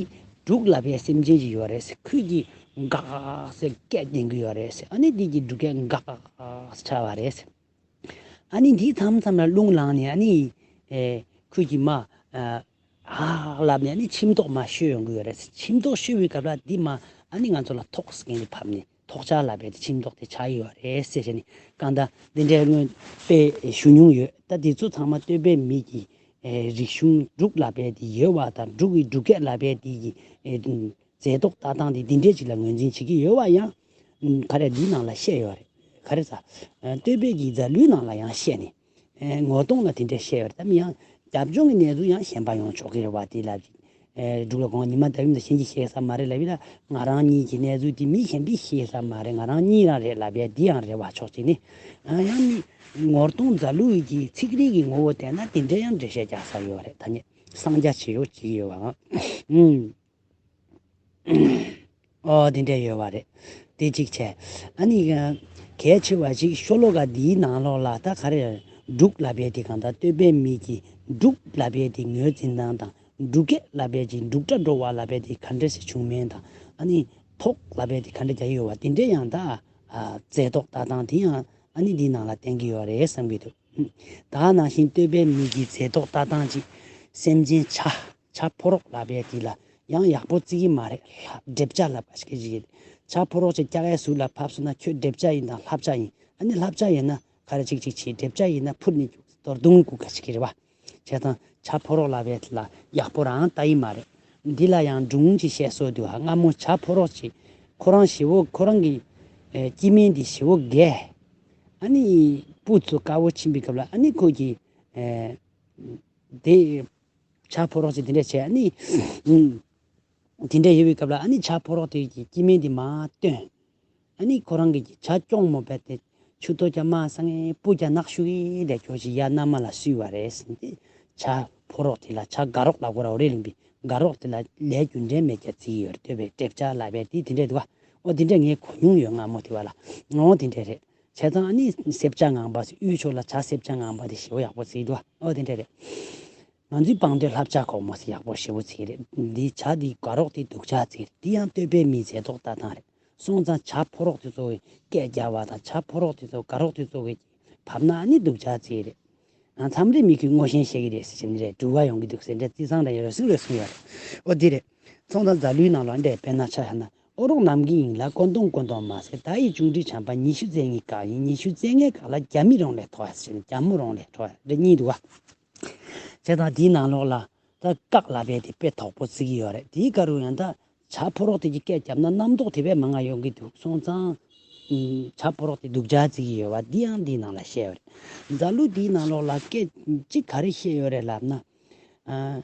འབྲུག་ལབ་པའི་སེམས་ཅན་ཅིག་ཡོད་རེད་ཟེར། ཁོས་ཀྱིས་འགག་ཟེར་སྐད་འདོན་གི་ཡོད་རེད་ཟེར། ཨ་ནི་འདི་གི་འབྲུག་སྐད་འགག་ཟེར་བྱ་བ་རེད་ཟེར། ཨ་ནི་འདི་མཚམས་མཚམས་ལ་རླུང་ལངས་ནས་ཨ་ནི་ཨེ་ཁོས་ཀྱིས་མ་ཨ་ཧ་ལབ་ནས་ཨ་ནི་མཆིམས་ཐོག་མ་ཤོད་ཡོང་གི་ཡོད་རེད། མཆིམས་ཐོག་ཤོད་པའི་སྐབས་ལ་འདི་མ་ཨ་ནི་ང་ཚོ་ལ་ཐོག་ཟེར་མཁན་དེ་བབས་ནས་ཐོག་ཆར་ལབ་པའི་དེ་མཆིམས་ཐོག་དེ་ཆགས་ཡོད་རེད་ཟེར་བྱས་ནས། གང་ལྟར་འདི་འདྲའི་སྔོན་དཔེ་ཞུ་མྱོང་ཡོད། ད་འདི་ཚོ་ཚང་མ་སྟོད་པའི་མི་གི་ཨེ་རིག་གཞུང་འབྲུག་ལབ་པའི་དེ་ཡོད་པ་དང་། འབྲུག་གི་འབྲུག་སྐད་ལབ་པའི་དེ་གི་ཨེ་མཛེས་ལྡོག་ལྟ་སྟངས་དེ་འདི་འདྲའི་ཅིག་ལ་ངོས་འཛིན་བྱེད་ཀྱི་ཡོད་པ་ཡང་ག་རེ་འདིའི་ནང་ལ་བཤད་ཡོད་རེད། ག་རེ་ཟ། ཨ་སྟོད་པའི་གི་རྫ་ལུའི་ནང་ལ་ཡང་བཤད་ནས། ཨེ་ངོ་གདོང་ལ་དེ་འདྲ་བཤད་ཡོད་རེད། ད་མི་ཡང་རྒྱབ་ལྗོངས་ཀྱི་གནས་ཚུལ་ཡང་གཞན་པ་ཡོང་ཆོག་གི་རེད་བ། དེ་ལ་ཅིག་ཨེ་འབྲུག་ལ་དགོངས། ཉི་མ་ཟླ་ཡུམ་ལ་གཞན་གྱིས་ཤེས་ས་མ་རེད་ལབ་ཡིན་ལ། ང་རང་ཉིད་ཀྱི་གནས་ཚུལ་དེ་མི་གཞན་པས་ཤེས་ས་མ་རེད། ང་རང་ཉིད་རང་རེད་ལབ་ཡ་འདི་ཡང་རེད་བ། ཕྱོགས་གཅིག་ནས། ཨ་ཡང་མི་ངོ་གདོང་རྫ་ལུའི་གི་ཚིག་རིས་ཀྱི་ངོ་བོ་བལྟས་ན་དེ་འདྲ་ཡང་འགྲེལ་བཤད་རྒྱག་ས་ཡོད་རེད། ད་ནི་གསང་རྒྱ་ཇེ་ཡོད་ཇེ་ཡོད་པ། ཨང་། ཨོ་དེ་འདྲ་ཡོད་པ་རེད། དེ་གཅིག་བྱས། ཨ་ནི་གལ་ཆེ་བ་ཅིག་ཤོ་ལོ་ཀ་འདིའི་ནང་ལོགས་ལ་ད་ག་རེ་འབྲུག་ལབ་པའི་དེ། གང་ལྟར་སྟོད་པའི་མི་གི་འབྲུག་ལབ་པའི་དེ་ངོས་འཛིན་སྟངས་དང་། འབྲུག་སྐད་ལབ་པའི་ཅིག་འབྲུག་སྒྲ་སྒྲོག་པ་ལབ་པའི་དེ་ག་འདྲ་ཞིག་བྱུང་མིན་དང་། ཨ་ནི་ཐོག་ལབ་པའི་དེ་ག་འདྲ་རྒྱག་ཡོད་པ། དེ་འདྲའི་ཡང་ད་ཨ་མཛེས་ལྡོག་ལྟ་སྟངས་དེ་ཡང་ཨ་ནི་འདིའི་ནང་ལ་བསྟན་གྱི་ཡོད་རེད་བསམ་གྱི་འདུག་ད་ག་ནང་བཞིན་སྟོད་པའི་མི་གི་མཛེས་ལྡོག་ལྟ་སྟངས་ཅིག་སེམས་ཅན་ཆ་ཆ་ཕོ་རོག་ལབ་པའི་དེ་ལ་ཡང་ཡག་པོ་བརྩི་གི་མ་རེད། ལ་སྒྲིབ་བྱ་ལབ་པ་ཞིག་གི་ཆ་ཕོ་རོག་ཅིག་སྐྱག་ཡའི་ཟུར་ལ་ཕབ་སོང་ན་ཁྱོད་སྒྲིབ་བྱ་ཡིན་དང་ལྷ་བྱ་ཡིན། ཨ་ནི་ལྷ་བྱ་ཡིན་ན་ག་རེ་ཅིག་ཅིག་བྱེད། སྒྲིབ་བྱ་ཡིན་ན་ཕུར་ནི་རྡོར་དུང་སྐུ་ག་ཞིག་གི་རེད་བ། བྱས་ཙང་ཆ་ཕོ་རོག་ལབ་པའི་ལ་ཡག་པོ་རང་ལྟ་ཡི་མ་རེད། འདི་ལ་ཡང་སྒྲུང་ཅིག་བཤད་སྲོལ་འདུག་ཧ། སྔ་མོ་ཆ་ཕོ་རོག་ཅིག་ཁོ་རང་ཞེ་བོ་ཁོ་རང་གི་ཨེ་སྐྱེ་དམན་འདི་ཞེ་བོ་རྒས། ཨ་ནི་སྤུ་ཚོ་དཀར་བོ་ཕྱིན་པའི་སྐབས་ལ་ཨ་ནི་ཁོ་གི་ ཨེ། དེ་བྱ་ཕོ་རོག་ཅིག་དེ་འདྲས་བྱས། ཨ་ནི་དེ་འདྲས་ཡོད་པའི་སྐབས་ལ། ཨ་ནི་བྱ་ཕོ་རོག་དེ་གི་སྐྱེ་དམན་དེ་མར་བཏོན། ཨ་ནི་ཁོ་རང་གིས་བྱ་སྐྱོང་མོ་བས་ཏེ། ཆུ་ཐོག་ཀྱང་མ་སང་ངེ་སྤུ་ཀྱང་ནག་ཤུ་གི་དེ་ཁྱོད་ཀྱི་ཡ་མནའ་མ་ལ་གསོལ་བ་རེད་ཟེར་ཏེ། བྱ་ཕོ་རོག་དེ་ལ། བྱ་དགའ་རོག་ལ་གོ་ར་འོ་རེ་ལིང་པི་དགའ་རོག་དེ་ལ་ལས་རྒྱུ་འབྲས་མེད་ཀྱང་བརྩི་གི་ཡོད་རེད། ལྟོས་པའི་ཏྲེ་བྱ་ལབ་པའི་དེ་དེ་འདྲས་འདུག་ག། ཨོ་དེ་འདྲས་ངས་གོ་མྱོང་ཡོད། སྔ་མོ་དེ་བ་ལ། ཨོ་དེ་འདྲས་རེད། བྱས་ཙང་ཨ་ནི་སེར་བྱ་ངང་པ་ཟེར། དབུས་ཕྱོགས་ལ་བྱ་སེར་བྱ་ངང་པ་དེ་ཞེ་པོ་ཡག་པོ་བརྩི་འདུག་ག། ཨོ་དེ་འདྲས་རེད། ང་ཚོའི་བང་མཛོད་ལྷ་བྱ་གོག་མོ་ཟེར་ཡག་པོ་ཞེ་པོ་བརྩི་རེད། འདི་བྱ་འདི་དགའ་རོག་དེ་སྡུག་ཅག་བརྩི་རེད། དེ་ཡང་སྟོད་པའི་མིའི་མཛེས་ལྡོག་ལྟ་སྟངས་རེད། སོང་ཙང་བྱ་ཕོ་རོག་དེ་ཚོ་གི་སྐད་རྒྱག་པ་དང་། བྱ་ཕོ་རོག་དེ་ཚོ་དགའ་རོག་དེ་ཚོ་གི་བབས་ན་ཨ་ནི་སྡུག་ཅག་བརྩི་རེད། ཨ། མཚམས་རེ་མི་ཁོས་ངོ་ཤེས་ཤེས་ཀྱི་རེད་ཟེར་བྱས་ནས་རེད། འགྲུལ་བ་ཡོང་གི་འདུག་ཟེར་འདྲ་རྩི་སང་འདྲ་ཡོད་རེད། སུ་རེད་སུ་ཡོད་རེད། ཨོ་འདི་རེད། སོང་ཙང་རྫ་ལུའི་ནང་ལོགས་འདྲ་དཔེར་ན་ཆ་བཞག་ན། ཨོ་རོག་ནམ་གྱི་ཡིན་ལ་ཀོན་ཏུང་ཀོན་ཏུང་མ་ཟེར། ད་ཡི་ཅུང་དྲི་ཆམ་པ་ཉི་ཤུ་རྩ་ལྔའི་སྐབས་ཡིན། ཉི་ཤུ་རྩ་ལྔའི་སྐབས་ལ་རྒྱ་མི་རོང་ལས་མཐོ་བ་ཟེར། རྒྱ་མོ་རོང་ལས་མཐོ་བ་རེད། གཉིས་འདུག་ག། བྱས་ཙང་དེའི་ནང་ལོགས་ལ་ད་སྐག་ལབ་པའི་དེ་དཔེ་དོག་པོ་བརྩི་གི་ཡོད་རེད། དེའི་སྐབས་རུ་ཡང་ད་བྱ་ཕོ་རོག་དེ་གི་སྐད་བརྒྱབ་ན་རྣམ་རྟོག་དེ་བས་མང་ང་ཡོང་གི་འདུག། སོང་ཙང་བྱ་ཕོ་རོག་དེ་སྡུག་ཅག་བརྩི་གི་ཡོད་པ་འདི་ཡང་འདིའི་ནང་ལ་བཤད་ཡོད་རེད། རྫ་ལུ་འདིའི་ནང་ལོགས་ལ་སྐད་གཅིག་ག་རེ་བཤད་ཡོད་རེད་ལབ་ན། ཨ།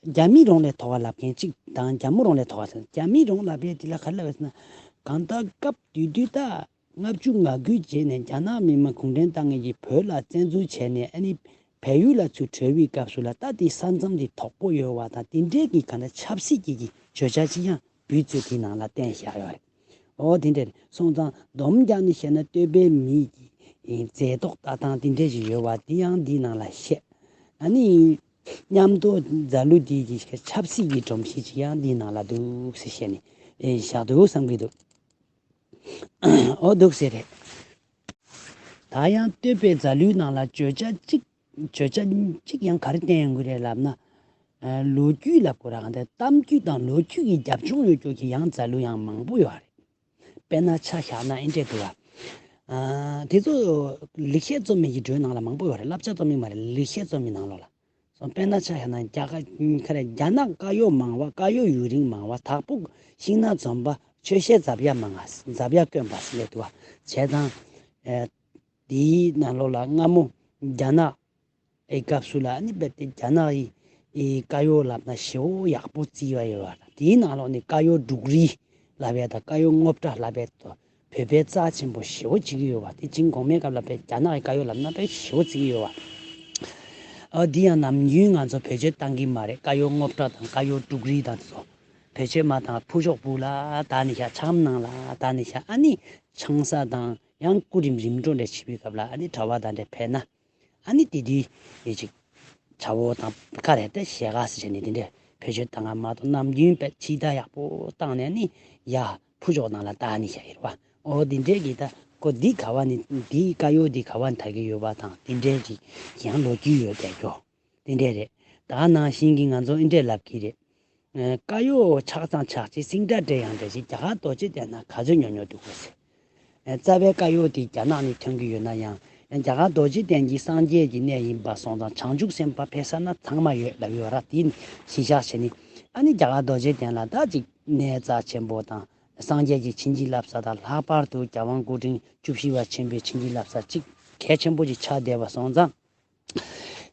རྒྱ་མི་རོང་ལས་མཐོ་བ་ལབ་མཁན་གཅིག་དང་། རྒྱ་མོ་རོང་ལས་མཐོ་བ་ཟེར། རྒྱ་མི་རོང་ལབ་པའི་དེ་ལ་ག་རེ་ལབ་ཟེར་ན། གང་ལྟར་སྐབས་དེ་དུས་ད་ལྔ་བཅུ་ང་དགུའི་རྗེས་ནས་རྒྱ་ནག་མི་དམངས་གུང་ཁྲན་ཏང་གིས་བོད་ལ་བཙན་འཛུལ་བྱས་ནས། ཨ་ནི་བལ་ཡུལ་ལ་ཚུར་བྲོས་པའི་སྐབས་སུ་ལ། ད་དེ་ས་མཚམས་དེ་དོག་པོ་ཡོད་པ་དང་། དེ་འདྲའི་གི་གང་ལྟར་ཆབ་སྲིད་ཀྱི་གི་བརྗོད་བྱ་ཅིག་ཡང་འབུལ་ཚུལ་དེའི་ནང་ལ་བསྟན་བཞག་ཡོད་རེད། ཨོ་དེ་འདྲ་རེད། སོང་ཙང་སྡོམ་རྒྱག་ནས་བཤད་ན་སྟོད་པའི་མི་གི་མཛེས་ལྡོག་ལྟ་སྟངས་དེ་འདྲ་ཞིག་ཡོད་པ་དེ་ཡང་འདིའི་ནང་ལ་བཤད། ཨ་ནི་མཉམ་དུ་རྫ་ལུ་འདི་གི་ཆབ་སྲིད་ཀྱི་སྒྲོམ་གཞི་ཅིག་ཡང་འདིའི་ནང་ལ་འདུག་ཟེར་བཤད་ནས་བཞག་འདུག་བསམ་གྱི་འདུག། ཨོ་འདུག་ཟེར་རེད། ད་ཡང་སྟོད་པའི་རྫ་ལུའི་ནང་ལ་བརྗོད་བྱ་གཅིག། བརྗོད་བྱ་གཅིག་ཡང་ག་རེ་བསྟན་ཡོང་གི་རེད་ལབ་ན། ཨ། ལོ་རྒྱུས་ལབ་དགོས་ར། གང་ལྟར་གཏམ་རྒྱུད་དང་ལོ་རྒྱུས་ཀྱི་རྒྱབ་ལྗོངས་ཡོད་རྒྱུ་གི་ཡང་རྫ་ལུ་ཡང་མང་པོ་ཡོད་རེད། དཔེར་ན་ཆ་བཞག་ན་ཨེ་འདྲས་འདུག་ལ། ཨ། དེ་ཚོ་ལེགས་བཤད་རྩོམ་མི་གི་འགྲོས་ནང་ལ་མང་པོ་ཡོད་རེད། བསླབ་བྱ་རྩོམ་མི་མ་རེད། ལེགས་བཤད་རྩོམ་མི་ནང་ལོགས་ལ། སོང་། དཔེར་ན་ཆ་བཞག་ན་རྒྱ་གར་ག་རེ། རྒྱ་ནག་དཀར་ཡོལ་མང་བ། དཀར་ཡོལ་ཡུན་རིང་མང་བ། དྭགས་པོ་ཤིང་ནགས་འཛོམས་པ། ཆོས་བཤད་འཛབ་ཡག་མང་བ། འཛབ་ཡག་དཀོན་པ་ཟེར་ལས་འདུག་བ། བྱས་ཙང་། ཨེ། དེའི་ནང་ལོགས་ལ་སྔ་མོ་རྒྱ་ནག་ཨེ་སྐབས་སུ་ལ་ཨ་ནི་རྦད་དེ་རྒྱ་ནག་གི་ཨེ་དཀར་ཡོལ་ལབ་ན་ཞེ་པོ་ཡག་པོ་བརྩི་བ་ཡོད་པ་དང་། དེའི་ནང་ལོགས་ནས་དཀར་ཡོལ་འབྲུག་རིས་ལབ་ཡ་དང་། དཀར་ཡོལ་རྔོབ་སྒྲ་ལབ་ཡ་དང་། བོད་པའི་རྩ་ཆེན་པོ་ཞེ་པོ་བྱེད་ཀྱི་ཡོད་པ། དེ་ཅིང་གོང་མའི་སྐབས་ལ་རྦད་རྒྱ་ནག་གི་དཀར་ཡོལ་ལབ་ན་རྦད་ཞེ་པོ་བརྩི་གི་ཡོད་པ། ཨ། འདི་ཡང་ནམ་རྒྱུན་ང་ཚོ་བེད་སྤྱོད་བཏང་གི་མ་རེད། དཀར་ཡོལ་རྔོབ་སྒྲ་དང་། དཀར་ཡོལ་འབྲུག་རིས་དང་དེ་ཚོ་བེད་སྤྱོད་མ་བཏང་། ཕུ་ཤོག་སྦུག་ལ་དར་ནས་བཞག། ཆམ་ནང་ལ་དར་ནས་བཞག། ཨ་ནི་ཆང་ས་དང་ཡང་སྐུ་རིམ་རིམ་གྲོ་འདྲ་བྱེད་པའི་སྐབས་ལ། ཨ་ནི་གྲྭ་པ་དང་འདྲ་ཕེབས་ན། ཨ་ནི་དེ་དུས་ཡེ་ཅིག་བྱ་བོ་དང་ཁ་རེ་ཏེ་ཞལ་ག་ཟེར་བྱས་ནས་དེ་འདྲས་བེད་སྤྱོད་བཏང་ག་མ་གཏོགས། ནམ་རྒྱུན་དཔེ་ཕྱི་ལྟ་ཡག་པོ་བཏང་ནས་ནི་ཡ་ཕུ་ཤོག་ནང་ལ་བཏགས་ནི་བཞག་ཡོད་རེད་བ། ཨོ་དེ་འདྲས་ཀྱི་ད་ཁོ་འདི་ག་བ་ནི། འདི་དཀར་ཡོལ་འདི་ག་བ་ནི་དར་གྱི་ཡོད་པ་དང་། དེ་འདྲས་ཀྱི་ཡང་ལོ་རྒྱུས་ཡོད་བསྡད་རྒྱུ་དེ་འདྲས་རེད། ད་ནང་བཞིན་གྱི་ང་ཚོ་འདི་འདྲས་ལབ་ཀྱི་རེད། ཨ། དཀར་ཡོལ་ཆགས་ཙང་ཆགས་ཅིག། སིང་སྒྲ་འདྲེ་ཡང་འདྲེ་ཅིག། རྒྱ་གར་རྡོ་རྗེ་གདན་ན་ག་ཚོད་ཉོ་ཉོ་འདུག་གོ་ཟེར། ཨ། རྩ་བའི་དཀར་ཡོལ་དེ་རྒྱ་ནག་ནས་ཐོན་གྱི་ཡོད་ན་ཡང་། ཡང་རྒྱ་གར་རྡོ་རྗེ་གདན་གྱི་སངས་རྒྱས་ཀྱི་གནས་ཡིན་པ་སོང་ཙང་། བྱང་ཆུབ་སེམས་དཔའ་ཕེབས་ས་ན་ཚང་མ་ཡོད་ལབ་ཡོད་ར། དེ་གཞི་བཞག་བྱས་ནས། ཨ་ནི་རྒྱ་གར་རྡོ་རྗེ་གདན་ལ་ད་ཅིག་གནས་རྩ་ཆེན་པོ་དང་། སངས་རྒྱས་ཀྱི་བྱིན་གྱིས་བརླབས་ས་དང་། ལྷག་པར་དུ་རྒྱལ་དབང་སྐུ་ཕྲེང་བཅུ་བཞི་པ་ཆེན་པོའི་བྱིན་གྱིས་བརླབས་ས་ཅིག་གལ་ཆེན་པོ་ཅིག་ཆགས་བསྡད་པ་སོང་ཙང་།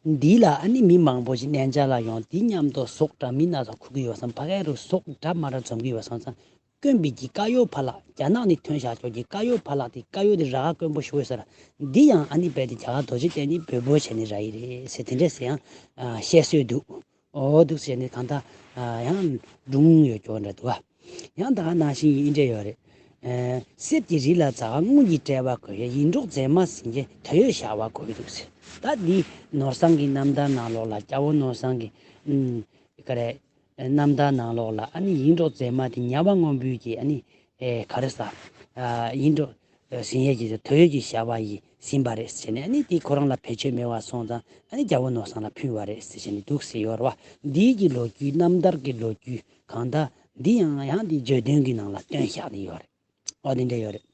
འདི་ལ་ཨ་ནི་མི་མང་པོ་ཞིག་གནས་མཇལ་ལ་ཡོང་། དེ་མཉམ་དུ་ཟོག་འདྲ་མི་སྣ་ཚོགས་འཁུར་གྱི་ཡོད་བསམ། ཕ་གི་རུ་ཟོག་འདྲ་མ་འདྲ་འཛོམས་ཀྱི་ཡོད་བསམ་ཙང་། དཀོན་པའི་གི་དཀར་ཡོལ་ཕ་ལགས། རྒྱ་ནག་ནས་ཐོན་བཞག་ཆོག་གི་དཀར་ཡོལ་ཕ་ལགས་དེ། དཀར་ཡོལ་དེ་ར་ག་དཀོན་པོ་ཞེ་པོ་ཡོད་ས་ར། འདི་ཡང་ཨ་ནི་རྦད་དེ་རྒྱ་གར་རྡོ་རྗེ་གདན་ནས་འབོད་འབོད་བྱས་ནས་རག་གི་རེད་ཟེར། དེ་འདྲས་ཟེར་ཡང་བཤད་སྲོལ་འདུག། ཨོ་འདུག་ཟེར་ནས་གང་ལྟར་ཡང་སྒྲུང་ཡོད་ཀྱོག་འདྲ་འདུག་ཨ། ཡང་ད་ག་ནང་བཞིན་ཡིན་འདྲ་ཡོད་རེད། ཨ། གསེར་གྱི་རི་ལ་འཛེག་དངུལ་གྱི་དཔྲལ་བ་གོན། ཡིད་འཕྲོག་མཛེས་མ་ཟིན་བྱས་དོ་ཡོད་ཞགས་པ་གོན་འདུག་ཟེར། ད་འདི་ནོར་བཟང་གི་རྣམ་ཐར་ནང་ལོགས་ལ། རྒྱལ་པོ་ནོར་བཟང་གི་ཨུམ་ག་རེ་རྣམ་ཐར་ནང་ལོགས་ལ། ཨ་ནི་ཡིད་འཕྲོག་མཛེས་མ་དེ་ཉ་པ་སྔོན་པོའི་གི་ཨ་ནི་ཨེ་ག་རེ་ཟ། ཨ། ཡིད་འཕྲོག་ཟིན་ཡས་ཀྱི་དོ་ཡོད་ཀྱི་ཞགས་པ་ཡིས་ཟིན་པ་རེད་ཟེར་ནས། ཨ་ནི་དེ་ཁོ་རང་ལ་བེད་སྤྱོད་མེད་པ་སོང་ཙང་། ཨ་ནི་རྒྱལ་པོ་ནོར་བཟང་ལ་ཕུལ་བ་རེད་ཟེར་བྱས་ནས་འདུག་ཟེར་ཡོད་རེད་བ། འདིའི་གི་ལོ་རྒྱུས། རྣམ་ཐར་གྱི་ལོ་རྒྱུས་གང་ལྟར་འདི་ཡང་ཡང་འདི་བརྗོད་དོན་གྱི་ནང་ལ་བཏོན་བཞག་ནས་ཡོད་རེད། ཨོ་དེ་འདྲ་ཡོད་རེད།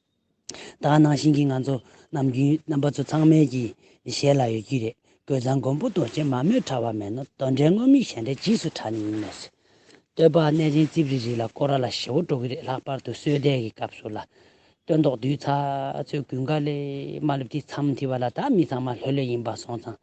ད་ནང་བཞིན་གྱི་ང་ཚོ་ནམ་རྒྱུན་རྣམ་པ་ཚོ་ཚང་མའི་གི་ཞལ་ལ་ཡོད་ཀྱི་རེད། རྒོད་ཚང་མགོན་པོ་རྡོ་རྗེ། མ་རྨོས་ཕྲ་བ་མེད་ནོ། གདོན་བྲལ་དངོས་མེད་ཞལ་འདྲེན་རྗེས་སུ་བྲག་ནི་ཡིན་ནོ་ཟེར། སྟོད་པ་གནས་ཆེན་རྩིབས་རི་རི་ལ་སྐོར་ར་ལ་ཞེ་པོ་འགྲོ་གི་རེད། ལྷག་པར་དུ་གསོལ་འདེབས་ཀྱི་སྐབས་སུ་ལ། སྟོན་ཐོག་དུས་ཚ་ཚོད་དགུན་ཁ་ལས་མ་སླེབས་དུས་མཚམས་དེ་བ་ལ་ད་མི་ཚང་མ་ལྷོད་ལྷོད་ཡིན་པ་སོང་ཙང་།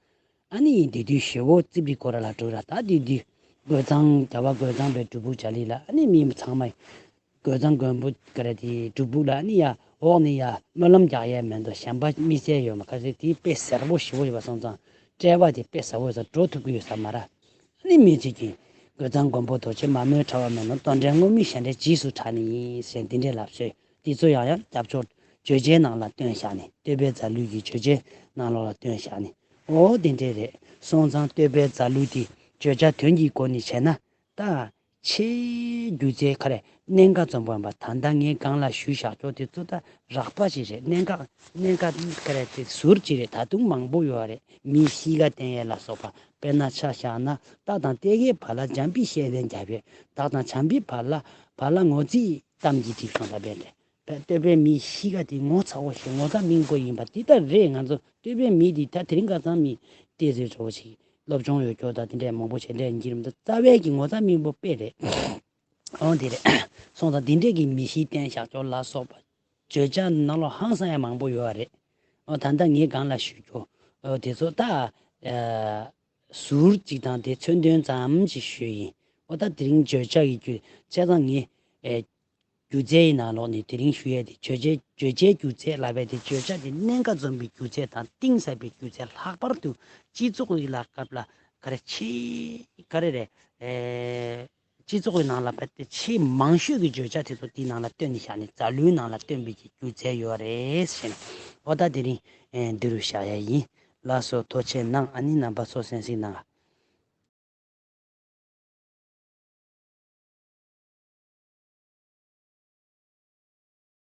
ཨ་ནི་དེ་དུས་ཞེ་བོ་རྩིབ་རི་སྐོར་ལ་འགྲོ་ར། ད་དེ་དུས་རྒོད་ཚང་རྒྱལ་བ་རྒོད་ཚང་པའི་སྒྲུབ་ཕུག་བྱ་ལི་ལ། ཨ་ནི་མི་ཚང་མ་རྒོད་ཚང་མགོན་པོ་ག་རེ་དེ་སྒྲུབ་ཕུག་ལ། ཨ་ནི་ཡ་འོག་ནས་ཡ་སྨོན་ལམ་རྒྱག་ཡས་མེད་འདུག་གཞན་པ་དམིགས་བསལ་ཡོད་མ། ག་ཚོད་དེ་དཔེ་གསལ་པོ་ཞེ་བོ་ཡོད་པ་སོང་ཙང་དཔྲལ་བ་དེ་དཔེ་གསལ་པོ་ཡོད་ཙང་འགྲོ་ཐུབ་ཀྱི་ཡོད་ས་མ་ར། ཨ་ནི་མི་གཅིག་གིས་རྒོད་ཚང་མགོན་པོ་རྡོ་རྗེ་མ་རྨོས་ཕྲ་བ་མེད་ནོ། རྟོག་འདྲེན་ངུར་སྨྲིག་ཞེ་འདྲའི་རྗེས་སུ་བྲག་ནས་ཡིན་ཟེར་འདི་འདྲའི་ལབ་སྲོལ་དེ་ཚོ་ཡང་ཡང་རྒྱབ་ཕྱོགས་བརྗོད་བྱའི་ནང་ལ་བཏོན་བཞག་ནས། བསྟོད་པའི་རྫ་གླུད་ཀྱི་བརྗོད་བྱའི་ནང་ལོགས་ལ་བཏོན་བཞག་ནས། འོ་དེ་འདྲས་རེད། སོང་ཙང་བསྟོད་པའི་རྫ་གླུད་དེ་བརྗོད་བྱ་དོན་གྱི་སྒོ་ནས་བྱས་ན། ད་ཆེས་སྒྱུ་རྩལ་ག་རེ་གནད་འགག་འཛོམས་པོ་ཡིན་པ། ད་ལྟ་ངས་སྒང་ལ་ཞུས་བཞག་ཆོག་དེ་ཚོ་ད་རགས་པ་ཞིག་རེད། གནད་འགག་གནད་འགག་ག་རེ་དེ་ཟུར་ཅིག་རེད། ད་དུང་མང་པོ་ཡོད་རེད། མིའི་གཤིས་ཀ་བསྟན་ཡས་ལ་སོགས་པ། དཔེར་ན་ཆ་བཞག་ན། སྟག་དང་སྟེ་གའི་བར་ལ་འཇམ་པའི་ཤེས་ལྡན་རྒྱལ་པོས། སྟག་དང་བྱམས་པའི་བར་ལ་བར་ལ་ངོ་ཚའི་གཏམ་གྱི་དྲི་བསུང་ལ་བས་ཏེ། བསྟོད་པའི་མིའི་གཤིས་ཀ་དེ་ངོ་ཚ་བོ་ཞིག་ངོ་ཚ་མིང་པོ་ཡིན་པ་དེ་ལྟར་རེད། ང་ཚོ་བསྟོད་པའི་མི་དེ་ད་དེ་རིང་ཁ་སང་མི་ཏེ་ཟེར་བོ་ཞིག་སློབ་སྦྱོང་ཡོད་ཀྱོག་དང་དེ་འདྲའི་མང་པོ་བྱེད་འདྲའི་འགྱུར་མི་འདུག་རྩ་བའི་གི་ངོ་ཚ་མིང་པོ་དཔེ་རེད། འོང་དེ་རེད། སོང་ཙང་དེ་འདྲས་ཀྱི་མི་གཤིས་བསྟན་བཞག་ཆོག་ལ་སོགས་པ། བརྗོད་བྱ་ནང་ལོགས་ཧང་སང་ཡ་མང་པོ་ཡོད་རེད། འོ་ད་ལྟ་ངས་སྒང་ལ་ཞུས་ཀྱོག་འོ་དེ་ཚོ་ད་ཟུར་གཅིག་དང་དེ་མཚོན་དོན་ཙམ་ཞིག་ཞུས་ཡིན། འོ་ད་དེ་རིང་བརྗོད་བྱ་ཡི་རྒྱུ་བྱས་ཙང་ངས་ཨེ། སྒྱུ་རྩལ་ཡི་ནང་ལོགས་ནས་དེ་རིང་ཞུ་ཡས་དེ་བརྗོད་བྱའི་བརྗོད་བྱའི་སྒྱུ་རྩལ་ལབ་པའི་དེ། བརྗོད་བྱ་དེ་གནད་འགག་འཛོམས་པའི་སྒྱུ་རྩལ་དང་གཏིང་ཟབ་པའི་སྒྱུ་རྩལ། ལྷག་པར་དུ་སྤྱི་ཚོགས་ཡི་ལ་སྐབས་ལ་ག་རེ་ཆེས་ག་རེ་རེད། ཨེ། སྤྱི་ཚོགས་ཡི་ནང་ལ་བས་ཏེ་ཆེས་མང་ཤོས་ཀྱི་བརྗོད་བྱ་དེ་ཚོ་དེའི་ནང་ལ་བཏོན་ནས་བཞག་ནས། རྫ་གླུའི་ནང་ལ་བཏོན་པའི་གི་སྒྱུ་རྩལ་ཡོད་རེད་ཟེར་ནས། འོ་ད་དེ་རིང་ཨེ་འདི་རུ་བཞག་ཡ་ཡིན། ལགས་སོ། ཐུགས་རྗེ་གནང་། ཨ་ནི་རྣམ་པ་ཚོ་གསན་གཟིགས་གནང་།